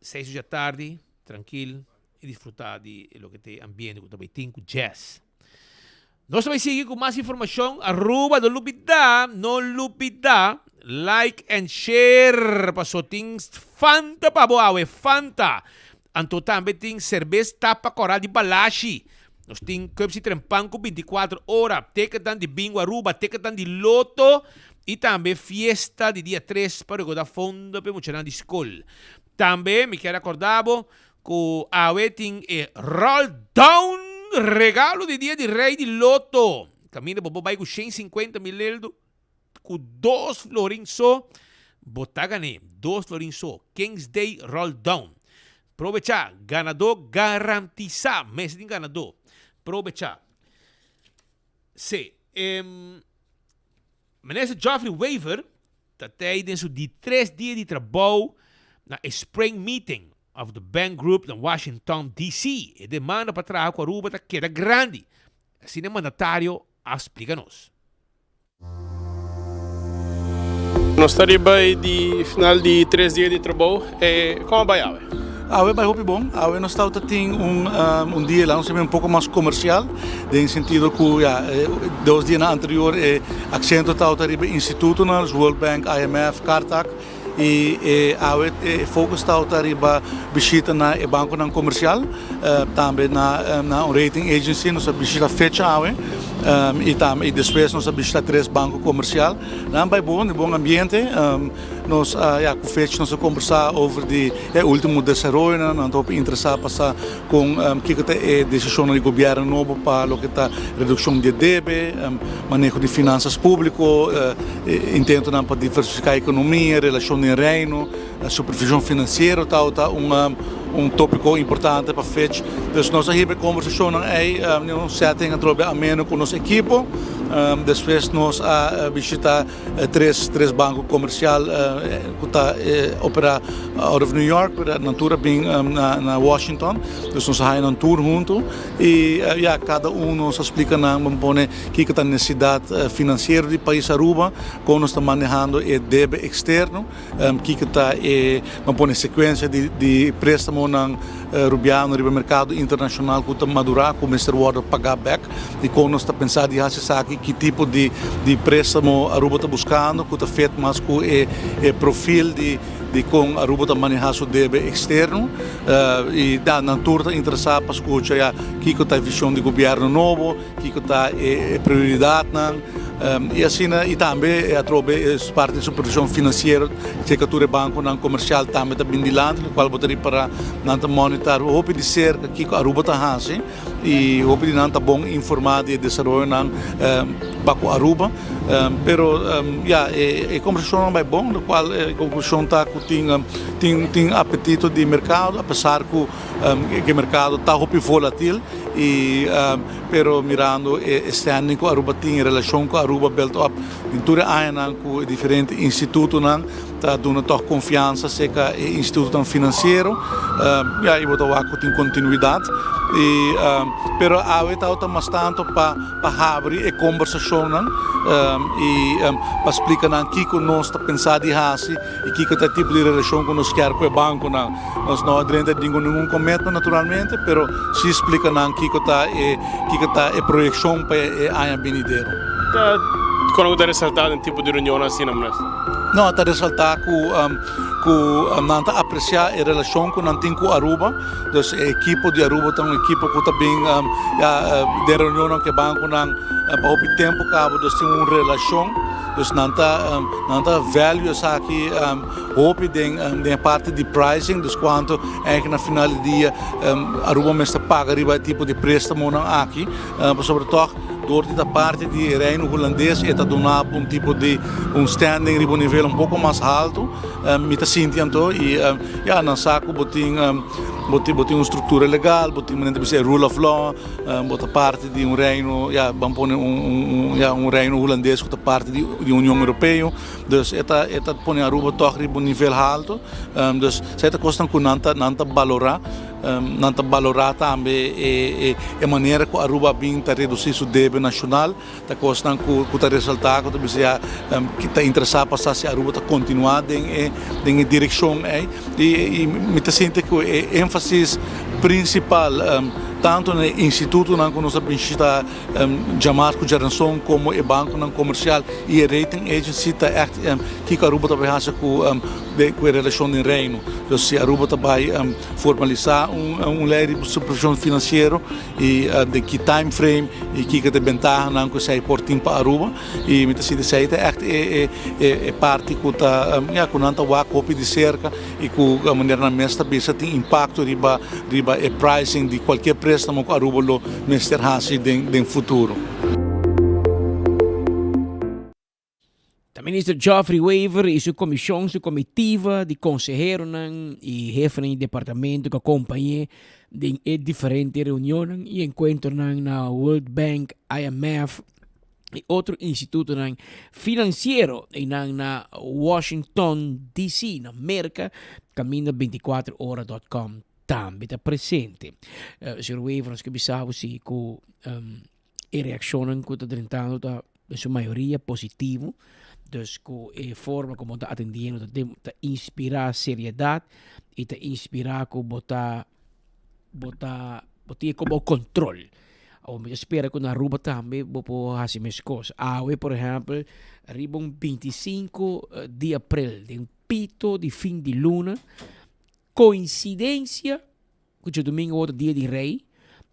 seis di djatardi, trankil i disfruta di loke ta e ambiente ku ta bai tin ku jazz. Nos ta bai sigui ku mas informashon. Aruba, no lubida, no lubida like and share paso tin Fanta pa bo awe, Fanta. Anto tambe tin serbes tapa kora di Balashi. Nos tin Cupsy Trempan ku 24 ora, teketan di Bingo Aruba, teketan di Loto i tambe fiesta di dia tres pa rekoda fondo pa e muchanan di skol. Tambe mi kier akorda bo Ku awe tin e roll down regalo di dia di Rey di Loto. Kaminda bo por bai ku 150 mil eldo ku dos florin so bo ta gané. Dos florin so. Kings Day roll down. Probechá. Ganadó garantisá. Mester tin ganadó. Probechá. Sí. Em. Minister Geoffrey Wever ta tei den su di tres dia di trabou na e Spring Meeting of the Bank Group na Washington DC. E demanda pa traha ku Aruba ta keda grandi, asina e mandatario a splika nos. Nos ta riba e di final di tres dia di trabou. E kon a bai awe? Awe bai hopi bon. Awe nos tabata tin un un dia laat nos un poko mas komersial den sentido ku ya e dos dianan anterior e aksento tabata riba institutonan, World Bank, IMF, Cartac i e awe e focus tabata riba bishita na e bankonan komersial tambe na na un rating agency nos a bishita Fitch awe i tambe i despues nos a bishita tres banko komersial. Nan bai bon, den bon ambiente. Nos a ya ku Fitch nos a kombersá over di e último desaroyonan. Nan ta hopi interesá pa sa kon kiko ta e desishonnan di gobièrnu nobo pa loke ta redukshon di e debe, maneho di finansas públiko, intentonan pa diversifiká ekonomia, relashon den Reino, supervishon finansiero tabata un. un tópiko importante pa Fitch. Dus nos a hiba e kombersashonnan ei den un setting atrobe ameno ku nos ekipo. Despues nos a bishita tres tres banko komersial ku ta operá out of New York, pero nan tur a bin na Washington. Dus nos a haña nan tur huntu i ya kada un nos a splika nan bo pone kiko ta nesesidat finansiero di pais Aruba, kon nos ta manehando e debe eksterno. Kiko ta e, ban pone sekuensia di di préstamonan rubiano riba merkado internashonal ku ta madurá ku mester wòrdu pagá bèk i kon nos ta pensá di hasi esaki, ki tipo di di préstamo Aruba ta buskando ku ta fit mas ku e e profil di di kon Aruba ta manehá su debe eksterno i da nan tur ta interesá pa skucha ya kiko ta e vishon di gobièrnu nobo. Kiko ta e prioridatnan i asina i tambe atrobe e parti di supervision finansiero seka tur e bankonan komersial tambe ta bin dilanti lokual bo ta ripará nan ta monitor hopi di serka kiko Aruba ta hasi i hopi di nan ta bon informá di e desaroyonan pa ku Aruba pero ya e kombersashonnan bai bon lokual e konklushon ta ku tin tin apetito di merkado apesar ku e merkado ta hopi volatil. Y pero mirando e standing cu Aruba tin, e relacion cu Aruba built up den tur e añanan cu e diferente institutonan ta duna toch confiansa cerca e institutonan financiero, ya y bo ta wak cu tin continuidad. Y pero awe tabata mas tanto pa pa habri e combersacionnan y pa splica nan kico nos ta pensa di haci. I kiko ta e tipo di relashon ku nos kier ku e bankonan. Nos no a drenta den ningun commitment naturalmente, pero si splika nan kiko ta e kiko ta e proyekshon pa e aña binidero. Ta kon ku ta resaltá den tipo di reunionnan asina, minister? No, ta resaltá ku ku nan ta apresiá e relashon ku nan tin ku Aruba. Dus e ekipo di Aruba ta un ekipo ku ta bin ya den reunionnan ku e bankonan pa hopi tempu kaba, dus tin un relashon. Dus nan ta nan ta value esaki hopi den den e parti di pricing, dus cuanto eigenlijk na final di dia Aruba mester paga riba e tipo di prestamonan aki, pasobra toch door di ta parti di e Reino Hulandes e ta duna bo un tipo di un standing riba un nivel un poco mas halto, mi ta sinti anto y ya nan sa cu bo tin bo tin bo tin un structura legal, bo tin manera ta bisa e rule of law. Bo ta parti di un reino, ya, ban pone un, un, ya, un reino hulandes ku ta parti di, di Union Europeo. Dus e ta, e ta pone Aruba tòg riba un nivel haltu. Dus esei ta kosnan ku nan ta, nan ta balorá. Nan ta balorá tambe e, e, e manera ku Aruba a bin ta redusí su debe nashonal. Ta kosnan ku, ku ta resaltá ku ta bisa ya, ki ta interesá pa sa si Aruba ta kontinuá den e, den e direkshon ei. I, i mi ta sinti ku e énfasis prinsipal, tantu na e institutonan ku nos a bishitá djamas ku djaranson komo e bankonan komersial i e rating agency ta ègt kiko Aruba ta bai hasi ku ku e relashon den Reino. Dus si Aruba ta bai formalisá un lei di supervishon finansiero i den ki time frame i kiko ta e bentahanan ku esei por tin pa Aruba i mi ta sinti esei ta ègt e e parti ku ta ya ku nan ta wak hopi di serka i ku manera nan mes ta bisa tin impakto riba riba e pricing di kualkier prestamo ku Aruba lo mester hasi den den futuro. Ta Minister Geoffrey Wever y su comision, su comitiva di conseheronan y hefenan di departamento cu a compañe den e diferente reunionnan y encuentronan na World Bank, IMF y otro institutonan financiero eynan na Washington DC na Merca, caminda 24 ora dot com tambe ta presente. Señor Wever nos ke bisa bo si cu E reaccionnan cu ta drentando ta den su mayoria positivo, dus cu e forma como ta atendiendo ta ta inspira seriedad y ta inspira cu bo ta bo ta bo tin como control. Awor mi ta spera cu na Aruba tambe bo por haci mescos. Awe por ehempel riba un 25 di april den pito di fin di luna coincidencia Ku djadumingu otro dia di rei,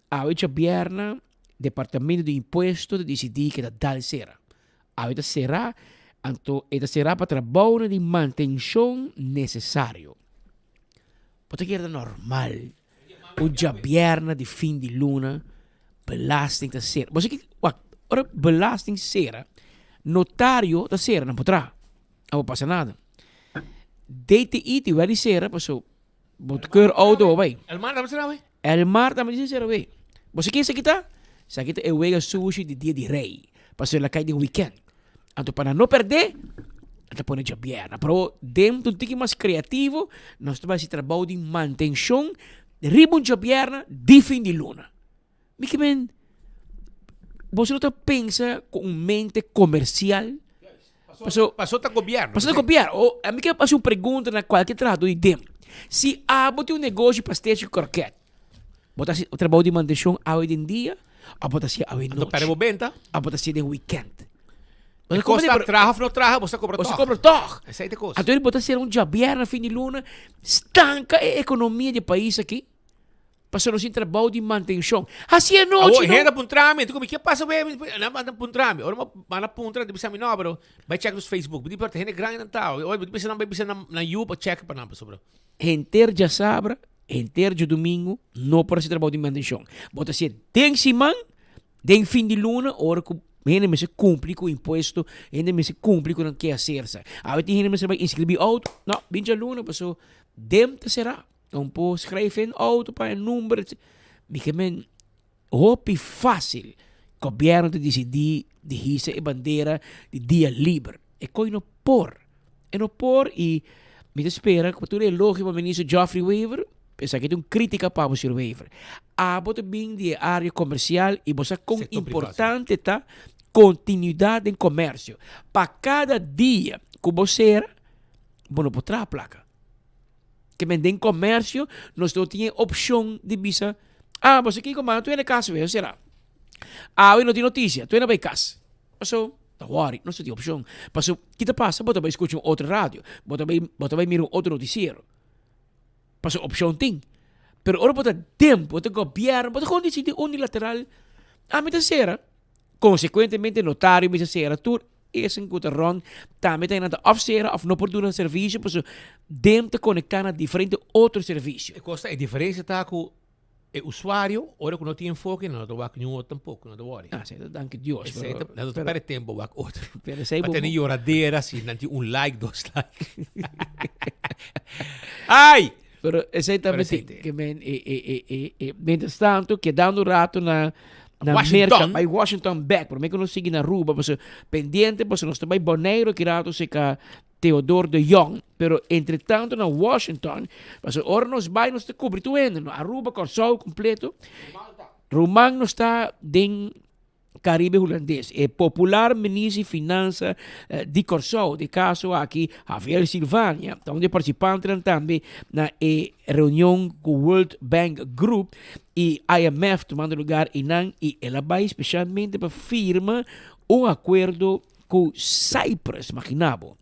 awe djabièrnè Departamento di Impuesto ta disidí ku e ta dal sera. Awe ta será, anto e ta será pa trabounan di mantenshon nesesario. Bo ta kere ta normal un djabièrnè di fin di luna belasting ta sera? Bo sa ki, wak, ora belasting sera, notario ta sera, nan por traha, no por pasa nada. DTI tin wèl di sera pasobra. Bo keur auto bo bai. Elmar tambe sera awe? Elmar tambe tin sera awe. Bo sa ken esaki ta? Esaki ta e wega sushi di dia di rei. Pasobra el a kai den weekend. Anto pa nan no perdé, nan ta pone djabièrnè. Pero den un tiki mas kreativo, nos ta bai hasi trabou di mantenshon riba un djabièrnè di fin di luna. Mi ke men, boso no ta pensa ku un mente komersial? Paso, paso ta gobièrnu. Paso ta gobièrnu. O, a mi ke hasi un pregunta na kualke trahadó di dem. Si abo tin un negoshi pastechi ku krokèt, bo ta hasi trabou di mantenshon awe den dia òf bo ta hasi awe Anto nochi? pèrdè bo benta. Òf bo ta hasi den wikènt? E kos ta traha òf no traha, bo sa kobra Bo sa tòg. kobra tòg. Esei ta e kos. Anto bo ta sera un djabièrnè fin di luna, stanka e ekonomia di e pais aki. Pasobra nos tin trabou di mantenshon. Hasi anochi Awor, no. hende a puntra mi, mi ke pasa we? Nan a puntra mi. Ora mi a puntra, nan bisa mi, no, pero bai check nos Facebook. Mi di, pero ta hende grandi nan ta. Oi, mi di bisa nan bai bisa nan nan yu pa check pa nan pasobra. Henter djasabra, henter djadumingu no por hasi trabou di mantenshon. Bo ta hasié den siman, den fin di luna, ora ku hende mester kumpli ku impuesto, hende mester kumpli ku nan keasersa. Awe tin hende mester bai inskribí outo, no, bin djaluna pasobra dem ta será. Un por schrijf in auto pa e number. Mi ke men hopi fácil gobierno ta disidí di hisa e bandera di dia liber. E koi no por. E no por i mi ta spera ku tur e elogio pa minister Geoffrey Wever, esaki ta un kritika pa bo señor Wever. Abo ta bin di e área komersial i bo sa kon importante ta kontinuidat den komersio. Pa kada dia ku bo sera, bo no por traha plaka. Ke men den komersio nos no tin e opshon di bisa, ah, boso kiko manda tur hende kas wea, sera. Awe no tin notisia, tur hende bai kas. Paso, ta wòri, nos no tin opshon. Paso, ki ta pasa? Bo ta bai skucha un otro radio, bo ta bai, bo ta bai mira un otro notisiero. Paso opshon tin. Pero ora bo ta den, bo ta gobièrnu, bo ta kon disidi unilateral, ami ta sera. Konsekuentemente notario mester sera tur. Esen ku ta rònt tambe ta nan ta òf sera òf no por duna servisio pasobra dem ta konektá na diferente otro servisio. E kos ta, e diferensia ta ku e usuario ora ku no tin enfoke nan no ta wak niun otro tampoko, no ta wòri. Ah, esei ta danki Dios. Esei ta, nan no ta pèrdè tempu wak otro. Pero esei Pa bo. tene yoradera si nan tin un like, dos like. Ai! Pero esei Pero tambe esei tin te. ke men e e e e e mientras tanto kedando un rato na na Washington. Merca bai Washington bek prome ku nos sigui na Aruba pasobra pendiente pasobra nos ta bai Bonaire ki rato seka Theodore de Jong pero entre tanto na Washington pasobra ora nos bai nos ta kubri tur hende no Aruba Kòrsou kompleto ruman nos ta den Caribe Hulandes. E popular minister di Finansa di Kòrsou, di kaso aki Javier Silvania, ta un di e partisipantenan tambe na e reunion ku World Bank Group i IMF tumando lugar einan i el a bai spesialmente pa firma un akuerdo ku Cyprus, magina bo.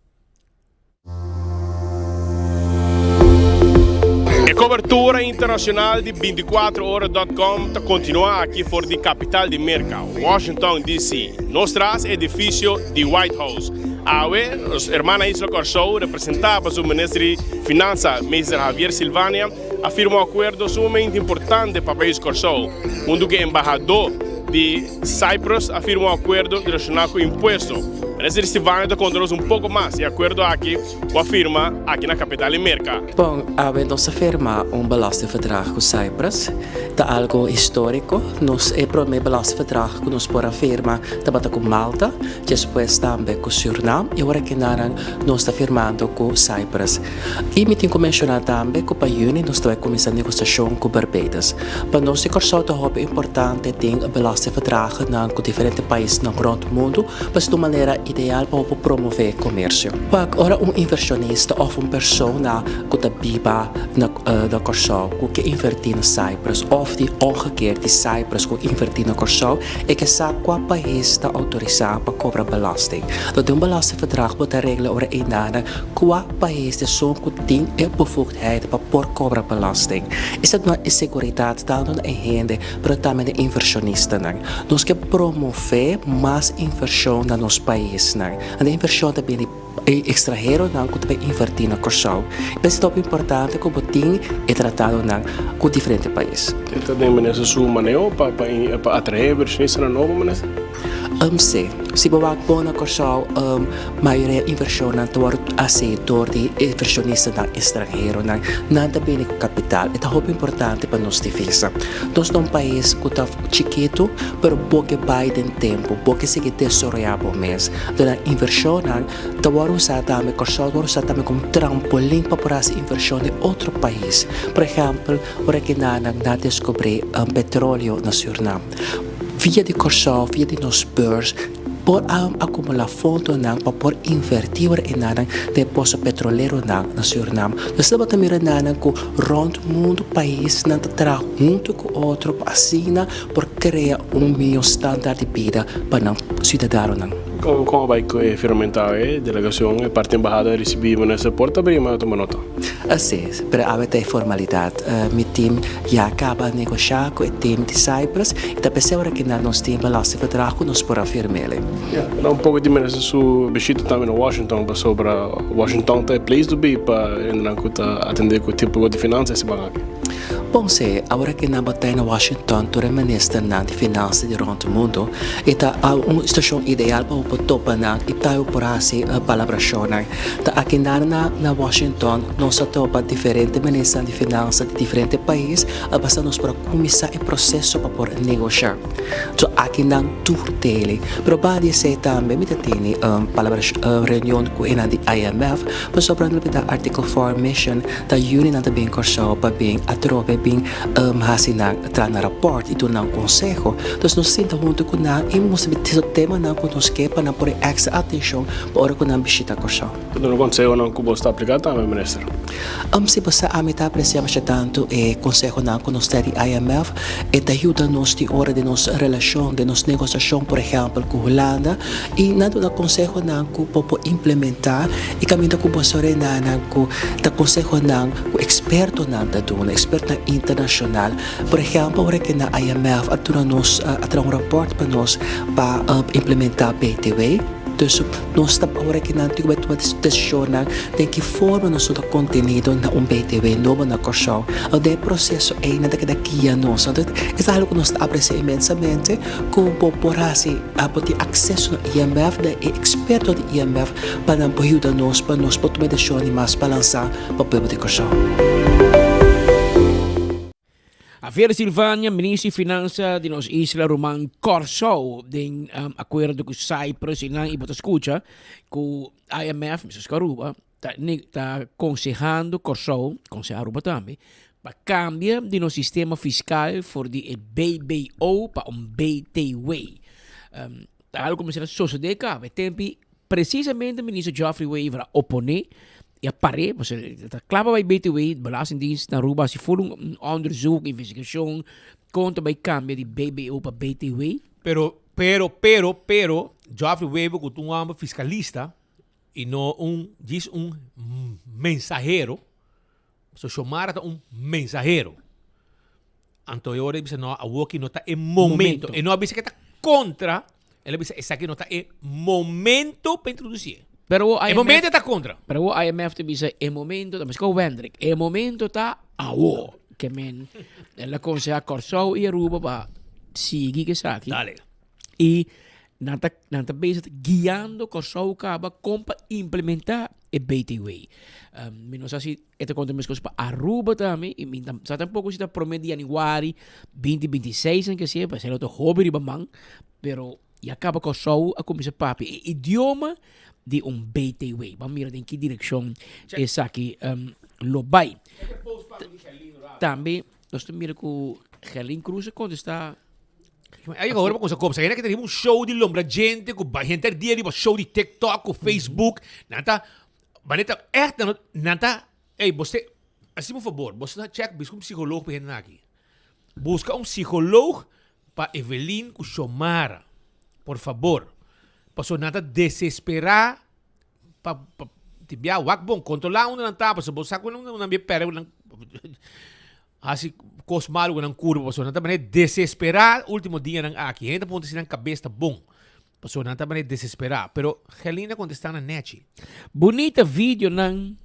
E cobertura internacional di binticuatro ora dot com ta continua aki for di capital di Merca, Washington DC. Nos tras e edificio di White House. Awe, nos hermana isla Corsou, representa pa su minister di Finansa, Meester Javier Silvania, a firma un acuerdo sumamente importante pa pais Corsou, hunto cu e embahador di Cyprus a firma un akuerdo relashoná ku impuesto. Minister Stivania ta konta nos un poko mas e akuerdo aki ku a firma aki na kapital di Merka. Bon, awe nos a firma un belastingverdrag ku Cyprus. Ta algo históriko. Nos e promé belastingverdrag ku nos por a firma tabata ku Malta, despues tambe ku Surinam i ora kinanan nos ta firmando ku Cyprus. I mi tin ku menshoná tambe ku pa yüni nos ta bai kuminsá negosiashon ku Barbados. Pa nos di Kòrsou ta hopi importante tin belastingverdragennan ku diferente paisnan rònt mundu pasobra ta un manera ideal pa bo por promové komersio. Wak, ora un invershonista òf un persona ku ta biba na na Kòrsou ku ke invertí na Cyprus òf di omgekeerd di Cyprus ku invertí na Kòrsou, e ke sa kua pais ta outorisá pa kobra belasting. Dor den un belastingverdrag bo ta regla ora einan Kua pais ta esun ku tin e bevoegdheid pa por kobra belasting? Esei ta duna e seguridat tantu na e hende pero tambe na e invershonistanan. Nos ke promové mas invershon na nos paisnan. Anto e invershon ta bini e ekstranheronan ku ta bai invertí na Kòrsou. P'esei ta hopi importante ku bo tin e tratadonan ku diferente pais. E ta den minister su maneho pa atraé invershonistanan nobo, minister? Um si. Si bo wak bon na Kòrsou, um mayoria invershonnan ta wòrdu hasi dor di invershonistanan estranheronan. Nan ta bini ku kapital. E ta hopi importante pa nos divisa. Nos ta un pais ku ta chikitu, pero bo ke bai den tempu, bo ke sigui desaroyá bo mes. Dor nan invershonnan ta wòrdu usá tambe, Kòrsou ta wòrdu usá tambe komo trampolin pa por hasi invershon den otro pais. Por ehèmpel, ora ku nan a deskubrí petroleo na Sürnam. Via di Kòrsou, via di nos beurs, por a akumulá fondonan pa por invertí ora e nannan den e poso petroleronan na Surinam. Nos tabata mira nannan ku rònt mundu paisnan ta traha huntu ku otro pa asina por krea un mihó standaard di bida pa nan siudadanonan. Kon kon a bai ku e firmamento awe? E delegacion, e parti embahada a ricibi minister por ta bri ma tuma nota. Así, pero awe ta e formalidat. Mi team ya caba a negocia cu e team di Cyprus y ta p'esei ora kinan nos tin belastingverdrag cu nos por a firm'ele. Ya, pero un poco di minister su bishita tambe na Washington pasobra Washington ta e place to be pa hendenan cu ta atende cu tipo di finansa e siman aki. Bon si, awor aki nan bo ta na Washington tur e ministernan di finansa di rond mundu i ta un situacion ideal pa bo por topa nan i ta bo por haci palabracionnan. Ta aki nan na na Washington nos a topa diferente ministernan di finansa di diferente pais a basa nos por a cuminsa e proceso pa por negosha. So aki nan tur tele. Pero ba di esey tambe mi ta tene palabracion reunion cu enan di IMF pasobra nan ta Article Four Mission. Ta yuni nan ta bin Kòrsou pa bin atrobe bin hasi nan traha nan rapòrt i duna nan konseho. Dus nos sinta huntu ku nan i mustra di e temanan ku nos ke pa nan pone èkstra atenshon pa ora ku nan bishita Kòrsou. Ta duna konsehonan ku bo ta apliká tambe, Minister? Si bo sa ami ta apresiá masha tantu e konsehonan ku nos ta di IMF. E ta yuda nos tin ora den nos relashon, den nos negosiashon por ehèmpel ku Hulanda. I nan duna konsehonan ku bo por implementá i kaminda ku bo sorenanan ku ta konsehonan ku ekspertonan ta duna, ekspertonan internashonal. Por ehèmpel, ora ke na IMF a duna nos, a traha un rapòrt pa nos pa implementá BTW. Dus nos ta ora ke nan tin ku bai tuma desishonnan den ki forma nos lo ta kontenido na un BTW nobo na Kòrsou. Den e proseso ei nan ta keda guia nos. Anto e ta algu ku nos ta apresiá inmensamente ku bo por hasi. Bo tin akseso na IMF, na e eksperto di IMF pa nan por yuda nos pa nos por tuma e desishon di mas balansá pa pueblo di Kòrsou. Javier Silvania, Minister di Finansa di nos isla ruman Kòrsou, den akuerdo ku Cyprus i nan i bo ta skucha ku IMF, mester ku Aruba, ta ta konsehando Kòrsou, konseha Aruba tambe, pa kambia di nos sistema fiskal for di e BBO pa un BTW. Ta algu ku mester a sosodé kaba. E tempi presisamente Minister Geoffrey Wever a oponé i a par'é, pasobra ta kla pa bai BTW, Belastingdienst na Aruba hasi ful un onderzoek, investigashon kon ta bai kambia di BBO pa BTW. Pero, pero, pero, pero, Geoffrey Wever ku ta un hòmber fiskalista, I no un djis un mensahero. So Xiomara ta un mensahero. Anto e ora e bisa no, awoki no ta e momento. E no a bisa ke ta kontra, el a bisa esaki no ta e momento pa introdusié. Pero E momento e ta kontra. Pero awo IMF ta bisa e momento, ta meskos Wendrick, e momento ta awo. Ke men, el a konsehá Kòrsou i Aruba pa sigui ku esaki. Dale. I nan ta nan ta bezig ta guiando Kòrsou kaba kon pa implementá e BTW. Mi no sa si e ta konta meskos pa Aruba tambe i mi ta sa tampoko si ta promé di yanüari binti 26 nan ke sier, pasobra lo ta hopi riba man, pero ya kaba Kòrsou a kuminsá papia e idioma di un BTW. Ban mira den ki direkshon esaki lo bai. Tambe nos ta mira ku Gerlin Cruz a kontestá. Ay ahora pa kusa kopsa. Hende ke ta riba un show di lombra gente ku ba henter dia riba show di TikTok ku Facebook. Nan ta manera ta echt nan nan ta ey bo se hasi un fabor bo sa check buska un psicoloog pa e hendenan aki. Buska un psicoloog pa Evelyn ku Xiomara por fabor. Pasobra nan ta desespera pa pa ti bia wak bon kontrola unda nan ta pasobra bo sa ku nan bia perde nan Hasi kos malu ku nan kurpa pasobra nan ta manera desesperá ultimo dianan aki. Hende ta puntra si nan kabes ta bon pasobra nan ta manera desesperá. Pero Gerlin a kontestá nan nèchi. Bunita videonan.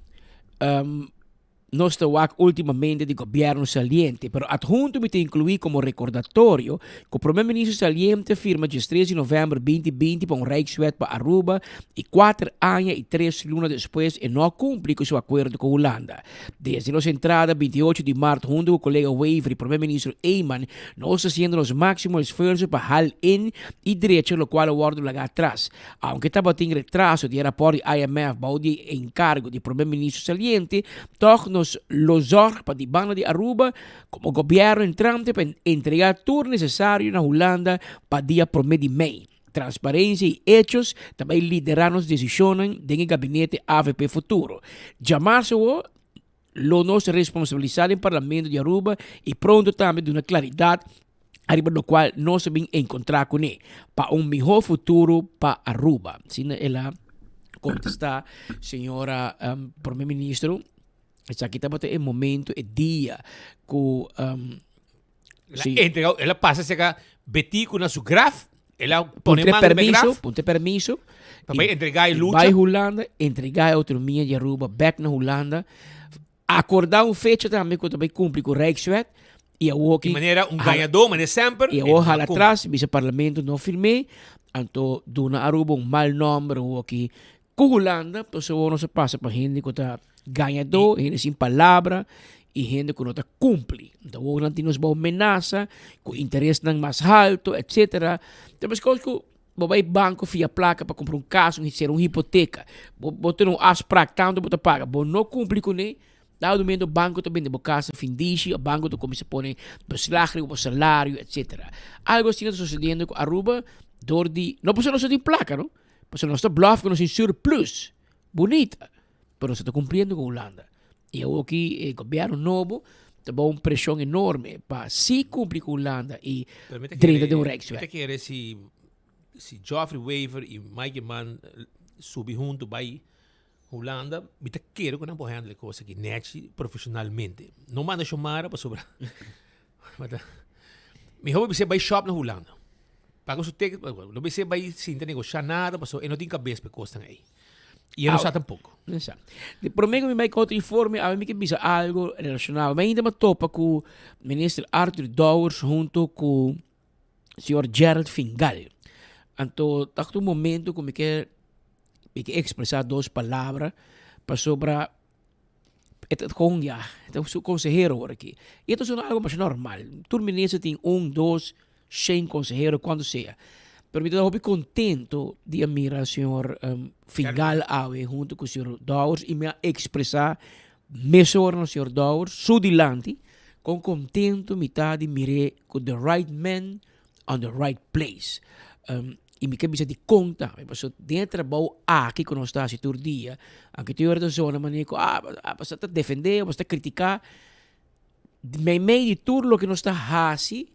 nos ta wak ultimamente di gobierno saliente, pero adhunto mi ta inclui como recordatorio cu Prome Minister saliente firma diestres di november 2020 pa un Rijkswet pa Aruba y cuater aña y tres luna despues e no a cumpli cu su acuerdo cu Hulanda. Desde nos entrada 28 di maart hunto cu colega Wever y Prome Minister Eman nos ta haciendo nos maximo esfuerzo pa hal in y drecha locual a wordo laga atras. Aunke tabatin retraso di e raport di IMF bou di e enkargo di Prome Ministro saliente, tòg nos lo zòrg pa di banda di Aruba komo gobièrnu entrante pa entregá tur nesesario na Hulanda pa dia promé di mei. Transparensia i echos ta bai liderá nos desishonnan den e gabinete avp Futuro. Djamarsa awor lo nos responsabilisá den Parlamento di Aruba i pronto tambe duna klaridat ariba lokual nos a bin enkontrá kuné pa un mihó futuro pa Aruba. Asina el a kontestá señora Prome Ministro. Esaki tabata e momento, e dia ku El a entregá, el a pasa serka Betico na su graf, el a pone man riba e graf. Puntra permiso. Pa bai entregá e lucha. Bai Hulanda, entregá e autonomia di Aruba bek na Hulanda. Akordá un fecha tambe ku ta bai kumpli ku Rijkswet. I awor ki. Di manera un gañadó, manera semper. I awor hala atras, bisa parlamento no firm'é, anto duna Aruba un mal nòmber awor ki Ku Hulanda, pasobra nos a pasa pa hende ku ta gañadó, hende sin palabra i hende ku no ta kumpli. Anto awor nan tin nos bou menasa ku interesnan mas haltu, etsetera. Ta meskos ku bo bai banko fia plaka pa kumpra un kas, un hicera un hipoteka. Bo bo tene un afsprak tantu bo ta paga, bo no kumpli kuné, dado momento banko ta bende bo kas na findishi, banko ta kuminsá pone beslag riba bo salario, etsetera. Algu asina ta sosediendo ku Aruba dor di, no pasobra nos no tin plaka no. Pasobra nos ta blòf ku nos tin surplus. Bunita. Pero nos ta kumpliendo ku Hulanda. I awor ki e gobièrnu nobo ta bou un preshon enorme pa si kumpli ku Hulanda i drenta den un rijkswet. Mi ta kere si si Geoffrey Wever i Mike Eman subi huntu bai Hulanda, mi ta kere ku nan por handle e kos aki nèchi profeshonalmente. No manda Xiomara pasobra Mihor bo bis'é bai shop na Hulanda. Paga su ticket, no bis'é bai sinta negoshá nada pasobra e no tin kabes pa e kosnan ei. I e no sa tampoko. No sa. Di promé ku mi bai ku otro informe, awe mi ke bisa algu relashoná. Mi ainda mi a topa ku Minister Arthur Dowers hunto ku señor Gerald Fingal. Anto ta un momento ku mi ke mi ke ekspresá dos palabra pasobra E ta con ya, e ta su consehero awor aki. Y e ta sona algo masha normal. Tur minister tin un, dos, shen consehero, cuanto sea. Pero mi ta hopi contento di a mira señor Fingal awe hunto cu señor Dowers y mi a expresa mesora na señor Dowers su dilanti con contento mi ta di mir'é cu the right man on the right place. Y mi ke bisa dikon tambe, pasobra den e trabou aki ku nos ta hasi tur dia, aunke tur ora ta zona manera ku ah, bo ta defendé, bo ta kritiká, meimei di tur loke nos ta hasi,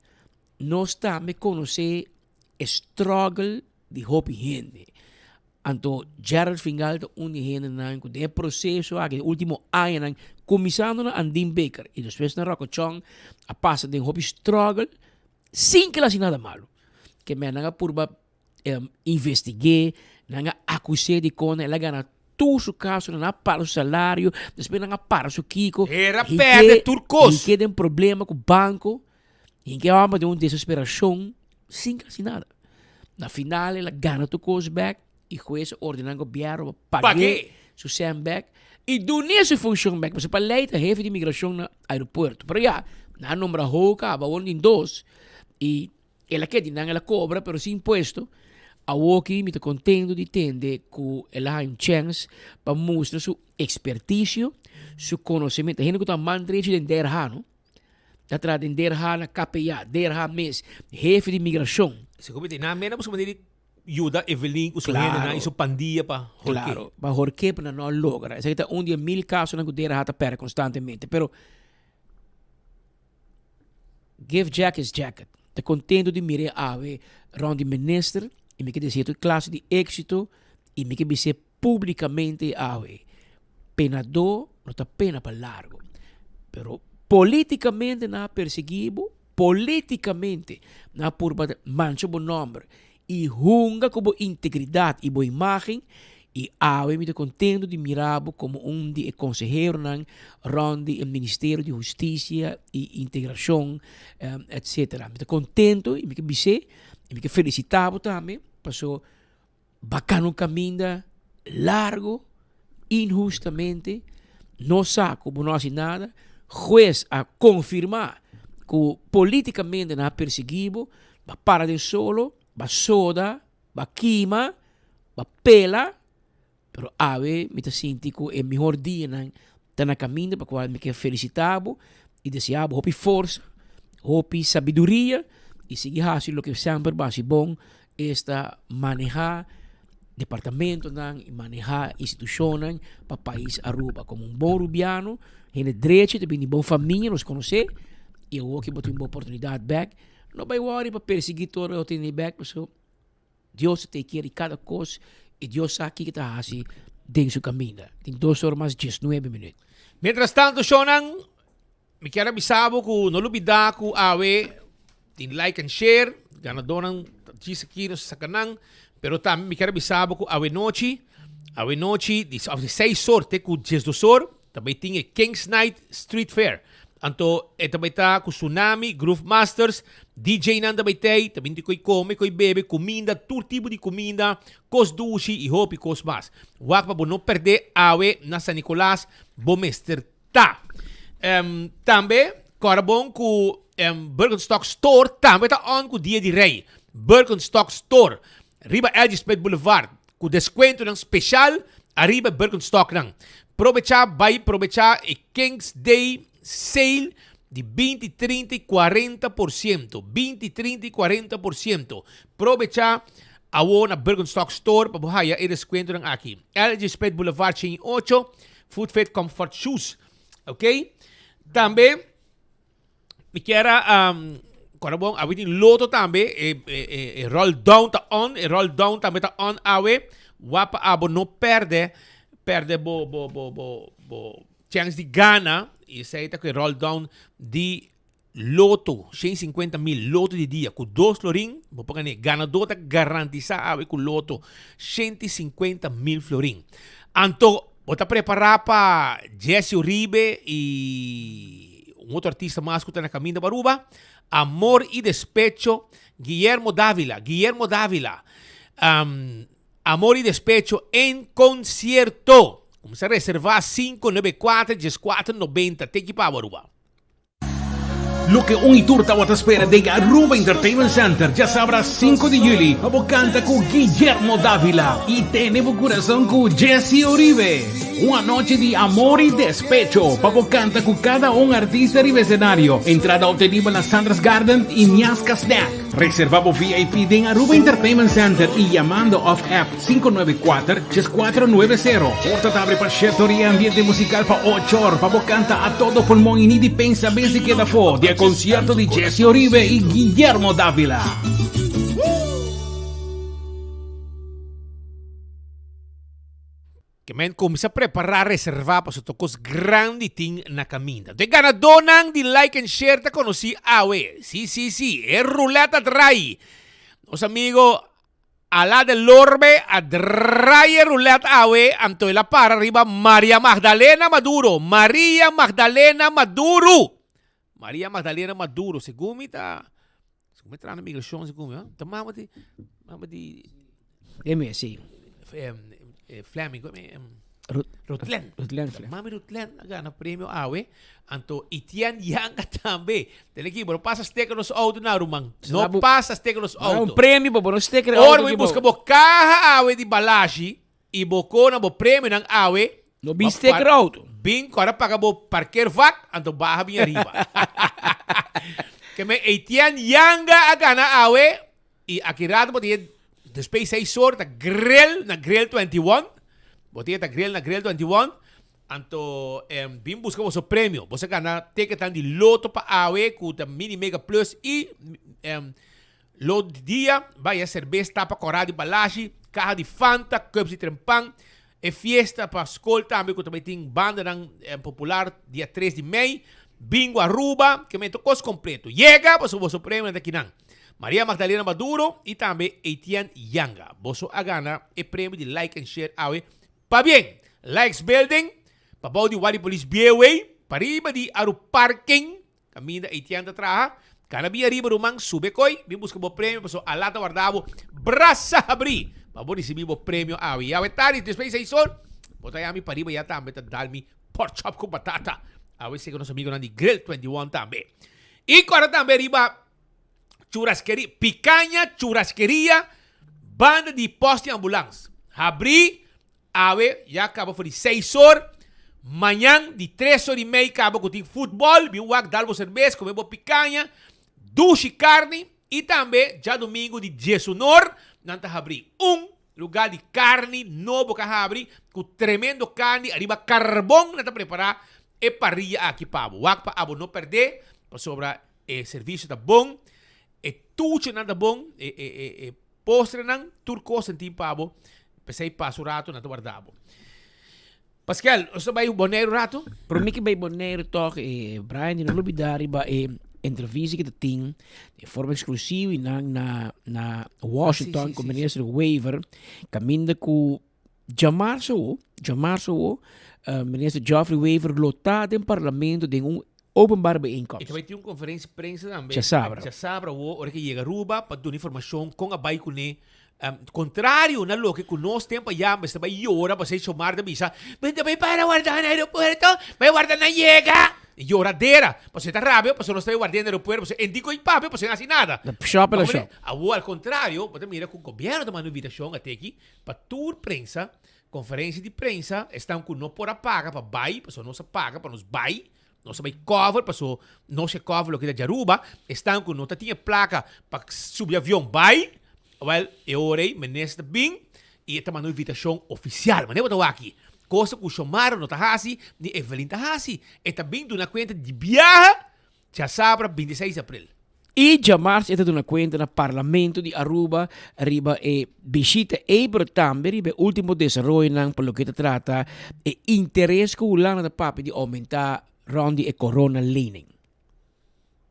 nos tambe konosé e struggle di hopi hende. Anto Gerald Fingal ta un di e hendenan ku den e proseso aki, den e ultimo añanan, kuminsando na Andin Baker i despues na Rocco Chong, a pasa den hopi struggle, Sin ke el hasi nada malu. Ke men nan a purba investig'é, nan a akus'é di kon el a gana tur su kaso, nan a para su salario, despues nan a para su kiko. Hera pèrdè tur kos. Hink'é den problema ku banko, hink'é hòmber den un desesperashon sin ke hasi nada. Na final el a gana tur kos bèk i hues a ordená gobièrnu pa pag'é su sèn bèk i dun'é su funshon bèk, pasobra pa lei ta hefe di migrashon na aeropuerto. Pero ya, nan a nombra Ho kaba, awor tin dos, i el a keda di nan, el a kobra, pero sin impuesto. Awoki mi ta kontento di tende ku el a haña un chèns pa mustra su ekspertisio, su konosementu. Hende ku ta man drechi den DRH, no? Ta traha den DRH na KPA, DRH mes, hefe di migrashon. Segun mi ta, nan mena busca manera di yuda Evelyn ku su hendenan i su pandia pa hork'é. Claro, pa hork'é pero nan no a logra. Esaki ta un di e mil kasonan ku DRH ta pèrdè konstantemente. Pero give Jack his jacket. Ta kontentu di mir'é awe rònt di minister i mi ke desea tur klase di éksito i mi ke bis'é públikamente awe, penadó no ta pena pa largu. Pero polítikamente nan a persiguí bo. Políticamente nan a purba mancha bo nomber y hunga cu bo integridad y bo imagen. I awe mi ta contento di mira bo como un di e conseheronan rond di e Ministerio di Husticia y Integracion etc. Mi ta contento y mi ke bis'é y mi ke felicita bo tambe paso bacana un caminda largo inhustamente no sa cu bo no haci nada, huez a confirma cu politicamente nan a persegui bo, bo a para den solo, bo a soda, bo a kima, bo a pela, pero awe mi ta sinti cu e mihor dianan ta na caminda pa cual mi ke felicita bo y desea bo hopi forsa, hopi sabiduria y sigui haci loke semper bo a haci bon, esta maneha departamentonan y maneha institucionnan pa pais Aruba. Como un bon Rubiano, hende drechi ta bini bon famia, nos conoce y awor ki bo tin bo oportunidad bek, no bay worry pa persegui tur lo tene bek pasobra Dios ta take care di cada cos y Dios sa kiko ta haci den su caminda. Tin dos ora mas diesnuebe minuut. Mientras tanto shownan, mi kier a bisa bo cu no lubida cu awe tin like and share, ganadornan ta djis aki nos ta saca nan, pero tambe mi kier a bisa bo cu awe nochi, awe nochi di of di seis or te cu diesdos or ta bay tin e Kings Night Street Fair. Anto e ta bay ta cu Tsunami, Groove Masters, DJ nan ta bay tey, ta binti coy come, coy bebe, cuminda, tur tipo di cuminda, cos dushi y hopi cos mas. Wak pa bo no perde awe na San Nicolas, bo mester ta. Um, tambe, kòrda bon ku um, Birkenstock Store tambe ta on ku Dia di Rei. Birkenstock Store, riba LG Smith Boulevard, ku deskuentonan speshal ariba Birkenstocknan. Probechá, bai probechá e Kings Day Sale di 20, 30 i 40%. 20, 30 i 40%. Probechá awo na Birkenstock Store pa bo haya e deskuentonan aki. LG Smith Boulevard 108. Foot Fit Comfort Shoes. Ok? Tambe, mi kier a, um, kora bon, awe tin loto tambe, e, e, e, e roll down ta on, e roll down tambe ta on awe. Wapa abo no perde, perde bo, bo, bo, bo, bo chance di gana. Y esei ta ku e roll down di Loto, 150 mil, loto di dia ku dos florin, bo por gané. Ganadó ta garantisá awe ku loto, 150 mil florin. Anto, bo ta prepará pa Jesse Uribe i un otro artista mas ku ta na kaminda pa Aruba? Amor y Despecho, Guillermo Davila, Guillermo Davila. Amor y Despecho en concierto. Kuminsá reservá 594 14 90. Teki pa abo Aruba. Loke un y tur tabata spera den Aruba Entertainment Center djasabra sinku di juli pa bo canta cu Guillermo Davila y tene bo curason cu Jessy Uribe. Un anochi di amor y despecho pa bo canta cu cada un artista riba escenario. Entrada obtenibel na Sandra's Garden y Miasca Snack. Reserva bo VIP den Aruba Entertainment Center y yamando of app 594 3490. Porta ta abri pa shete y ambiente musical pa ocho or pa bo canta a todo pulmon y ni di pensa bes di keda afo di e concierto di Jessy Oribe y Guillermo Davila. Ke men kuminsá prepará reservá pasobra tur kos grandi tin na kaminda. De ganadónan di Like and Share ta konosí awe. Sí, sí, sí, e rulèt a drai. Nos amigo Ala de Lorbe a drai e rulèt awe, anto el a para riba Maria Magdalena Maduro. Maria Magdalena Maduro! Maria Magdalena Maduro, segun mi ta, segun mi traha na migrashon, segun mi, ta mama di, mama di. Deme, si. Fleming, Rutlen. Rutlen Fleming. Mami Rutlen a gana premio awe. Anto Etienne Yanga tambe. Tele ki, bo no pasa sticker nos auto na ruman. No pasa sticker nos auto. Un premio pa bo no sticker auto. Ora bo busca bo caha awe di balashi y bo kona bo premionan awe. No bin sticker auto. Bin kora paga bo parkeervak anto baha bin ariba. Ke men Etienne Yanga a gana awe y aki rato bo tin despues 6 or ta grill na Grill 21. Bo tin ta grill na Grill 21. Anto em, bin busca boso premio. Boso a gana ticketnan di loto pa awe ku ta Mini Mega Plus y em, Lo di dia, bai e serbes tapa kòrá di balashi, kaha di Fanta, cups di trempan. E fiesta pa skol tambe ku ta bai tin bandanan popular dia tres di mei. Bingo Aruba, ke men tur kos kompleto. Yega pasobra boso premionan ta kinan. Maria Magdalena Maduro y tambe Etienne Yanga. Boso a gana e premio di like and share awe. Pabien! Likes Building, pabou di Wadi Polis Bieway, pariba di Aru Parking, caminda Etienne ta traha. Cana bin ariba ruman, sube coy, bin busca bo premio paso Ala ta warda bo brasa habri pa bo ricibi bo premio awe. Y awe tardi despues di seis or, bo ta yami pariba ya tambe ta dal mi pork chop cu batata. Awe sega nos amigonan di Grill 21 tambe. Y corda tambe riba Churaskeria, Picaña Churaskeria, banda di post di ambulans. Habri awe ya caba for di seis or, mañan di tres or y mei caba cu tin futbol, bin wak dal bo cerbes, come bo picaña, dushi carni y tambe djadomingo di diesunor nan ta habri un lugar di carni nobo ca habri cu tremendo carni ariba carbon nan ta prepara e parrilla aki pa bo. Wak pa abo no perde pasobra E servicio ta bon, e tuchenan ta bon, e, e, e, e postrenan, tur cos tin pa bo. Pesey pasa un rato, nan ta warda bo. Pascal, nos ta bay Boneiru rato? Prome ki bay Boneiru toch, eh, Brian, di no lubida riba e entrevista ki ta tin de forma exclusivo y nan na, na Washington ku minister Wever, kaminda ku Djamarso wo, djamarso wo, Minister Geoffrey Wever lo ta den Parlamento den un openbare bijeenkomst. E ta bai tin un conferencia di prensa tambe. Djasabra. Djasabra wo, ora ke yega Aruba pa duna informacion con a bai cune. Contrario na loke cu nos tempo aya mester bai yora pasobra Xiomara ta bisa, Mi ta bai para warda na aeropuerto, bai warda nan yega. Yoradera, pasobra e ta rabia pasobra nos ta bai warda na aeropuerto pasobra e di cu e papia pasobra e no haci nada. Shop el a shop. Awor al contrario, bo ta mira cu gobierno ta manda invitacion ateki Pa tur prensa, conferencia di prensa, esnan cu no por a paga pa bay, pasobra nos a paga pa nos bay, nos a bay cover, pasobra nos a cover loke ta djaruba, esnan cu no ta tin e placa pa subi avion bay, wel, e ora ey minister ta bin y e ta manda un invitacion oficial. Manera bo ta wak aki, cosa cu Xiomara no ta haci, ni Evelyn ta haci. E ta bin duna cuenta di biaha Djasabra 26 di april. I djamars e ta duna kuenta na Parlamento di Aruba riba e bishita ei pero tambe riba e ultimo desaroyonan pa loke ta trata e interes ku Hulanda ta papia di oumentá rònt di e corona lening.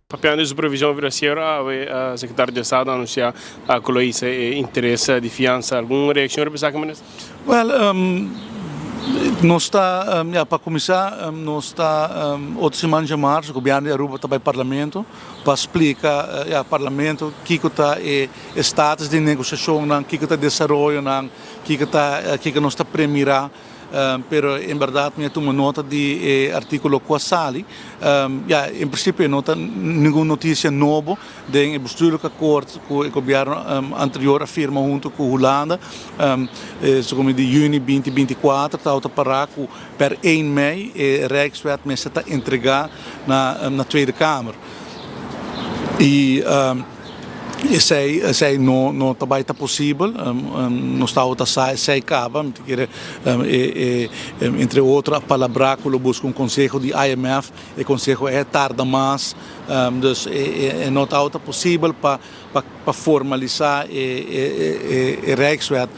Papiando di supervision financiero awe Secretario di Estado a anuncia cu lo hisa e interes di fiansa. Algun reaccion riba esaki Minister? Wel, nos ta, ya, pa kuminsá, nos ta otro siman djamarsu gobièrnu di Aruba ta bai parlamento pa splika, ya, parlamento kiko ta e status di negosiashonnan, kiko ta e desaroyonan, kiko ta, kiko nos ta premirá. Pero en berdad mi a tuma nota di e articulo cu a sali. Ya, en principio no ta ningun noticia nobo den e bestuurlijk akkoord cu e gobierno anterior a firma hunto cu Hulanda. Segun mi di juni binti 24 tabata para cu per een mei e Rijkswet mester ta entrega na Tweede Kamer. Y Esei esei no no ta bai ta posibel. Nos tabata sa esei kaba. Mi ta kere e e entre otro a palabrá ku lo buska un konseho di IMF. E konseho ei a tarda mas. Dus e e no tabata posibel pa pa pa formalisá e e e e Rijkswet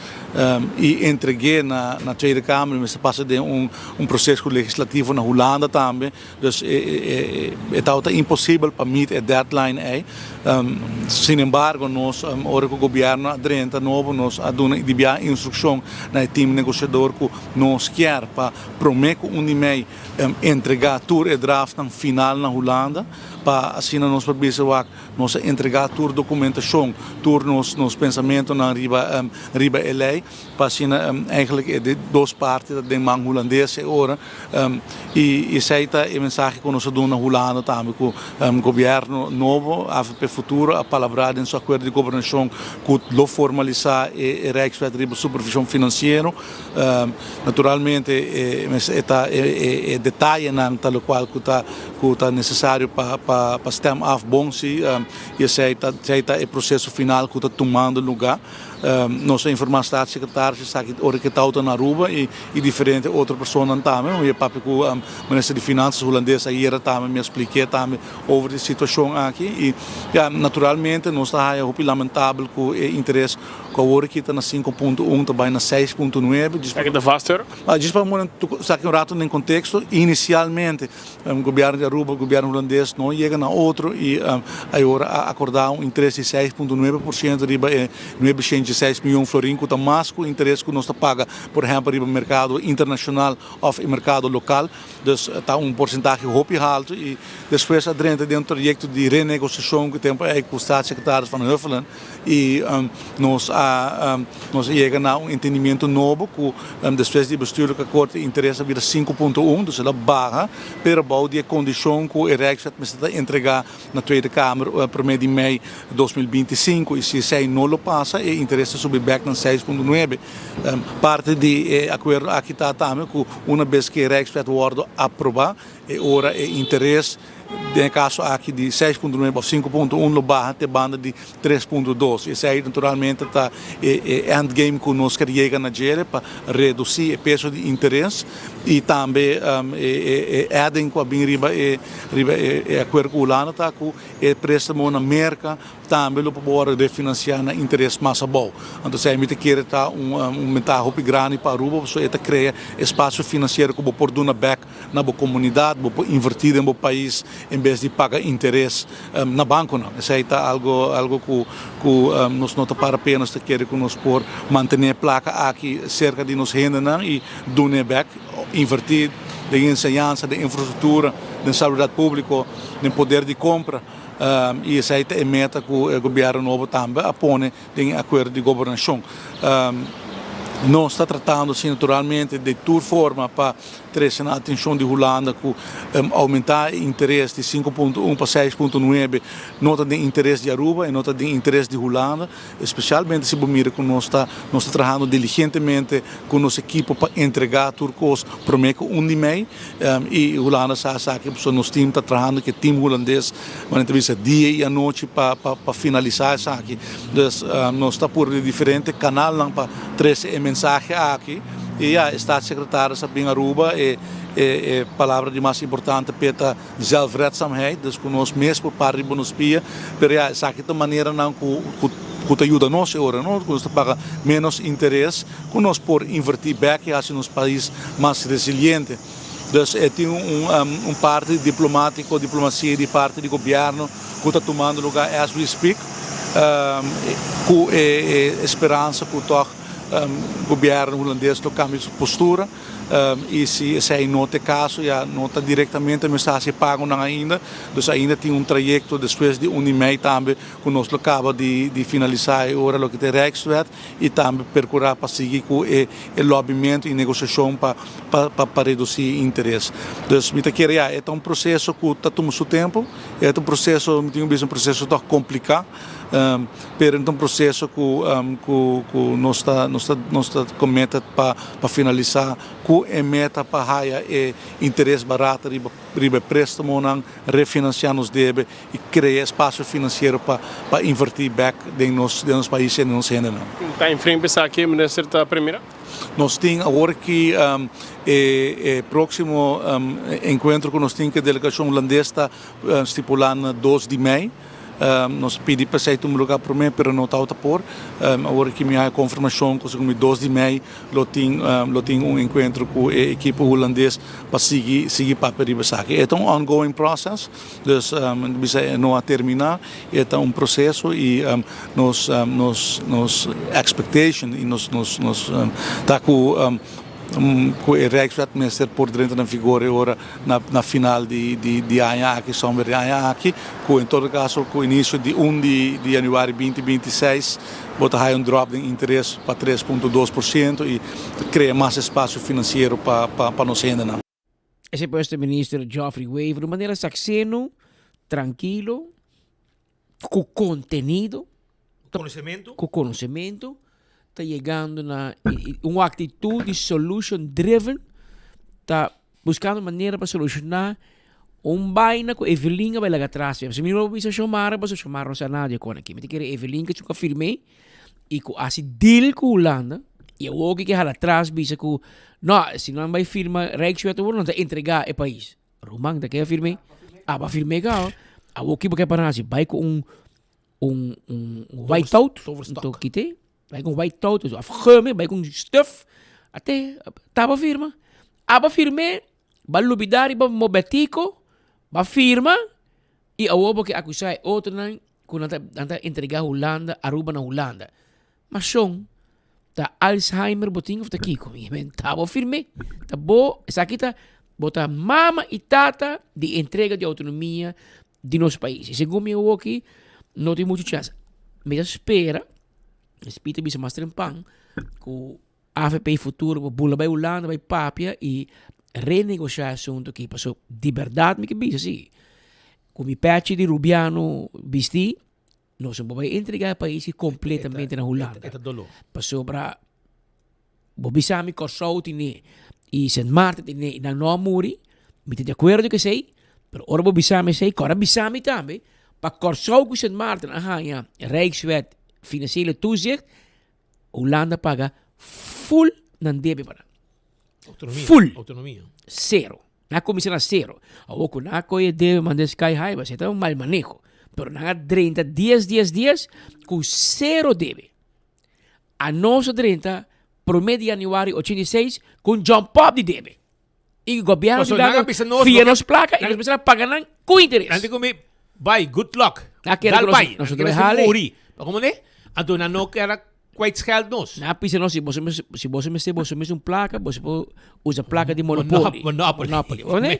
i entreg'é na na Tweede Kamer. Mester pasa den un un proseso legislativo na Hulanda tambe. Dus e tabata imposibel pa meet e deadline ei. Sin embargo nos ora ku gobièrnu a drenta nobo nos a duna di bia instrukshon na e team negosiador ku nos kier pa promé ku un di mei entregá tur e draftnan final na Hulanda pa asina nos por bisa wak nos a entregá tur dokumentashon, tur nos nos pensamentunan riba riba e lei. Pa asina eigenlijk e di dos parti ta den man Hulandes e ora y esey ta e mensahe cu nos a duna na Hulanda tambe cu gobierno nobo avp Futuro a palabra den su acuerdo di gobernacion cu lo formalisa e Rijkswet riba supervision financiero. Naturalmente e ta e detayenan ta locual cu ta cu ta necesario pa pa stem af bon si y esey ta e proceso final cu ta tumando luga. Nos a informá staatssecretaris esaki ora ku e tawata na Aruba i diferente otro personanan tambe. Mi a papia ku minister di Finanzas hulandes ayera tambe, mi a splik'é tambe over di e situashon aki. I ya, naturalmente nos ta haya hopi lamentabel ku e interes ku awor aki ta na 5.1 ta bai na 6.9. Esaki ta vaster? Djis pa saki un rato den konteksto, inisialmente Gobierno di Aruba, gobierno Hulandes no yega na otro y ayora a acorda un interes di 6.9% riba e 906 miyon florin cu ta mas cu interes cu nos ta paga por ehempel riba mercado internacional of e mercado local. Dus ta un porcentahe hopi halto y despues a drenta den un trayecto di renegociacion cu tempo ey cu Staatssecretaris Van Huffelen y nos a nos a yega na un entendimiento nobo cu despues di e bestuurlijke akkoord e interes a bira 5.1, dus el a baha, pero bou di e condicion cu e Rijkswet mester ta entrega na Tweede Kamer prome di mei 2025 y si esey no lo pasa e interes ta subi bek na 6.9. Parti di e akuerdo aki ta tambe cu una bes cu e Rijkswet wordo aproba e ora e interes Den e kaso aki di 6.9 òf 5.1 lo baha te banda di 3.2. Esei naturalmente ta e endgame ku nos ker yega na djere pa redusí e peso di interes i tambe e adding ku a bin riba e riba e akuerdo ku Hulanda ta ku e préstamo na Merka tambe lo por wòrdu refinansiá na interes mas abou. Anto esei mi ta kere ta un bentaha hopi grandi pa Aruba pasobra e ta krea espasio finansiero ku bo por duna bèk na bo komunidat, bo por invertí den bo pais en bes di paga interes na bankonan. Esei ta algo algo ku ku nos no ta para pena, nos ta kere ku nos por mantené e plaka aki serka di nos hendenan i dun'é bèk, invertí den enseñansa, den infrastruktura, den salubridat públiko, den poder di kompra i esei ta e meta ku e gobièrnu nobo tambe a pone den e akuerdo di gobernashon. Nos ta tratando asina naturalmente di tur forma pa trese na atenshon di Hulanda ku oumentá e interes di 5.1 pa 6.9 no ta den interes di Aruba i no ta den interes di Hulanda, espesialmente si bo mira ku nos ta nos ta trahando diligentemente ku nos ekipo pa entregá tur kos promé ku un di mei i Hulanda sa esaki pasobra nos tim ta trahando ku e tim hulandes manera ta bisa dia i anochi pa pa finalisá esaki. Dus nos ta puru di diferente kanalnan pa trese e mensahe aki i ya e staatssecretaris a bin Aruba e e palabra di mas importante p'e ta zelfredzaamheid dus ku nos mes por para riba nos pia pero ya esaki ta maneranan ku ku ta yuda nos e ora no ku nos ta paga menos interes ku nos por invertí bèk i hasi nos pais mas resiliente. Dus e tin un un parti diplomátiko, diplomasia di parti di gobièrnu ku ta tumando lugá as we speak ku e e speransa ku tòg gobièrnu hulandes lo kambia su postura. I si esei no ta e kaso ya no ta direktamente mester hasi e pagonan ainda. Dus ainda tin un trayekto despues di un di mei tambe ku nos lo kaba di di finalisá e ora loke ta e Rijkswet i tambe perkurá pa sigui ku e e lobbymentu i negosiashon pa pa pa redusí interes. Dus mi ta kere ya e ta un proseso ku ta tuma su tempu, e ta un proseso mi tin ku bisa un proseso tòg kompliká. Pero ta un proceso cu cu cu nos ta nos ta nos ta committed pa pa finalisa cu e meta pa haya e interes barato riba riba e prestamonan, refinancia nos debe y crea espacio financiero pa pa inverti bek den nos den nos pais y den nos hendenan. Un time frame pa esaki minister ta premira? Nos tin awor ki e e proximo encuentro cu nos tin cu e delegacion hulandes ta stipula na dos di mei. Nos a pidi pa esei tuma lugar promé, pero no tabata por. Awor ki mi haña konfirmashon ku segun mi dos di mei lo tin lo tin un enkuentro ku e ekipo hulandes pa sigui sigui papia riba esaki. E ta un ongoing process, dus mi ta bisa e no a terminá, e ta un proseso i nos nos nos expectation i nos nos nos ta ku Ku e Rijkswet mester por drenta na vigor e ora na final di aña aki, somber di aña aki, ku en todo kaso ku inisio di un di januari binti 26 bo ta haya un drop den interes pa 3.2% i ta krea mas espasio finansiero pa nos hendenan. Esei pues ta Minister Geoffrey Wever, un manera sakseno, trankilo, ku kontenido, Konosementu. Ku konosementu ta yegando na un aktitut di solution driven ta buskando manera pa solushoná un baina ku Evelyn a bai laga atras. Si mi no bisa Xiomara, pasobra Xiomara no sa nada di e kos aki. Mi ta kere Evelyn ke chuka firm'é. I ku hasi deal ku Hulanda i awor ke hala atras bisa ku no, si nan bai firma Rijkswet awor nan ta entregá e pais. Ruman ta ke a firm'é? Abo a firm'é kaba. Awor ki bo ke pa nan hasi? Bai ku un un un white-out, anto kite, bai ku un white-out of gummi, bai ku un stuf, ate taba firma. Abo a firm'é, bo a lubidá riba mobetiko, bo a firma i awor bo ke akusá e otronan ku nan ta nan ta entregá Hulanda, Aruba na Hulanda. Ma shon, ta Alzheimer bo tin of ta kiko? Mi men ta bo firm'é. Ta bo, esaki ta, bo ta mama i tata di entrega di outonomia di nos pais. I segun mi awoki, no tin muchu chèns. Mi ta spera, mi ta bisa mas trempan, ku Avp futuro bo bula bai Hulanda bai papia i renegoshá e asuntu aki paso di bèrdat mi ke bisa si ku mi pèchi di rubiano bistí nos no por bai entregá e pais aki kompletamente na Hulanda pasobra bo bisa mi Kòrsou tene i Sint Maarten tene i nan no a muri mi ta di akuerdo ku esei pero ora bo bisa mi esei kòrda bisa mi tambe pa Kòrsou ku Sint Maarten a haña Rijkswet Financiële Toezicht Hulanda paga full nan debe pa nan. Autonomia. Full. Autonomia. Zero. Nan a kuminsá na zero. Awor ku nan a kohe e debe manda sky high, esei ta un mal maneho. Pero nan a drenta dies, dies, dies ku zero debe. Anos a drenta promé di januari 86 ku un jump up di debe. I gobièrnu di Pasobra nan a Hulanda bisa nos fia loke nos plaka i nan nos mester a paga nan ku interes. Nan di ku mi, bai, good luck. Nan a kere Dal ku nos bai. nos Nan no kere ta nos hale. muri. Pa komo ne? Anto nan no kere kwijtscheld nos. Nan a bisa nos si boso mes si boso mester boso mes un plaka boso por usa plaka di monopoly. Monopoly. Monopoly. Bo ne?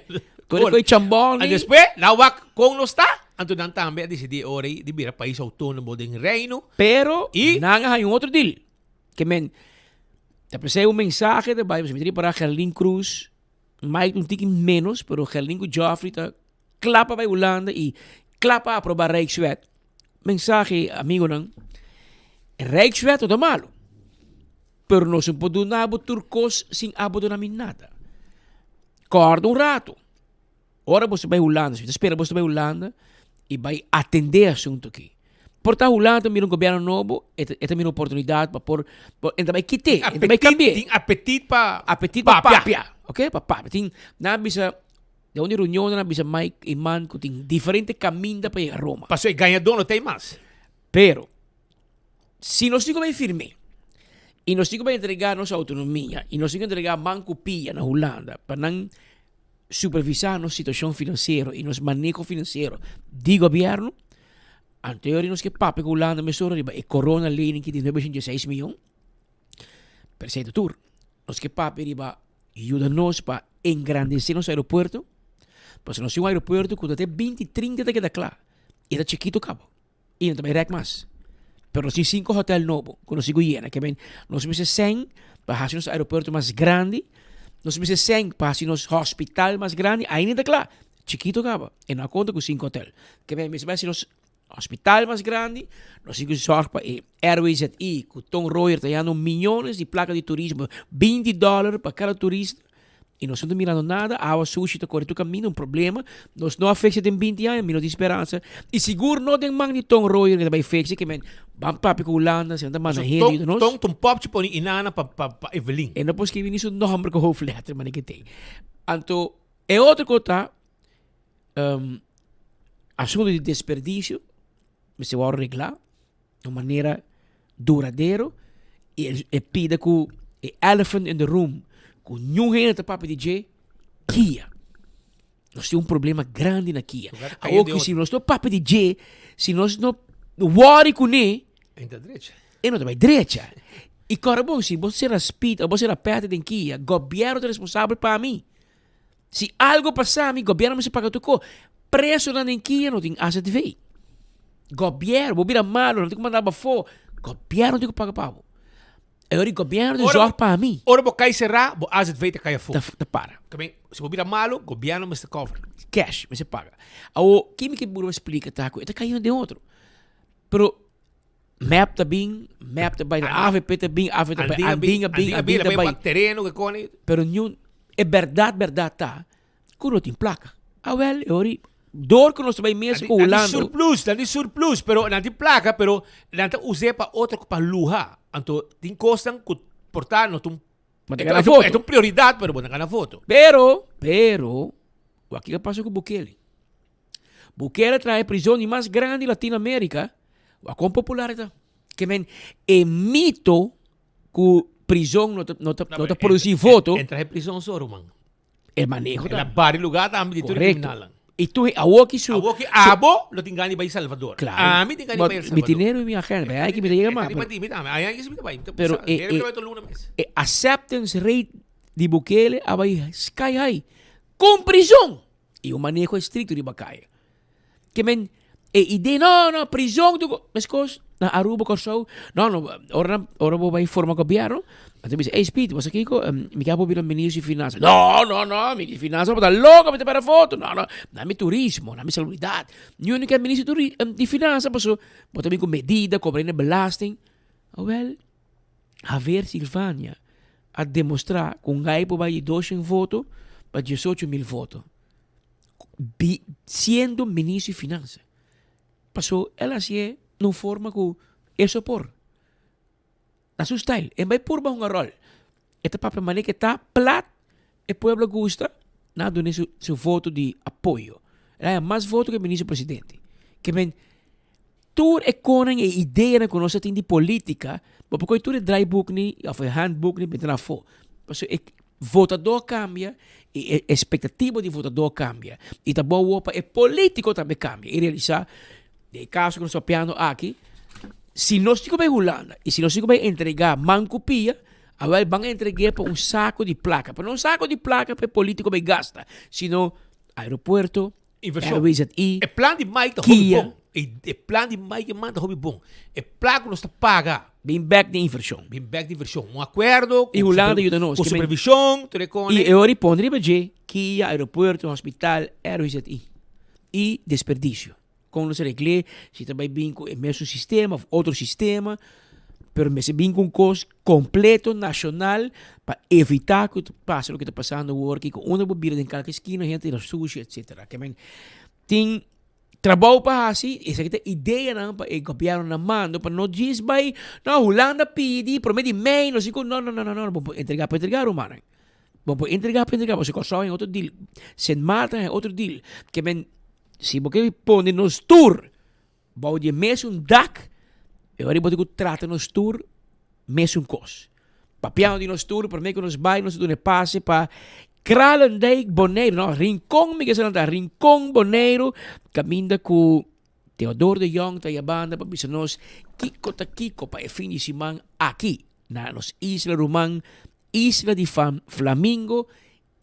Tur e koe chambon En ni. despues nan wak kon nos ta, anto nan tambe a disidí e ora ei di bira pais outónomo den Reino. Pero I nan a haña un otro deal. Ke men ta pensé un mensahe ta bai, mi ta ripará Gerlin Cruz, Mike un tiki menos, pero Gerlin ku Geoffrey ta kla pa bai Hulanda i kla pa aprobá Rijkswet. Mensahe, amigonan, Rijkswet no ta malu, pero nos no por duna bo tur kos sin abo duna mi nada. Kòrda un ratu, Ora boso bai Hulanda, si mi ta spera boso bai Hulanda i bai atendé e asuntu aki. Por ta Hulanda ta mira un gobièrnu nobo, e ta e ta mira un oportunidat pa por por e ta bai kit'é, e ta bai kambi'é. Tin apetit pa Apetit pa papia, oke, pa papia. Tin, nan a bisa, den un di reunionnan nan a bisa Mike i Man ku tin diferente kaminda pa yega Roma. Pasobra e gañadó no ta ei mas. Pero, si nos tin ku bai firm'é i nos tin ku bai entregá nos outonomia i nos tin ku entregá man ku pia na Hulanda pa nan supervisá nos situashon finansiero i nos maneho finansiero di gobièrnu, anto yori nos ke papia ku Hulanda mesora riba e corona lening ki di 916 mion, presente tur. Nos ke papia riba yuda nos pa engrandesé nos aeropuerto, pasobra nos tin un aeropuerto ku ta te 2030 ta keda kla i ta chikito kaba. I no ta bai rèk mas. Pero nos tin sinku hotèl nobo ku nos sigu yena. Ke men nos mester sèn pa hasi nos aeropuerto mas grandi, nos mester sèn pa hasi nos hospital mas grandi, ainda ta kla. Chikito kaba. E no a konta ku sinku hotèl. Ke men mester bai hasi nos hospital mas grandi, nos tin ku sòrg pa e RWZI ku Ton Royer ta yando miyones di plaka di turismo, 20 dòler pa kada turista. I nos no ta mirando nada, awa sushi ta kore tur kaminda, un problema. Nos no a fekse den binti aña, mi no tin speransa. I sigur no den man di Ton Royer ku ta bai fekse, ke men ban papia ku Hulanda, si nan ta manda hende yuda nos. Ton ta un popchi pone inana pa pa pa Evelyn. E no por skibi ni su nomber ku hoofdletter, manera ke tin. Anto e otro kos ta, asuntu di desperdisio mester wòrdu reglá. un manera duradero y e pida cu e elephant in the room cu niun hende ta papia di dje, Kia. Nos tin un problema grandi na Kia. Awor cu si nos no papia di dje, si nos no worry cune, e no ta bay drecha. Y kòrda bon, si bo sera spit of bo sera pète den Kia, gobierno ta responsabel pa mi. Si algo pasa mi, gobierno mester paga tur ko. Presonan den kia no tin AZV. Gobierno, bo bira malo, nan tin ku manda bo afó. Gobierno tin ku paga pa bo. E ora di gobierno tin zorg pa mi. Ora bo kai será, bo AZV ta kai afó. Ta, ta para. Tamen, si bo bira malo, gobierno mester cover. Cash, mester paga. Awo, ki mi ke puru splika ta ku e ta kai un den otro. Pero Mep ta bin, mep ta bai, AVP ta bin, AVP ta bai, Andin a bin, Andin ta bai. tereno ke koni. Pero niun, e berdad berdad ta, ku no tin plaka. Awel, e ori. Door ku nos ta bai mes ku Nan Hulanda. tin surplus, nan tin surplus, pero nan tin plaka, pero nan ta us'é pa otro pa luha. Anto tin kosnan ku por ta no ta un Bo ta gana voto. E ta un prioridat, pero bo ta gana voto. Pero, pero, wak kiko a pasa ku Bukele? Bukele a traha e prizon di mas grandi Latino Amerika, wak kon popular e ta. Ke men, e mito ku prizon no ta, no ta, no ta produsi voto. E traha e prizon so, ruman. E maneho ta. El a bari lugar tambe di tur e kriminalnan. I tur awor ki su. Awor ki abo lo tin gana di bai Salvador. Claro. Ami tin gana di bai El Salvador. Mi tinero i mi agenda. Bai aki mi ta yega mas. Mi tambe. Aña aki si mi ta bai. Pero e e acceptance rate di Bukele a bai sky high. Con prison. I un maneho estricto riba kaya. Ke men e idee no no prison tu meskos na Aruba Kòrsou no no ora nan ora bo bai forma gobièrnu nan ta bisa ey Speed bo sa kiko mi ke abo bira ministro di finansa no no no mi di finansa bo ta loko mi ta pèrdè voto no no na mi turismo na mi salubridat niun ke ministro di finansa paso bo ta bin ku medida kobra hende belasting awèl Javier Silvania a demostrá ku un gai por bai di doshen voto pa diesocho mil voto. Bi siendo ministro di finansa. Paso el hasié na un forma ku eso por. Na su style. E bai purba hunga ròl. E ta papia manera ku e ta plat, e pueblo gusta, nan a dun'é su su voto di apoyo. El a haña mas voto ku e ministro presidente. Ke men tur e konan e ideanan ku nos a tin di politika, bo por kohe tur e draaiboek ni òf e handboek ni mete nan afó. Pasobra e votadó a kambia i e espektativa di votadó a kambia. I ta bon wou pa e polítiko tambe kambia i realisá den e kaso ku nos ta papiando aki, si nos tin ku bai Hulanda i si nos tin ku bai entregá man ku pia, awèl ban entreg'é pa un sako di plaka. Pero no un sako di plaka pa e polítiko bai gasta, sino aeropuerto, Invershon. RWZI, E plan di Mike ta hopi Kia. bon. E, e plan di Mike Eman ta hopi bon. E plan ku nos ta paga. Bin bek den invershon. Bin bek den invershon. Un akuerdo I Hulanda yuda nos. ku supervishon, tur e kone. I e ora i pon riba dje, Kia, aeropuerto, hospital, RWZI. I desperdisio. Kon nos regl'é, si ta bai bin ku e mesun sistema òf otro sistema, pero mester bin ku un kos kompleto nashonal pa evitá ku ta pasa loke ta pasando awor aki ku unda bo bira den kalke skina hende ta tira sushi etsetera. Ke men tin trabou pa hasi, esaki ta ideanan pa e gobièrnu nan mando pa no djis bai no Hulanda pidi promé di mei no si ku no no no no bo por entregá por entregá rumannan. Bo por entregá por entregá pasobra Kòrsou hay otro deal, Sint Maarten hay otro deal. Ke men Si bo ke pone nos tur bou di e mesun dak, e ora bo tin ku trata nos tur mesun kos. Papiando di nos tur, promé ku nos bai nos ta duna e pase pa Kralendijk Boneiru, no, Rincon mi ke sa nan ta, Rincon Boneiru, kaminda ku Theodor de Jong ta yabanda pa bisa nos kiko ta kiko pa e fin di siman aki na nos isla ruman, Isla di Flamingo,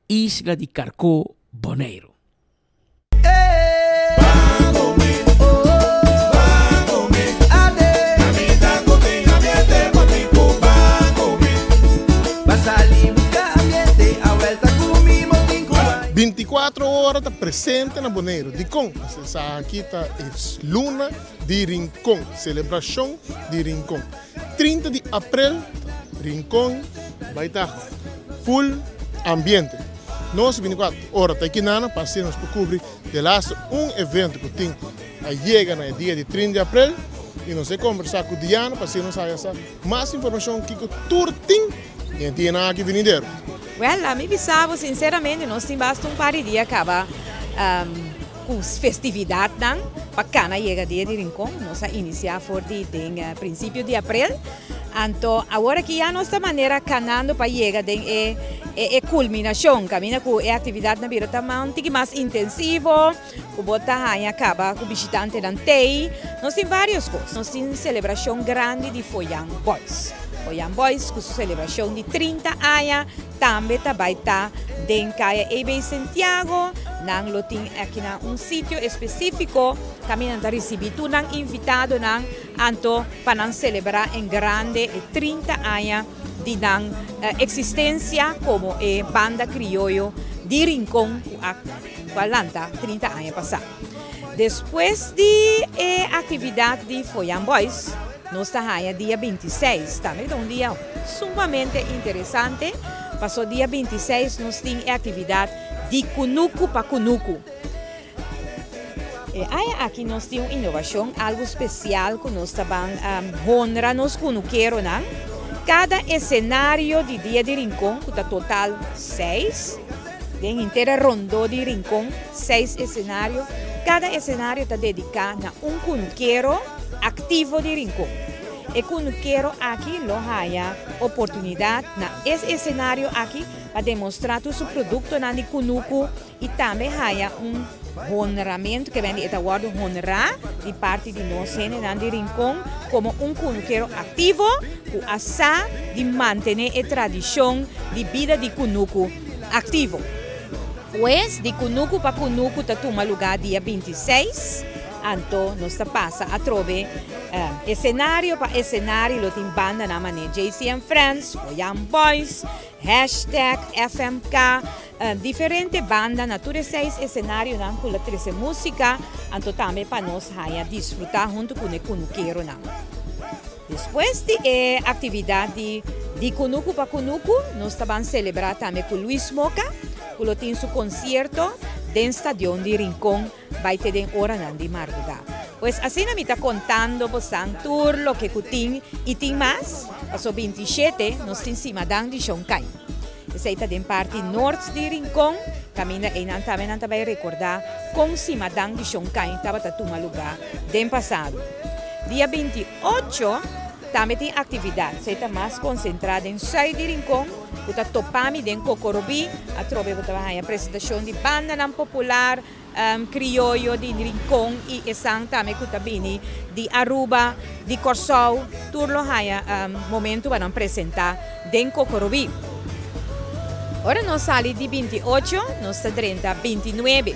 Isla di Karkó, Boneiru. Binticuatro ora ta presente na Boneiru. Dikon? Pasobra esaki ta e luna di Rincon, selebrashon di Rincon. 30 di aprel Rincon bai ta full ambiente. Nos 24 ora ta ekinana pa asina nos por cubri de laatste un evento cu tin a yega na e dia di 30 di aprel y nos e conversa cu Diana pa asina nos haya sa mas informacion kico tur tin den e dianan aki venidero. Well, ami bisa bo sinceramente nos tin basta un par di dia caba cu festividadnan pa cana yega dia di Rincon. Nos a inicia for di den principio di aprel. Anto awor aki ya nos ta manera canando pa yega den e e culminacion caminda cu e actividadnan bira ta un tiki mas intensivo cu bo ta haña caba cu bishitantenan tey. Nos tin varios cos. Nos tin celebracion grandi di Foyan Boys. Foyan Boys cu su celebracion di 30 aña tambe ta bay ta den Caya EB Santiago. Nan lo tin akinan un sitio especifico caminda nan ta ricibi tur nan invitadonan. Anto pa nan selebrá en grande e 30 aña di nan eksistensia komo e banda krioyo di Rincon ku a ku a lanta 30 aña pasá. Despues di e aktividat di Foyan Boys nos ta haña dia 26, tambe ta un dia sumamente interesante, paso dia 26 nos tin e aktividat di Kunuku pa Kunuku. E aña aki nos tin un inovashon, algu spesial ku nos ta ban honra nos kunukeronan. Kada esenario di Dia di Rincon, ku ta total seis, den henter e rondó di Rincon, seis esenario, kada esenario ta dediká na un kunukero aktivo di Rincon. E kunukero aki lo haña oportunidat na es esenario aki pa demostrá tur su produktonan di kunuku i tambe haña un honramentu, ke bende e ta wòrdu honrá di parti di nos hendenan di Rincon komo un kunukero aktivo ku a sa di mantené e tradishon di bida di kunuku aktivo. Pues, di kunuku pa kunuku ta tuma lugá dia 26, anto nos ta pasa atrobe esenario pa esenario lo tin bandanan manera JC and Friends, Foyan Boys, Hashtag, FMK, Diferente banda na tur e seis esenarionan ku lo trese músika, anto tambe pa nos haña disfrutá huntu ku e kunukeronan. Despues di e aktividat di Di Kunuku pa Kunuku, nos ta ban selebrá tambe ku Luis Moca, ku lo tin su konsierto den stadion di Rincon bai te den oranan di mardugá. Pues asina mi ta kontando bosan tur loke ku tin i tin mas, paso 27 nos tin Simadan di Shon Kai. Esei ta den parti nort di Rincon, kaminda einan tambe nan ta bai rekordá kon simadan di Shon Kain tabata tuma lugá den pasado. Dia 28 tambe tin aktividat, esei ta mas konsentrá den sùit di Rincon, ku ta topami den Kokorobí, atrobe bo ta bai haña presentashon di bandanan popular, Crioyo di Rincon y esan tambe cu ta bini di Aruba, di Corsou, tur lo haya momento pa nan presenta den Cocorobí. Ora nos sali di 28, nos ta drenta 29.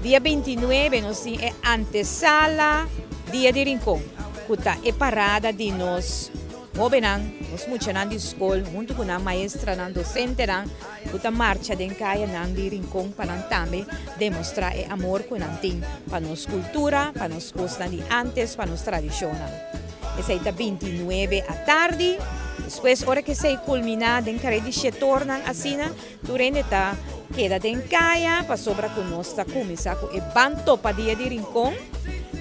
Dia 29 nos tin e antesala Dia di Rincon, cu ta e parada di nos hobennan, nos muchanan di scol hunto cu nan maestranan, docentenan, ku ta marcha den kayanan di Rincon pa nan tambe demostrá e amor ku nan tin pa nos kultura, pa nos kosnan di ántes, pa nos tradishonnan. Esei ta 29 atardi. Despues ora ku esei kulminá den kare di shetornan asina, tur hende ta keda den kaya pasobra ku nos ta kuminsá ku e ban topa dia di Rincon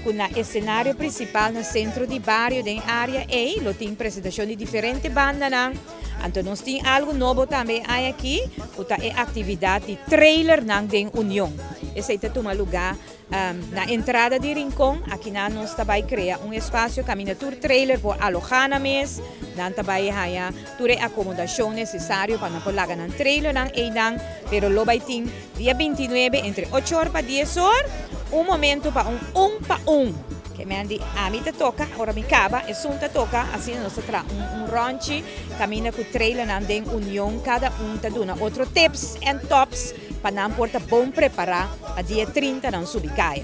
ku na esenario prinsipal na sentro di bario den área ei lo tin presentashon di diferente bandanan. Anto nos tin algu nobo tambe e aña aki, ku ta e aktividat di trailernan den Union. Esei ta tuma lugá na entrada di Rincon. Akinan nos ta bai krea un espasio kaminda tur trailer por alohá nan mes. Nan ta bai haña tur e akomodashon nesesario pa nan por laga nan trailernan einan. Pero lo bai tin dia 29 entre ocho or pa dies or un momento pa un un pa un. Ke men di ami ta toka, ora mi kaba esun ta toka, asina nos ta traha un un ronchi kaminda ku trailernan den union kada un ta duna otro tips en tops pa nan por ta bon prepará pa dia 30 nan subi kaya.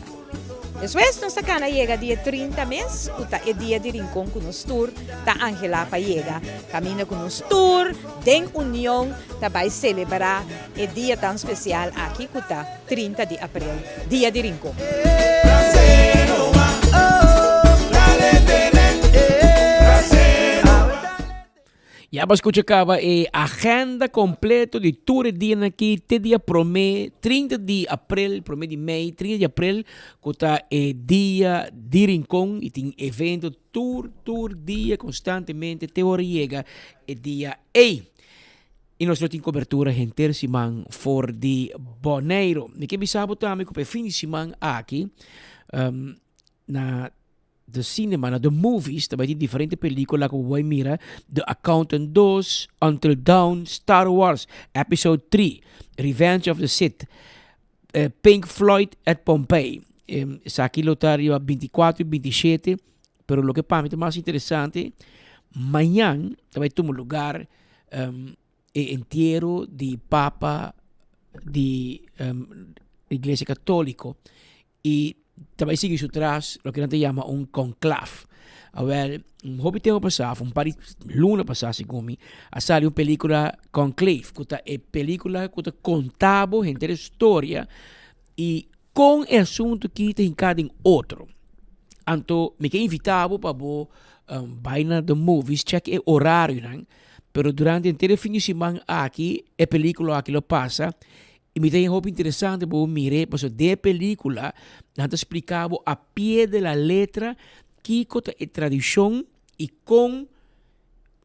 Despues nos ta kana yega dia 30 mes ku ta e dia di Rincon ku nos tur ta anhelá pa yega, kaminda ku nos tur den union ta bai selebrá e dia tan spesial aki ku ta 30 di april, Dia di Rincon. Ya bo a scucha caba e agenda completo di tur e dianan aki te dia prome 30 di april, prome di mei, 30 di april cu ta e dia di Rincon y tin evento tur tur dia constantemente te ora yega e dia ey. Y nos lo tin cobertura henter siman for di Boneiro. Mi ke bisa bo tambe cu pa e fin di siman aki um, na the cinema, na the movies, ta bai tin diferente pelicula cu bo bai mira. The Accountant 2, Until Dawn, Star Wars Episode 3, Revenge of the Sith, eh, Pink Floyd at Pompeii. Um, esaki lo ta riba 24 y 27, pero loke pa mi ta mas interesante, mañan ta bai tuma lugar um, e entiero di Papa di um, Iglesia Católico y ta bai sigui su tras loke nan ta yama un conclave. Awel, un hopi tempo pasá, un par di luna pasá segun mi, a sali un película Conclave, ku ta e película ku ta konta bo henter e storia y kon e asuntu ki ta hinká den otro. Anto mi ke invitá bo pa bo um, bai na the movies, check e horarionan, pero durante henter e fin di siman aki e película aki lo pasa. I mi ta haña hopi interesante pa bo mir'é pasobra den e pelíkula nan ta splika bo a pie de la letra kiko ta e tradishon i kon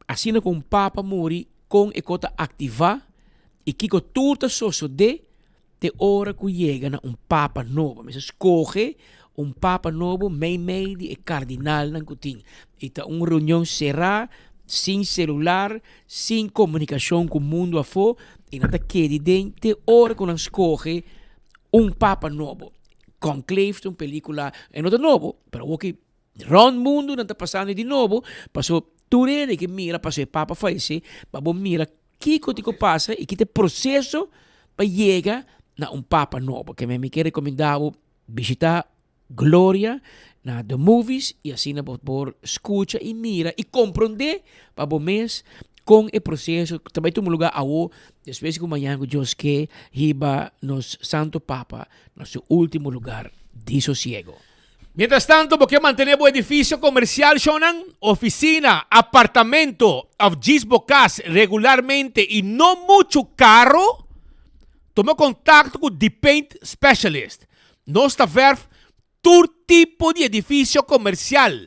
asina ku un papa muri kon e ko ta aktivá i kiko tur ta sosodé te ora ku yega na un papa nobo. Mester skohe un papa nobo meimei di e kardinalnan ku tin. I ta un reunion será, sin selular, sin komunikashon ku mundu afó, i nan ta kedi den te ora ku nan skohe un papa nobo. Conclave ta un pelikula, e no ta nobo, pero awor ki Rond mundu nan ta pasando di nobo, paso tur hende ke mira paso e papa fayesé, pa bo mira kiko tin ku pasa i ki ta e proseso pa yega na un papa nobo. Ke mi ke rekomendá bo bishitá Gloria na The Movies i asina bo por skucha i mira i komprondé pa bo mes kon e proseso ta bai tuma lugá awo despues ku mañana ku Dios ke hiba nos Santo Papa na su ultimo lugar di sosiego. Mientras tanto bo ke mantené bo edifisio komersial, shownan, ofisina, apartamento òf djis bo kas regularmente i no muchu karo, tuma kontakto ku The Paint Specialist. Nos ta vèrf tur tipo di edifisio komersial,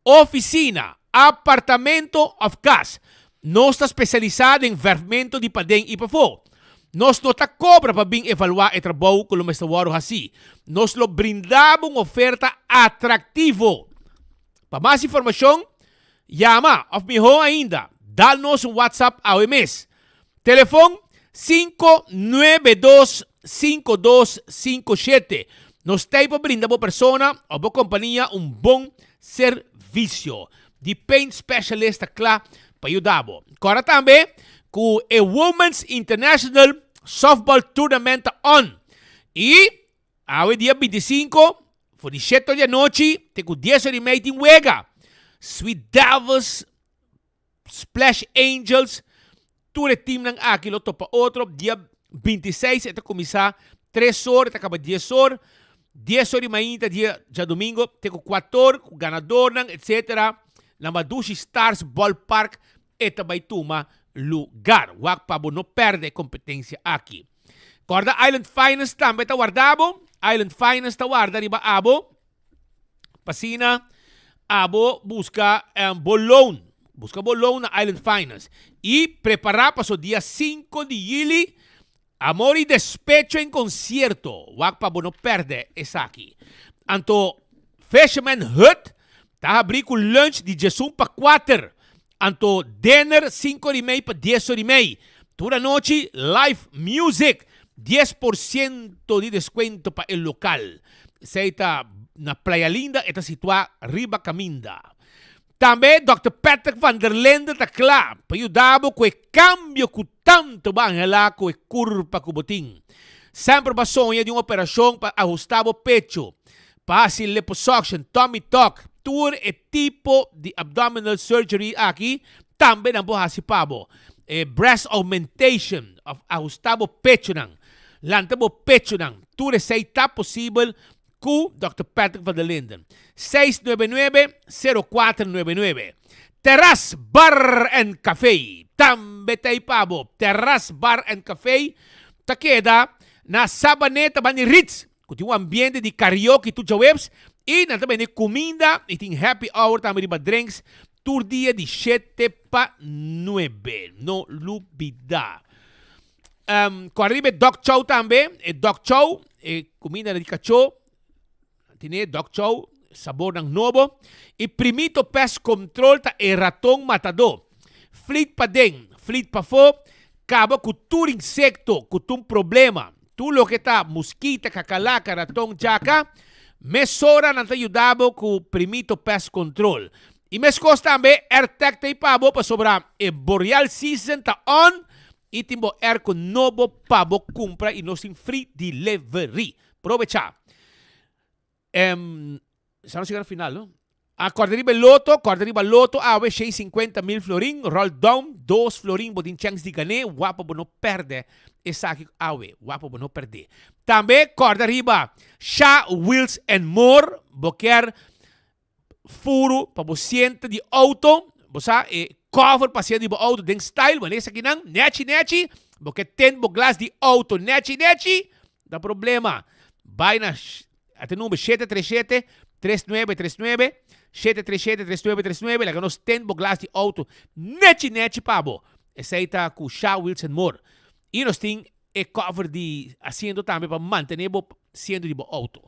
ofisina, apartamento òf kas. Nos ta spesialisá den vèrfmentu di paden i pafó. Nos no ta kobra pa bin evaluá e trabou ku lo mester wòrdu hasí. Nos lo brinda bo un oferta atraktivo. Pa mas informashon, yama òf mihó ainda, dal nos un WhatsApp awe mes. Telefon, 592 5257. Nos ta ei pa brinda bo persona òf bo kompania un bon servisio. Di Paint Specialist ta kla pa yuda bo. Kòrda tambe ku e Women's International Softball Tournament ta on. I awe dia 25 for di shete or di anochi te ku dies or i mei tin wega. Sweet Devils, Splash Angels, tur e teamnan aki lo topa otro. Dia 26 e ta kuminsá tres or, e ta kaba dies or. Dies or di mainta dia djadumingo te ku kuator ku ganadornan etcetera na Madushi Stars Ballpark e ta bai tuma lugar. Wak pa bo no perde e kompetensia aki. Kòrda Island Finance tambe ta warda bo. Island Finance ta warda riba abo. P'asina abo buska bo loan. Buska bo loan na Island Finance. I prepará paso dia sinku di yüli Amor y despecho en concierto, wak pa bo no perde esaki. Anto Fisherman Hut ta habri cu lunch di djesun pa kuater, anto dinner sinku or y mei pa dies or y mei. Tur anochi live music, 10% di descuento pa e local. Esey ta na Playa Linda, e ta situa riba caminda. Tambe Dòkter Patrick van der Linde ta kla pa yuda bo ku e kambio ku tantu bo a anhelá ku e kurpa ku bo tin. Semper bo a soña di un operashon pa ahustá bo pechu, pa hasi liposuction, tummy tuck, tur e tipo di abdominal surgery aki tambe nan por hasi pa bo. E breast augmentation òf ahustá bo pechunan, lanta bo pechunan, tur esei ta posibel Ku Dòkter Patrick van der Linden. Seis nuebe nuebe, sero kuater nuebe nuebe. Terras Bar and Café tambe ta ei pa bo. Terras Bar and Café ta keda na Sabaneta banda di Ritz, ku tin un ambiente di karaoke tur djaweps i nan ta bende kuminda i tin happy hour tambe riba drinks tur dia di shete pa nuebe. No lubida. Um, ku ariba e dog chow tambe, e dog chow, e kuminda di kachó, tine dog chow, sabornan nobo. I Primito Pest Control ta e raton matadó. Flit paden, flit pafó, kaba ku tur insekto ku ta un problema. Tur loke ta muskita, kakalaka, raton, djaka, mesora nan ta yuda bo ku Primito Pest Control. I meskos tambe AirTag ta ei pa bo pasobra e boreal season ta on I tin bo airco nobo pa bo cumpra y nos tin free delivery. Probecha. Em, sa nos yega na final, no? A corda riba e loto, corda riba loto awe 650 mil florin, roll down, dos florin bo tin chance di gané, wak pa bo no perde esaki awe, wak pa bo no perde. Tambe corda riba Sha Wheels and More, bo kier furu pa bo sienta di auto, bo sa e cover pa sienta di bo auto den style, wanneer esakinan nechi nechi. Bo ke tint bo glas di auto nechi nechi? Da problema. Bai na e number 737 3939 737 3939 laga nos tint bo glas di auto nechi nechi pa bo. Esei ta ku Sha Wilson Moore. I nos tin e cover di asiento tambe pa mantene bo siento di bo auto.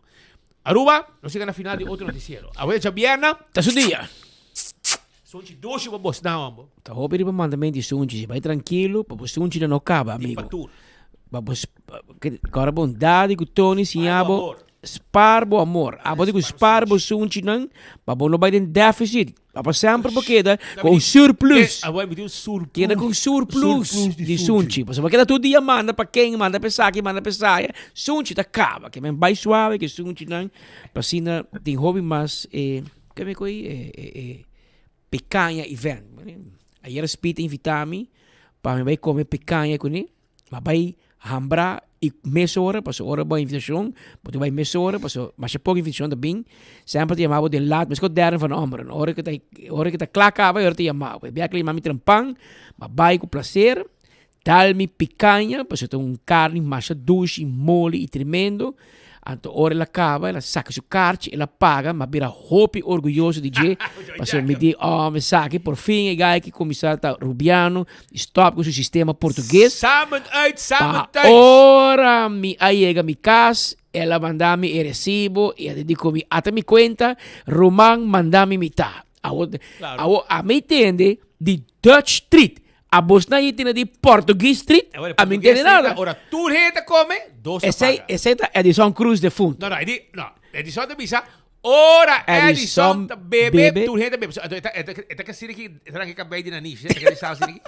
Aruba, nos yega na final di otro noticiero. Awe ta djabièrnè. Ta su dia. Sunchi dushi pa bos nan hombo. Ta hopi riba mandament di sunchi. Si bai trankilo pa bo sunchi nan no kaba, amigo. Di pa tur. Pa bo kòrda bondadi ku Tony siña bo. Spar bo amor. Abo di ku spar bo sunchi nan pa bo no bai den deficit. Pa semper bo keda ku un surplus. Keda ku un surplus di sunchi. Pasobra bo keda tur dia manda pa ken, manda pa esaki, manda pa esaya. Sunchi ta kaba. Ke men bai suave ku e sunchinan pa asina tin hopi mas e. Ke mi koe e e e picaña event. Ayer Speed a invita mi pa mi bai come picaña kuné. Ma bai hambra i mesora, pasobra ora bo a invitacion, bo ta bai mesora, pasobra masha poco invitacion ta bin. Semper ta yama bo den laat, meskos Darren van Ommeren. Ora ku ta ora ku ta kla kaba, e ora ta yama bo. E biaha ku el yama mi trempan, ma bai ku placer, dal mi picaña, pasobra ta un carni masha dushi, moli i tremendo. Anto ora el a caba, el a saca su carchi, el a paga, m'a bira hopi orguyoso di dje, pasobra mi di, oh, mi sa ki por fin e guy ki cuminsa ta Rubiano y stop cu su sistema Portugues. Samen uit, samen Pa thuis. ora mi a yega mi cas, el a manda mi e recibo y a di cu mi ata mi cuenta, ruman manda mi mitad. Awo, Claro. awo a mi tende di Dutch Street A bos nan yiti na di Portuguese Street, Awor, a mi Portuguese ntende Street nada. ta ora tur hende ta come, dos ta Esei, paga. esei ta Edison Cruz defunto. No, no, Edi, no, Edison ta bisa, ora Edison Edison ta bebe, bebe. tur hende ta bebe. So, anto e ta, e ta, e ta kasina ki, e ta ranka kabei di nanishi, e ta kere sa asina ki.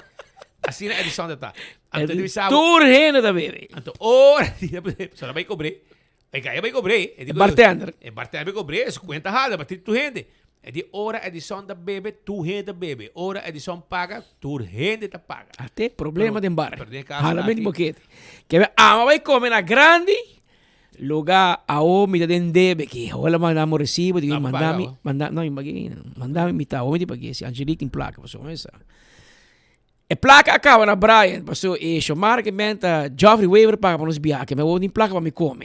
Asina Edison ta ta. Anto e ta bisa bo, Tur hende ta bebe. Anto ora di, so nan bai cobr'é, E gaya bai cobr'é. E E bartender. E bartender bai cobr'é, su cuenta hala, bati tur hende. E di ora Edison ta bebe, tur hende ta bebe. Ora Edison paga, tur hende ta paga. Ate problema Pero, den bar. pero den e caso Hala ben di aki. bokete. Ke be ama bai come na grandi, lugar awo mi ta den debe ki. Hola manda mi recibo, di No, manda paga mi, awo. manda, no, mi pag'é, manda mi mitad, awo mi tin pag'é, si Angelique tin placa, pasobra esa. E placa a caba na Brian, paso e Shomar ke men ta Geoffrey Wever paga pa nos biaha, me wou tin placa pa mi come.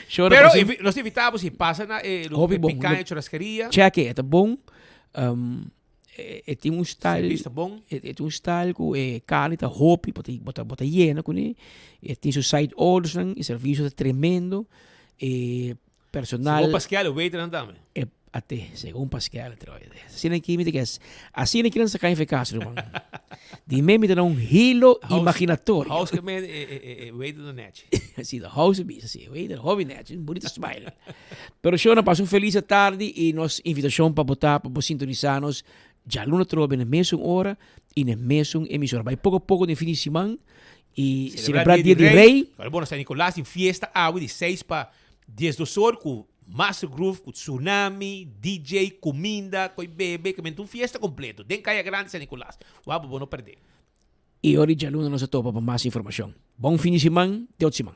Shora Pero paso nos ta invita bo si pasa na e Hopi bon. picaña churrascaria. Check e, e ta bon. Um, e, e tin un style. Servicio ta bon. E, e tin un style ku e carne ta hopi, bo ta, bo ta, bo ta yena kuné. E tin su side orders nan, e servicio ta tremendo. E Personal. Segun Pascal e waiternan tambe. E ate, segun Pascal troe. Asina aki mi ta kes, asina aki nan sa kai fe kas ruman. Di me mi ta na un hilo imaginatorio. House ke men e e e waiter no nechi. Si, de house bisa si, waiter hopi nechi, un bonito smile. Pero shona pasa un feliz tardi y nos invitacion pa bo ta pa bo sintonisa nos djaluna trobe na mesun ora y na mesun emisora. Bai poco poco den fin di siman y celebra dia di rey. Ora bo na San Nicolas tin fiesta awe di seis pa 12 or ku Master Groove, ku Tsunami, DJ, kuminda, koi bebe, ke menti un fiesta kompleto den Kaya Grandi San Nicolas. Wou bo no perdé. I ora di djaluna nos a topa pa mas informashon. Bon fin di siman, te otro siman.